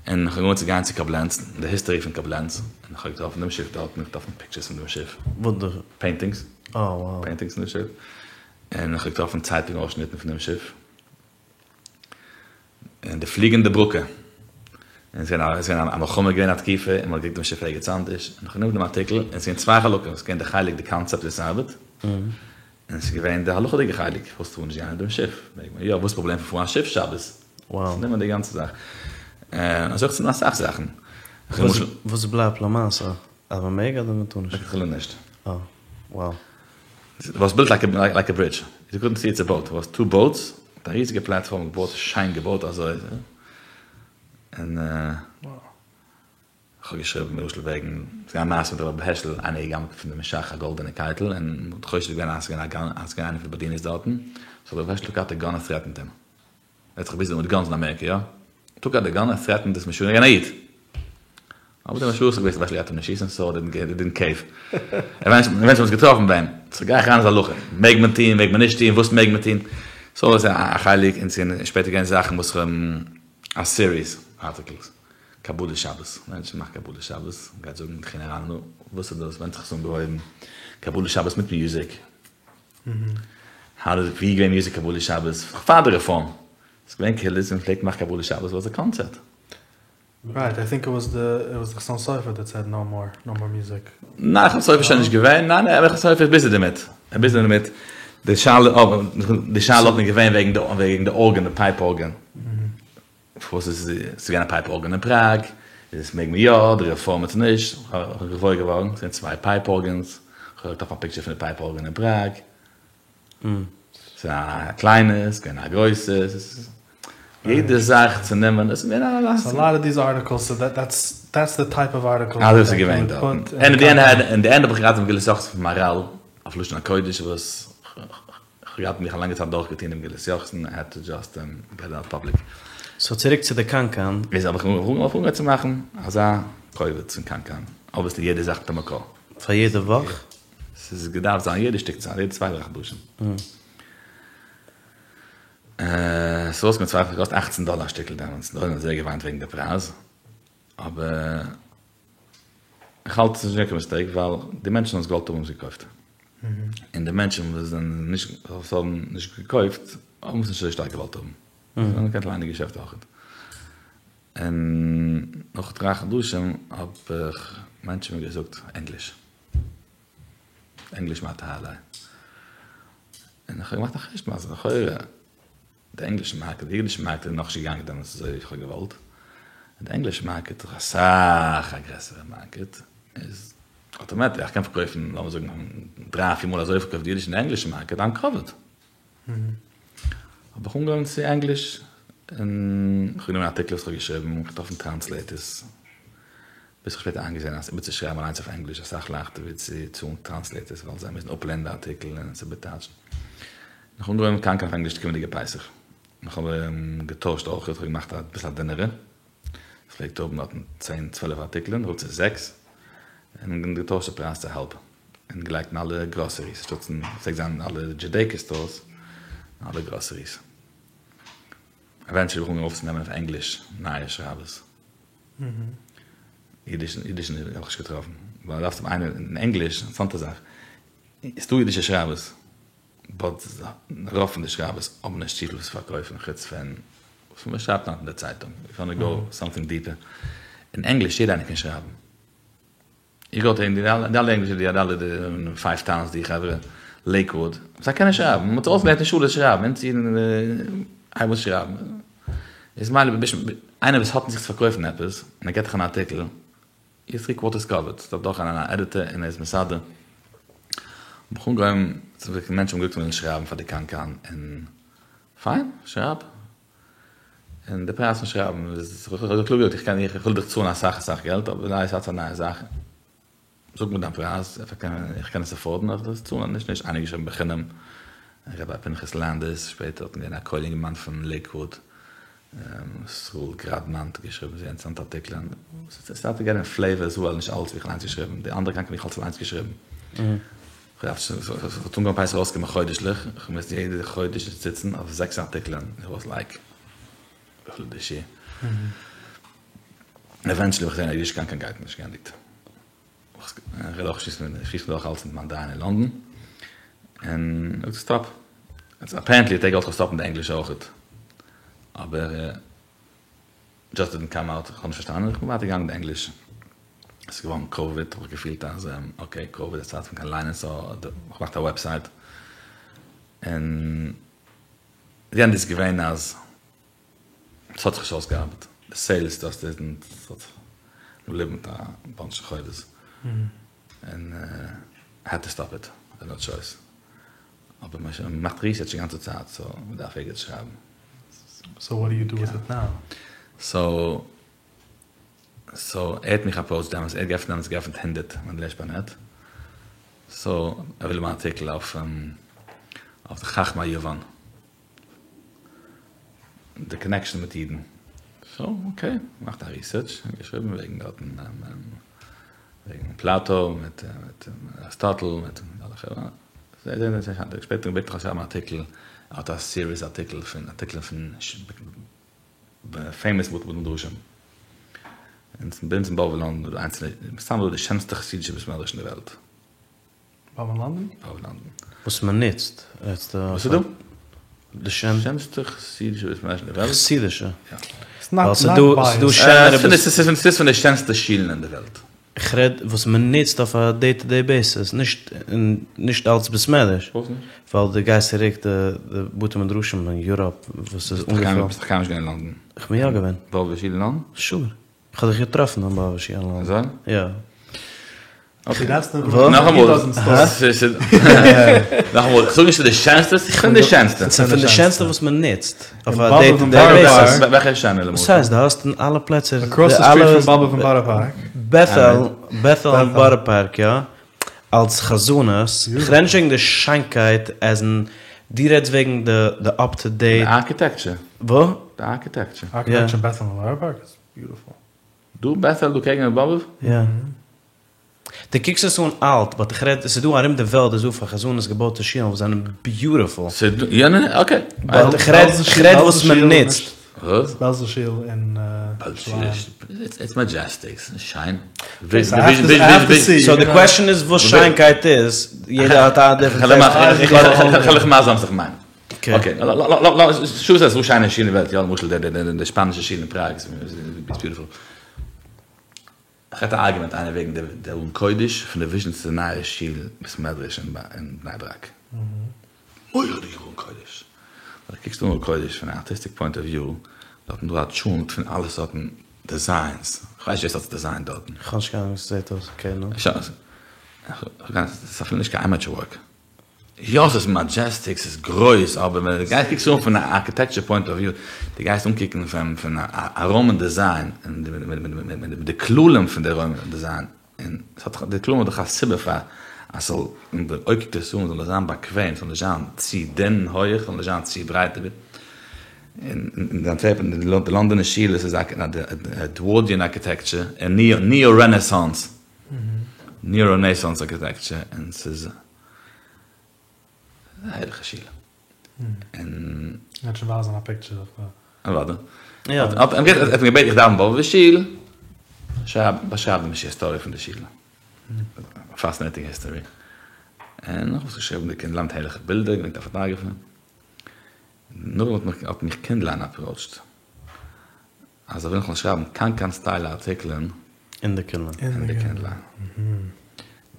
און כ'האב אנגעהויבן צו גיין צו קאבלענץ, די היסטארי פון קאבלענץ, און כ'האב געטראפן דעם שיף דארט, און געטראפן פיקטשערס פון דעם שיף, פעינטינגס, פעינטינגס פון דעם שיף, און כ'האב געטראפן צייטונג אויסשניטן פון דעם שיף. און די פליגענדע ברוקע, און עס איז געווען א מלחמה געווען א תקופה און מען האט גערוקט דעם שיף ערגעץ אנדערש, און איך האב גענומען דעם ארטיקל און עס איז געווען צוויי חלקים, עס איז געווען די חלק די קאנצעפט ווי עס ארבעט, און עס איז געווען די הלכה'דיגע חלק, פארוואס טאר מען נישט גיין אין דעם שיף, מעג מען יא, וואס איז פראבלעם פון פארן א שיף שבת, נעמען די גאנצע זאך, און אזוי אויך צו אסאך זאכן.
וואס בלייבט למעשה? אז מען מעג אדער מען טאר נישט?
לכתחילה נישט.
אה, wow.
איט וואס בילט לייק א ברידזש, יו קודנט סי איטס א באוט, איט וואס טו באוטס, מיט א ריזיגע פלעטפארם געבויט, שיין געבויט אזוי, און איך האב געשריבן למשל וועגן, ס'איז געווען א מעשה מיט רבי הערשל, איינער איז געגאנגען פון די משאך א גאלדענע קייטל, און מ'האט חושד געווען אז ס'איז געווען איינער פון די באדינערס דארטן, סאו רבי הערשל טוק אוט א גאן און טרעטענד אים. ער האט זיך ביזי מיט גאנס אין אמעריקע יא? טוק אוט די גאן און טרעטענד דיס משוגענער געווען א איד. אבער די משוגעת האט געוואוסט אז גייט אים נישט שיסן סאו דעי דידנט קעיוו. עווענטשעלי האבן זיי געטראפן ביי אים. סאו גיי איך אריין איז הלכה. מעג מען טוהן מעג מען נישט טוהן וואס מעג מען טוהן. סאו איז א חלק און ס'איז שפעטער געווען זאכן וואס כ'האב א סיריס ארטיקלס. קבלת שבת. מענטשן מאכן קבלת שבת. מ'גייט זאגן תחינה אריין וואס איז דאס ווען האט זיך עס אנגעהויבן. קבלת שבת מיט מיוזיק. האו דאז ווי געווען מיוזיק קבלת שבת פאר די רעפארם? ס'איז געווען קהילות ווי מ'פלעגט מאכן קבלת שבת וואס א קאנצערט.
רייט, איי טינק איט וואס די איט וואס די חתם סופר דעט סעד נאו מאר נאו מאר מיוזיק.
ניין חתם סופר איז שוין נישט געווען, ניין ניין חתם סופר איז ביזי דערמיט, ער ביזי דערמיט, די שאלה די שאלה האט מען געווען וועגן די וועגן די ארגען די פייפ ארגען. וואס איז ס'איז געווען א פייפ ארגען אין פראג, איז עס מעג מען יא, די רעפארמערס נישט, כ'בין געוואויר געווארן, ס'געווען צוויי פייפ ארגענס, כ'האב געטראפן א פיקטשער פון די פייפ ארגען אין פראג, ס'איז א קליינע, ס'איז געווען א גרויסע, ס'איז יעדע זאך צו נעמען, עס איז געווען א.
סאו א לאט אוו דיז ארטיקלס, סאו דעטס דעטס די טייפ אוו ארטיקל.
אזוי איז עס געווען דארטן, און אין די ענד אין די ענד האב איך געהאט די מגילת יוחסין פון מהר"ל אויף לשון הקודש וואס. כ'האב געהאט מיך א לאנגע צייט דורכגעטון דעם מגילת יוחסין, איי העד טו דזשאסט געט איט אוט פאבליק.
סאו צוריק צו די קנקן.
איז האב איך אנגעהויבן צו מאכן אזא קובץ פון קנקן, אבוויעסלי יעדע זאך מיט א מקור.
פאר יעדע וואך?
ס'איז געדארפט זיין יעדע שטיק צייט, יעדע צוויי דריי חדשים. ס'איז ארויסגעקומען צוויי, ס'געקאסט אכצן דאלער א שטיקל דעמאלטס, די עולם האט זייער געוויינט וועגן די פרייז, אבער איך האלט ס'איז נישט געווען קיין מיסטעיק ווייל די מענטשן האבן עס געוואלט האבן האבן עס געקויפט. און די מענטשן וואס זענען נישט וואס האבן נישט געקויפט האבן עס נישט אזוי שטארק געוואלט האבן. זיי האבן געקענט ליינען די געשעפט אויכעט. און נאך דריי חדשים האב איך מענטשן מיר געזאגט ענגליש. ענגליש מה תהא עלי. און איך האב געמאכט א חשבון אז לכאורה די ענגלישע מארקעט, די אידישע מארקעט איז נאכנישט געגאנגען דעמאלטס אזוי ווי איך האב געוואלט, און די ענגלישע מארקעט איז אסאך א גרעסערע מארקעט, איז אטאמאטיק איך קען פארקויפן לאמיר זאגן דריי פיר מאל אזויפיל פארקויפט די אידישע אין די ענגלישע מארקעט, איים קאווערד. האב איך אנגעהויבן צו ענגליש, און איך האב גענומען ארטיקלען וואס איך האב געשריבן, געטראפן טרענסלעיטערס, ביז איך האב שפעטער איינגעזען אז איבערצושרייבן אליינס אויף ענגליש איז אסאך לייכטער ווי צו צאלן טרענסלעיטערס ווייל זיי מוזן אפלערנען די ארטיקל און עס איבערטייטשן. און איך האב אנגעהויבן קנקן אויף ענגליש די קומענדיגע פסח. און איך האב געטוישט אויך, איך האב געמאכט אביסל א דינערע. עס פלעגט האבן דארטן צען צוועלף ארטיקלען, אראפ צו זעקס. און געטוישט די פרייז צו האלב. און געלייגט אין אלע גראסעריס, אנשטאטס אין, פלעגט זיין אין אלע דזשודעיקע סטארס, אין אלע גראסעריס. עווענטשעלי האב איך אנגעהויבן אויפצונעמען אויף ענגליש נייע שרייבערס. אידיש אידיש האב איך נישט געטראפן, ווייל דארפסט האבן איינער אין ענגליש, אינטערעסאנטע זאך, ס'דא אידישע שרייבערס, באט רוב פון די שרייבערס האבן נישט צופיל וואס צו פארקויפן חוץ פון וואס מען שרייבט היינט אין די צייטונג, איף יו וואנט טו גאו סאמטינג דיפער, אין ענגליש יעדער איינער קען שרייבן. איך גאט אין די אלע ענגלישע די אלע די פייוו טאונס די חברה לעיקוואד זיי קענען שרייבן מען האט זיי אויסגעלערנט אין שולע שרייבן אונז אידן הייבן אן שרייבן איז מילא איינער וואס האט אין זיך צו פארקויפן עפעס און ער געט דיך אן ארטיקל איז טרי קווארטערס קאווערד ס'דארף דורך גיין אן עדיטער און ער איז מסדר האב איך אנגעהויבן צו מענטשן האבן געזאגט זיי ווילן שרייבן פאר די קנקן און פיין שרייב און די פרייז פון שרייבן איז, איך האב קלאר געזאגט איך קען איך וויל דיך צאלן אסאך אסאך געלט אבער ווייל ס'איז א נייע זאך, זאג מיר דיין פרייז איך קען עס עפארדן איך וועל עס צאלן, נישט נישט איינער געשריבן בחינם, רבי פנחס לאנדעס, שפעטער האט געווען א כולל אינגערמאן פון לעיקוואוד, ישראל גראדמאן האט געשריבן זייער אינטערעסאנטע ארטיקלען, ס'סטארטעד געטינג פלעיווער עז וועל, נישט אלעס האב איך אליינס געשריבן, די אנדערע קנקן האב איך אלעס אליינס געשריבן. כ'דארף שוין, ס'האט אנגעהויבן פסח ארויסקומען חודש'ליך, כ'מוז יעדע חודש זיצן אויף זעקס ארטיקלען, איך וואס לייק, וויפיל איז די שיעור? עווענטשעלי האב איך געזען אז אידיש קנקן גייט נישט, געענדיגט. איך רעד אויך שמועס מיט, איך שמועס אויך אלץ מיט מיין דיין אין לאנדאן, און ער זאגט סטאפ. אפערענטלי האט ער געוואלט סטאפן די ענגלישע אויכעט, אבער. דזשאסט דידנט קאם אוט, איך האב נישט פארשטאנען, איך בין ווייטער געגאנגען מיט ענגליש, עס איז געווארן קאוויד, האב איך געפילט אז אקעי קאוויד איז צייט פון קיין ליינען סאו איך געמאכט א וועבסייט, און די ענד איז געווען אז עס האט זיך נישט אויסגעארבעט, די סעילס דזשאסט דידנט, עס האט געבליבן מיט א באנטש חובות, און איי העד טו סטאפ איט, איי העד נאו טשויס, אבער מען מאכט ריסערטש די גאנצע צייט סאו מען דארף ערגעץ שרייבן.
סאו וואט דו יו דו וויט איט נאו?
סאו סאו ער האט מיך אפראוטשט דעמאלטס, ער האט געעפנט דעמאלטס געעפנט הונדערט מענדלעש באנעט, סאו ער וויל האבן אן ארטיקל אויף אויף די חכמי יוון, די קאנעקשאן מיט אידן, סאו אקעי, געמאכט א ריסערטש, געשריבן וועגן דארטן וועגן פלאטו מיט אריסטאטל מיט אלע חברה, זייער זייער אינטערעסאנט, שפעטער געבעטן איך זאל שרייבן א ארטיקל, ער האט א סיריס ארטיקל פון ארטיקלען פון פעימאס בתי מדרשים, און ביי אונז אין באבוב לאנדאן איז דא איינס פון די, מסתם דא די שענסטע חסידישע בית מדרש אין די וועלט.
באבוב לאנדאן?
באבוב לאנדאן.
וואס מען נוצט.
וואס איז דא?
די
שענסטע חסידישע בית מדרש אין די וועלט.
חסידישע?
יא.
ווייל ס'איז דא שענערע.
ס'איז פון די שענסטע שילן אין די וועלט.
איך רעד וואס מען נוצט אויף א דעי טו דעי בעיסיס, נישט נישט אלס בית מדרש.
פארוואס נישט?
ווייל דו גייסט צוריק די בתי מדרשים אין יוראפ וואס איז אנגעפילט.
ביסט דאך קיינמאל נישט געווען אין לאנדאן.
איך בין יא געווען.
באבובער שול אין לאנדאן?
שור. איך האב דיך געטראפן אין באבובער שול אין לאנדאן.
אזוי?
יא.
נאכאמאל, נאכאמאל, איך זאג נישט ס'איז די שענסטע, ס'איז פון די שענסטע.
ס'איז פון די שענסטע וואס מען נוצט אויף א דעי טו דעי בעיסיס.
וועלכע איז שענער למשל?
וואס הייסט? דו האסט אין אלע פלעצער.
אקראס די סטריט פון באבוב אין בארא פארק.
בעטעל, בעטעל אין בארא פארק יא. אלס חזנות, איך רעד נישט וועגן די שיינקייט עז אין, דו רעדסט וועגן די די אפ טו דעיט.
די ארקיטעקטשער.
וואס?
די ארקיטעקטשער.
ארקיטעקטשער אין בעטעל אין בארא פארק איז ביוטיפול.
דא בעטעל דא קעגן באבוב?
יא. דו קוקסט עס אן אלט, באט איך רעד, עס איז דא ארום די וועלט איז דא פאר חזנות געבויטע שילן וואס זענען ביוטיפול.
ס'איז דא, יא ניין, אקעי.
באט איך רעד, איך רעד וואס מען נוצט.
וואס?
בעלזא שול אין ירושלים.
איטס מאדזשעסטיק, ס'איז שיין.
סאו די קוועשאן איז וואס שיינקייט איז, יעדער האט א דיפרענט
טעיסט. כ'על דיך מסביר זיין וואס איך מיין. אקעי, שו ס'איז דא שיינע שילן אין די וועלט, יא למשל די שפאנישע שול אין פראג איז ביוטיפול. איך האט א ארגומענט איינער וועגן די ארון קודש פון די וויזשניצער נייע שול בית מדרש אין בני ברק. מורא'דיגע ארון קודש. ווען דו קוקסט אן ארון קודש פון א ארטיסטיק פוינט אוו וויו, דארטן דא א טשולנט פון אלע סארטן דעזיינס, כ'ווייס נישט ווער ס'האט עס דעזיינט דארטן.
כ'האב נישט קיין אנונג ווי ס'זעט אויס, אקעי נו.
ס'איז אפילו נישט קיין עמעטשור ווארק. יא ס'איז מאדזשעסטיק, ס'איז גרויס, אבער ווען דו גייסט קוקסט אן פון א ארקיטעקטשער פוינט אוו וויו, דו גייסט אנקוקן פון פון א ראמען דעזיין, און מיט די כללים פון די ראמען דעזיין, און ס'האט דאך, די כללים האט דאך א סיבה פאר אז ס'זאל, און די אויב קוקט עס אן זאל עס זיין באקוועם, ס'זאל נישט זיין צו דין הויעך, ס'זאל נישט זיין צו ברייט, און אין אנטווערפן די לאנדאנער שול עס איז א עדווארדיען ארקיטעקטשער, ניאו רענעסאנס, ניאו רענעסאנס ארקיטעקטשער, און ס'איז. א הערליכע שול. און.
מ'קען שוין ווייזען א פיקטשער אויף די.
אוודאי. האט ער מיר געבעטן איך דארף באבובער שול, שרייב באשרייב די היסטאריע פון די שול. פאסינעטינג היסטארי. און איך האב עס געשריבן די קינדליין מיט הערליכע בילדער, געברענגט א פאטאגרעפער. נאכדעם האט מיך קינדליין אפראוטשט. אז ער וויל איך זאל שרייבן קנקן סטייל ארטיקלען.
אין די קינדליין.
אין די קינדליין.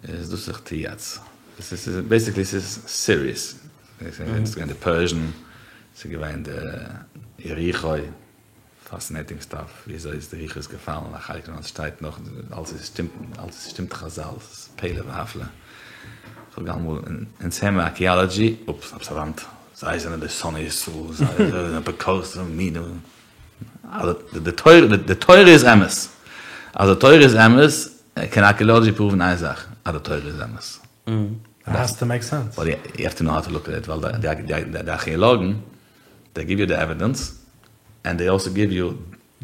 איז דאס וואס איך טו יעצט. עס איז בעיסיקלי עס איז סיריעס. עס איז געווען די פערזשן, עס איז געווען די יריחו, פאסינעטינג סטאף, ווי אזוי איז די יריחו איז געפאלן, א חלק פון אלס שטייט נאך, אלס איז שטימט, אלס שטימט חזל, עס איז פלא והפלא. כ'זאג אלעמאל, אונז האמיר אקיאלעדזשי, אופס, עפעס א וואנט, זיי זענען די שונאי ישראל, זיי זענען אפיקורסים, מינים. אז די תורה די תורה איז אמת, אז די תורה איז אמת, קען ארקעלאדזשי פראוון איין זאך, אז די תורה איז אמת.
איט העז טו מעיק סענס.
באט יו העוו טו נאו האו טו לוק עט איט, ווייל די ארכעאלאגן, דעי גיוו יו די עווידענס, ענד דעי אלסא גיוו יו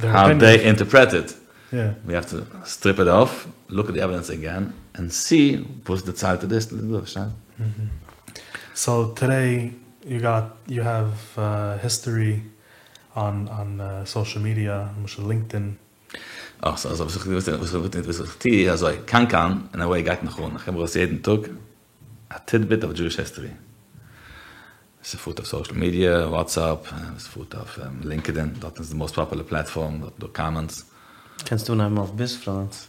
האו דעי אינטערפרעט איט. ווי העוו טו סטריפ איט אףף, לוק עט די עווידענס עגעין, ענד סי וואס דערציילט דאס, פארשטייסט?
סאו טודעי יו גאט יו העוו היסטארי אן אן סאושעל מידיע, למשל לינקדאין.
אה, סאו אזוי וואס איך וואס איך טוה איז אזוי, קנקן אין א וועי גייט נאך אן, איך געב ארויס יעדן טאג א טידביט אוו דזשואיש היסטארי. ס'פארט אויף סאושעל מידיע, וואטסעפפ, ס'פארט אויף לינקעדין, דארט איז די מאסט פאפולער פלעטפארם, דארט איז דא קאמענטס.
קענסט אנהייבן אויף ביזפלווענס.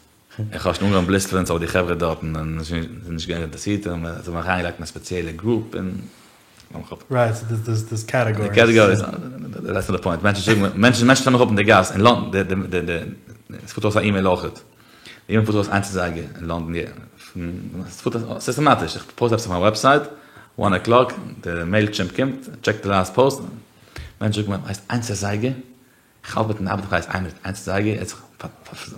איך האב שוין אנגעהויבן ביזפלווענס אבער די חברה דארטן זענען נישט געווען אינטערעסירט און זיי האבן מיך אריינגעלייגט אין א ספעציעלע גרופ און
רייט, סאו דערס קעטעגאריס.
די קעטעגאריס, דעטס נאט די פוינט, מענטשן זאגן, מענטשן מענטשן שטעלן מיך אפ אין די גאס אין לאנדאן, די די די עס פארט ארויס א אימעיל אויכעט, די אימעיל פארט ארויס איינס אזייגער אין לאנדאן, עס פארט ארויס סיסטעמאטיש, איך פאוסט עפעס אויף מיין וועבסייט, וואן א'קלאק, די מעיל טשימפ קומט, טשעקט די לאסט פאוסט, מענטשן זאגן מיר, ווייסט איינס אזייגער? איך האלט מיטן ארבעט איך ווייס איין מינוט איינס אזייגער יעצט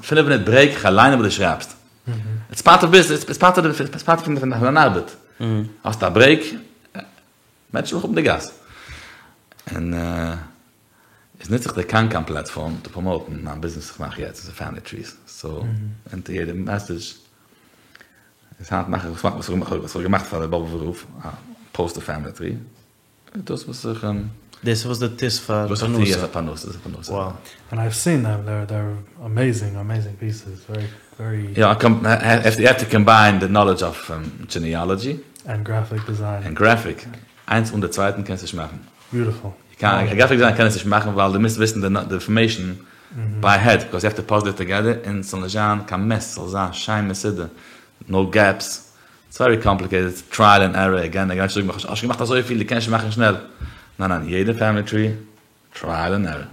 פינף מינוט ברעיק איך גיי ליינען וואס דו שרייבסט איטס פארט אוו ביזנעס איטס פארט אוו איטס פארט פון דיין ארבעט האסט א ברעיק מענטשן מיך אפ אין די גאס און איז נוץ איך די קאנקאן פלאטפארם צו פראמאוטן מיין ביזנעס איך מאך יעצט איז פעמילי טריס סאו אונטער יעדע מעסעדזש איז היינט מאך איך וואס איך האב געמאכט פאר די באבובער רב א פאוסט אויף פעמילי טרי דאס וואס איך.
דאס איז וואס דו טוסט פאר
פרנסה. וואס איך טו פאר פרנסה, דאס איז פרנסה.
וואו.
And I've seen them, they're they're amazing, amazing pieces, very very.
יא, יו העוו טו קאמביין די נאלעדזש אוו דזשיניאלעדזשי.
ענד גרעפיק דיזיין.
ענד גרעפיק, איינס אן די צווייטן קענסטו נישט מאכן.
ביוטיפול.
גרעפיק דיזיין קען עס נישט מאכן ווייל דו מוזט וויסן די אינפארמעישן ביי העד, ביקאוז יו העוו טו פאזל איט טאגעדער און ס'זאל נישט זיין קיין מעס, ס'זאל זיין שיין מסודר, נאו געפס. איטס ווערי קאמפליקעיטעד, טרייעל ענד ערראר, עגעין עגעין, מענטשן זאגן מיך האסט שוין געמאכט אזויפיל דו קענסט שוין מאכן שנעל, ניין ניין, יעדע פעמילי טרי, טרייעל ענד ערראר,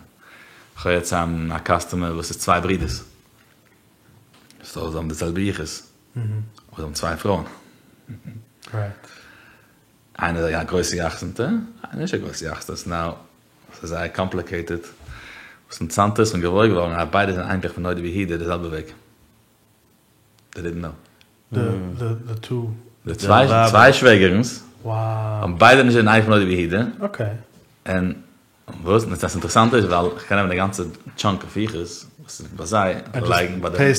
כ'האב יעצט א קאסטומער וואס איז צוויי ברידערס, סאו זיי האבן די זעלבע יחוס, אבער זיי האבן צוויי פרויען, איינער איז א גרויסע יחסנ'טע, איינער נישט א גרויסע יחסנ'טע, סאו נאו ס'איז זייער קאמפליקעיטעד, וואס אינטערעסאנט איז, כ'בין געוואויר געווארן אז ביידע זענען אייניקלעך פון נודע ביהודה די זעלבע וועג. דעי דידנט נאו.
די די טו.
די צוויי שוועגערנס האבן ביידע נישט זענען אייניקלעך פון נודע ביהודה.
אקעי.
און וואס און דאס אינטערעסאנטע איז ווייל איך קען נעמען די גאנצע טשאנק אוו יחוס וואס איז ביי זיי און לייגן ביי די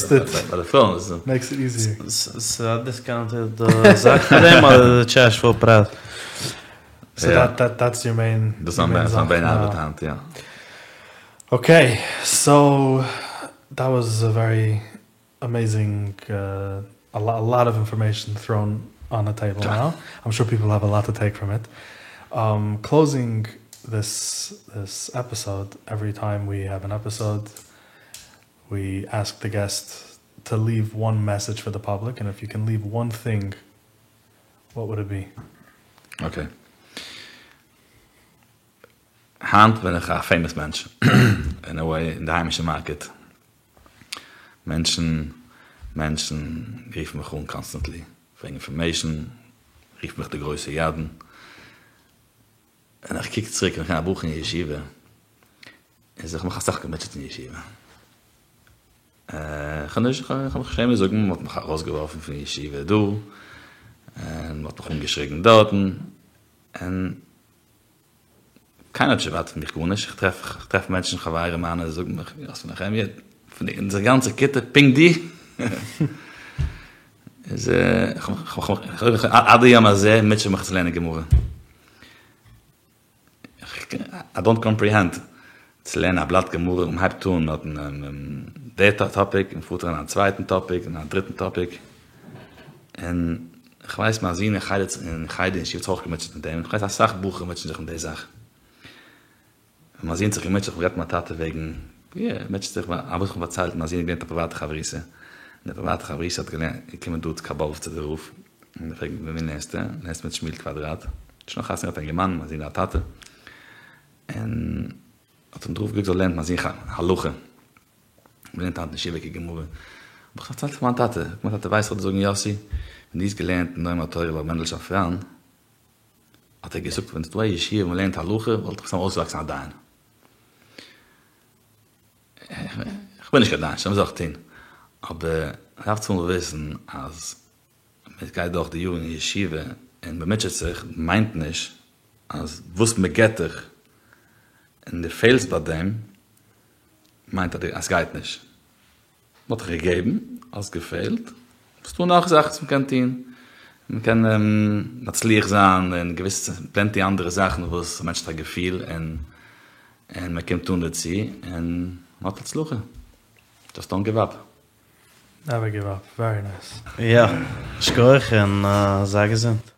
פרויען.
מעיקס איט איזיער.
ס'איז א דיסקאונטעד זאך פאר דעם אדער די טשארדזש פול פרייז?
סאו דעט דעט דעטס יור מעין.
דאס איז מיין מעין ארבעט היינט יא.
אקעי סאו דעט וואס א ווערי אמעיזינג א לאט אוו אינפארמעישן טראון אן די טעיבל נאו, איים שור פיפל האוו א לאט טו טעיק פראם איט. קלאוזינג דיס דיס עפיסאד, עווערי טיים ווי האוו אן עפיסאד ווי עסק די געסט טו ליוו וואן מעסעדזש פאר די פאבליק, און איף יו קען ליוו וואן טינג וואט וואלד איט בי?
אקעי. היינט בין איך א פעימאס מענטש אין א וועי אין די היימישע מארקעט. מענטשן מענטשן רופן מיך אן קאנסטענטלי פרעגן אינפארמעישן, רופן מיך די גרויסע ידען, און איך קוק צוריק ווען איך בין א בחור אין ישיבה, איז איך האב מיך אסאך געמוטשעט אין ישיבה, איך האב נישט, איך האב מיך שעמען זאגן, מען האט מיך ארויסגעווארפן פון ישיבה דא, און מען האט מיך אנגעשריגן דארטן, און קיינער האט נישט ערווארטעט פון מיך גארנישט, איך טרעף איך טרעף מענטשן חברים מיינע זאגן מיך יוסף נחמיה, פון אונזער גאנצע כיתה פונקט דו? איז איך עד היום הזה מוטשע מיך צו לערנען גמרא, איי דאנט קאמפריהענד צו לערנען א בלאט גמרא, מען הייבט אן מיט די טאפיק און פארט אריין אין א צווייטן טאפיק און א דריטן טאפיק, און כ'ווייס מיין זון אין חדר אין חדר אין ישיבה האט זיך אויך געמוטשעט מיט דעם, כ'ווייס אסאך בחורים מוטשען זיך מיט די זאך. ווען מיין זון האט זיך געמוטשעט האב איך גערעדט מיט מיין טאטע וועגן ווי ער מוטשעט זיך, אבער איך האב פארציילט מיין זון האט געלערנט א פריוואטע חברותא, און די פריוואטע חברותא האט געלערנט געקומען דא צו קיין באבוב צו די רב, און ער פרעגט מיט וועם לערנסטו? לערנסט מיט שמואל קוואדראט, שוין חתונה געהאט א אינגערמאן, מיין זון איז א טאטע, און האט אים די רב געזאגט זאל לערנען מיט מיין זון הלכה. מ'לערנט היינט אין ישיבה קיין גמרא. האב איך פארציילט פאר מיין טאטע, זאגט מיין טאטע ווייסט איך וועל דיר זאגן יאסי, ווען דו האסט געלערנט אין נועם התורה ביי ר' מענדל שאפראן, האט ער געזאגט ווען ס'איז דא א ישיבה וואו מ'לערנט הלכה וואלט איך מסתם אויסגעוואקסן א דיין. איך בין נישט קיין דיין, שוין וואס זאל איך טון? אבער מ'דארף צומאל וויסן אז מ'גייט דורך די יארן אין ישיבה און מ'מוטשעט זיך מיינט נישט אז וואס מ'געט דיך און דו פעלסט ביי דעם מיינט אז עס גייט נישט. מען האט דיך געגעבן, האסט געפעלט, ס'דא נאך זאכן וואס מען קען טון, מען קען מצליח זיין אין געוויסע פלענטי אנדערע זאכן וואס א מענטש האט א געפיל און און מען קומט אן דערצו און מען האט הצלחה. דזשאסט דאנט גיוו אפ.
נעווער גיוו אפ, ווערי נייס.
יא, שכוח און זיי געזונט.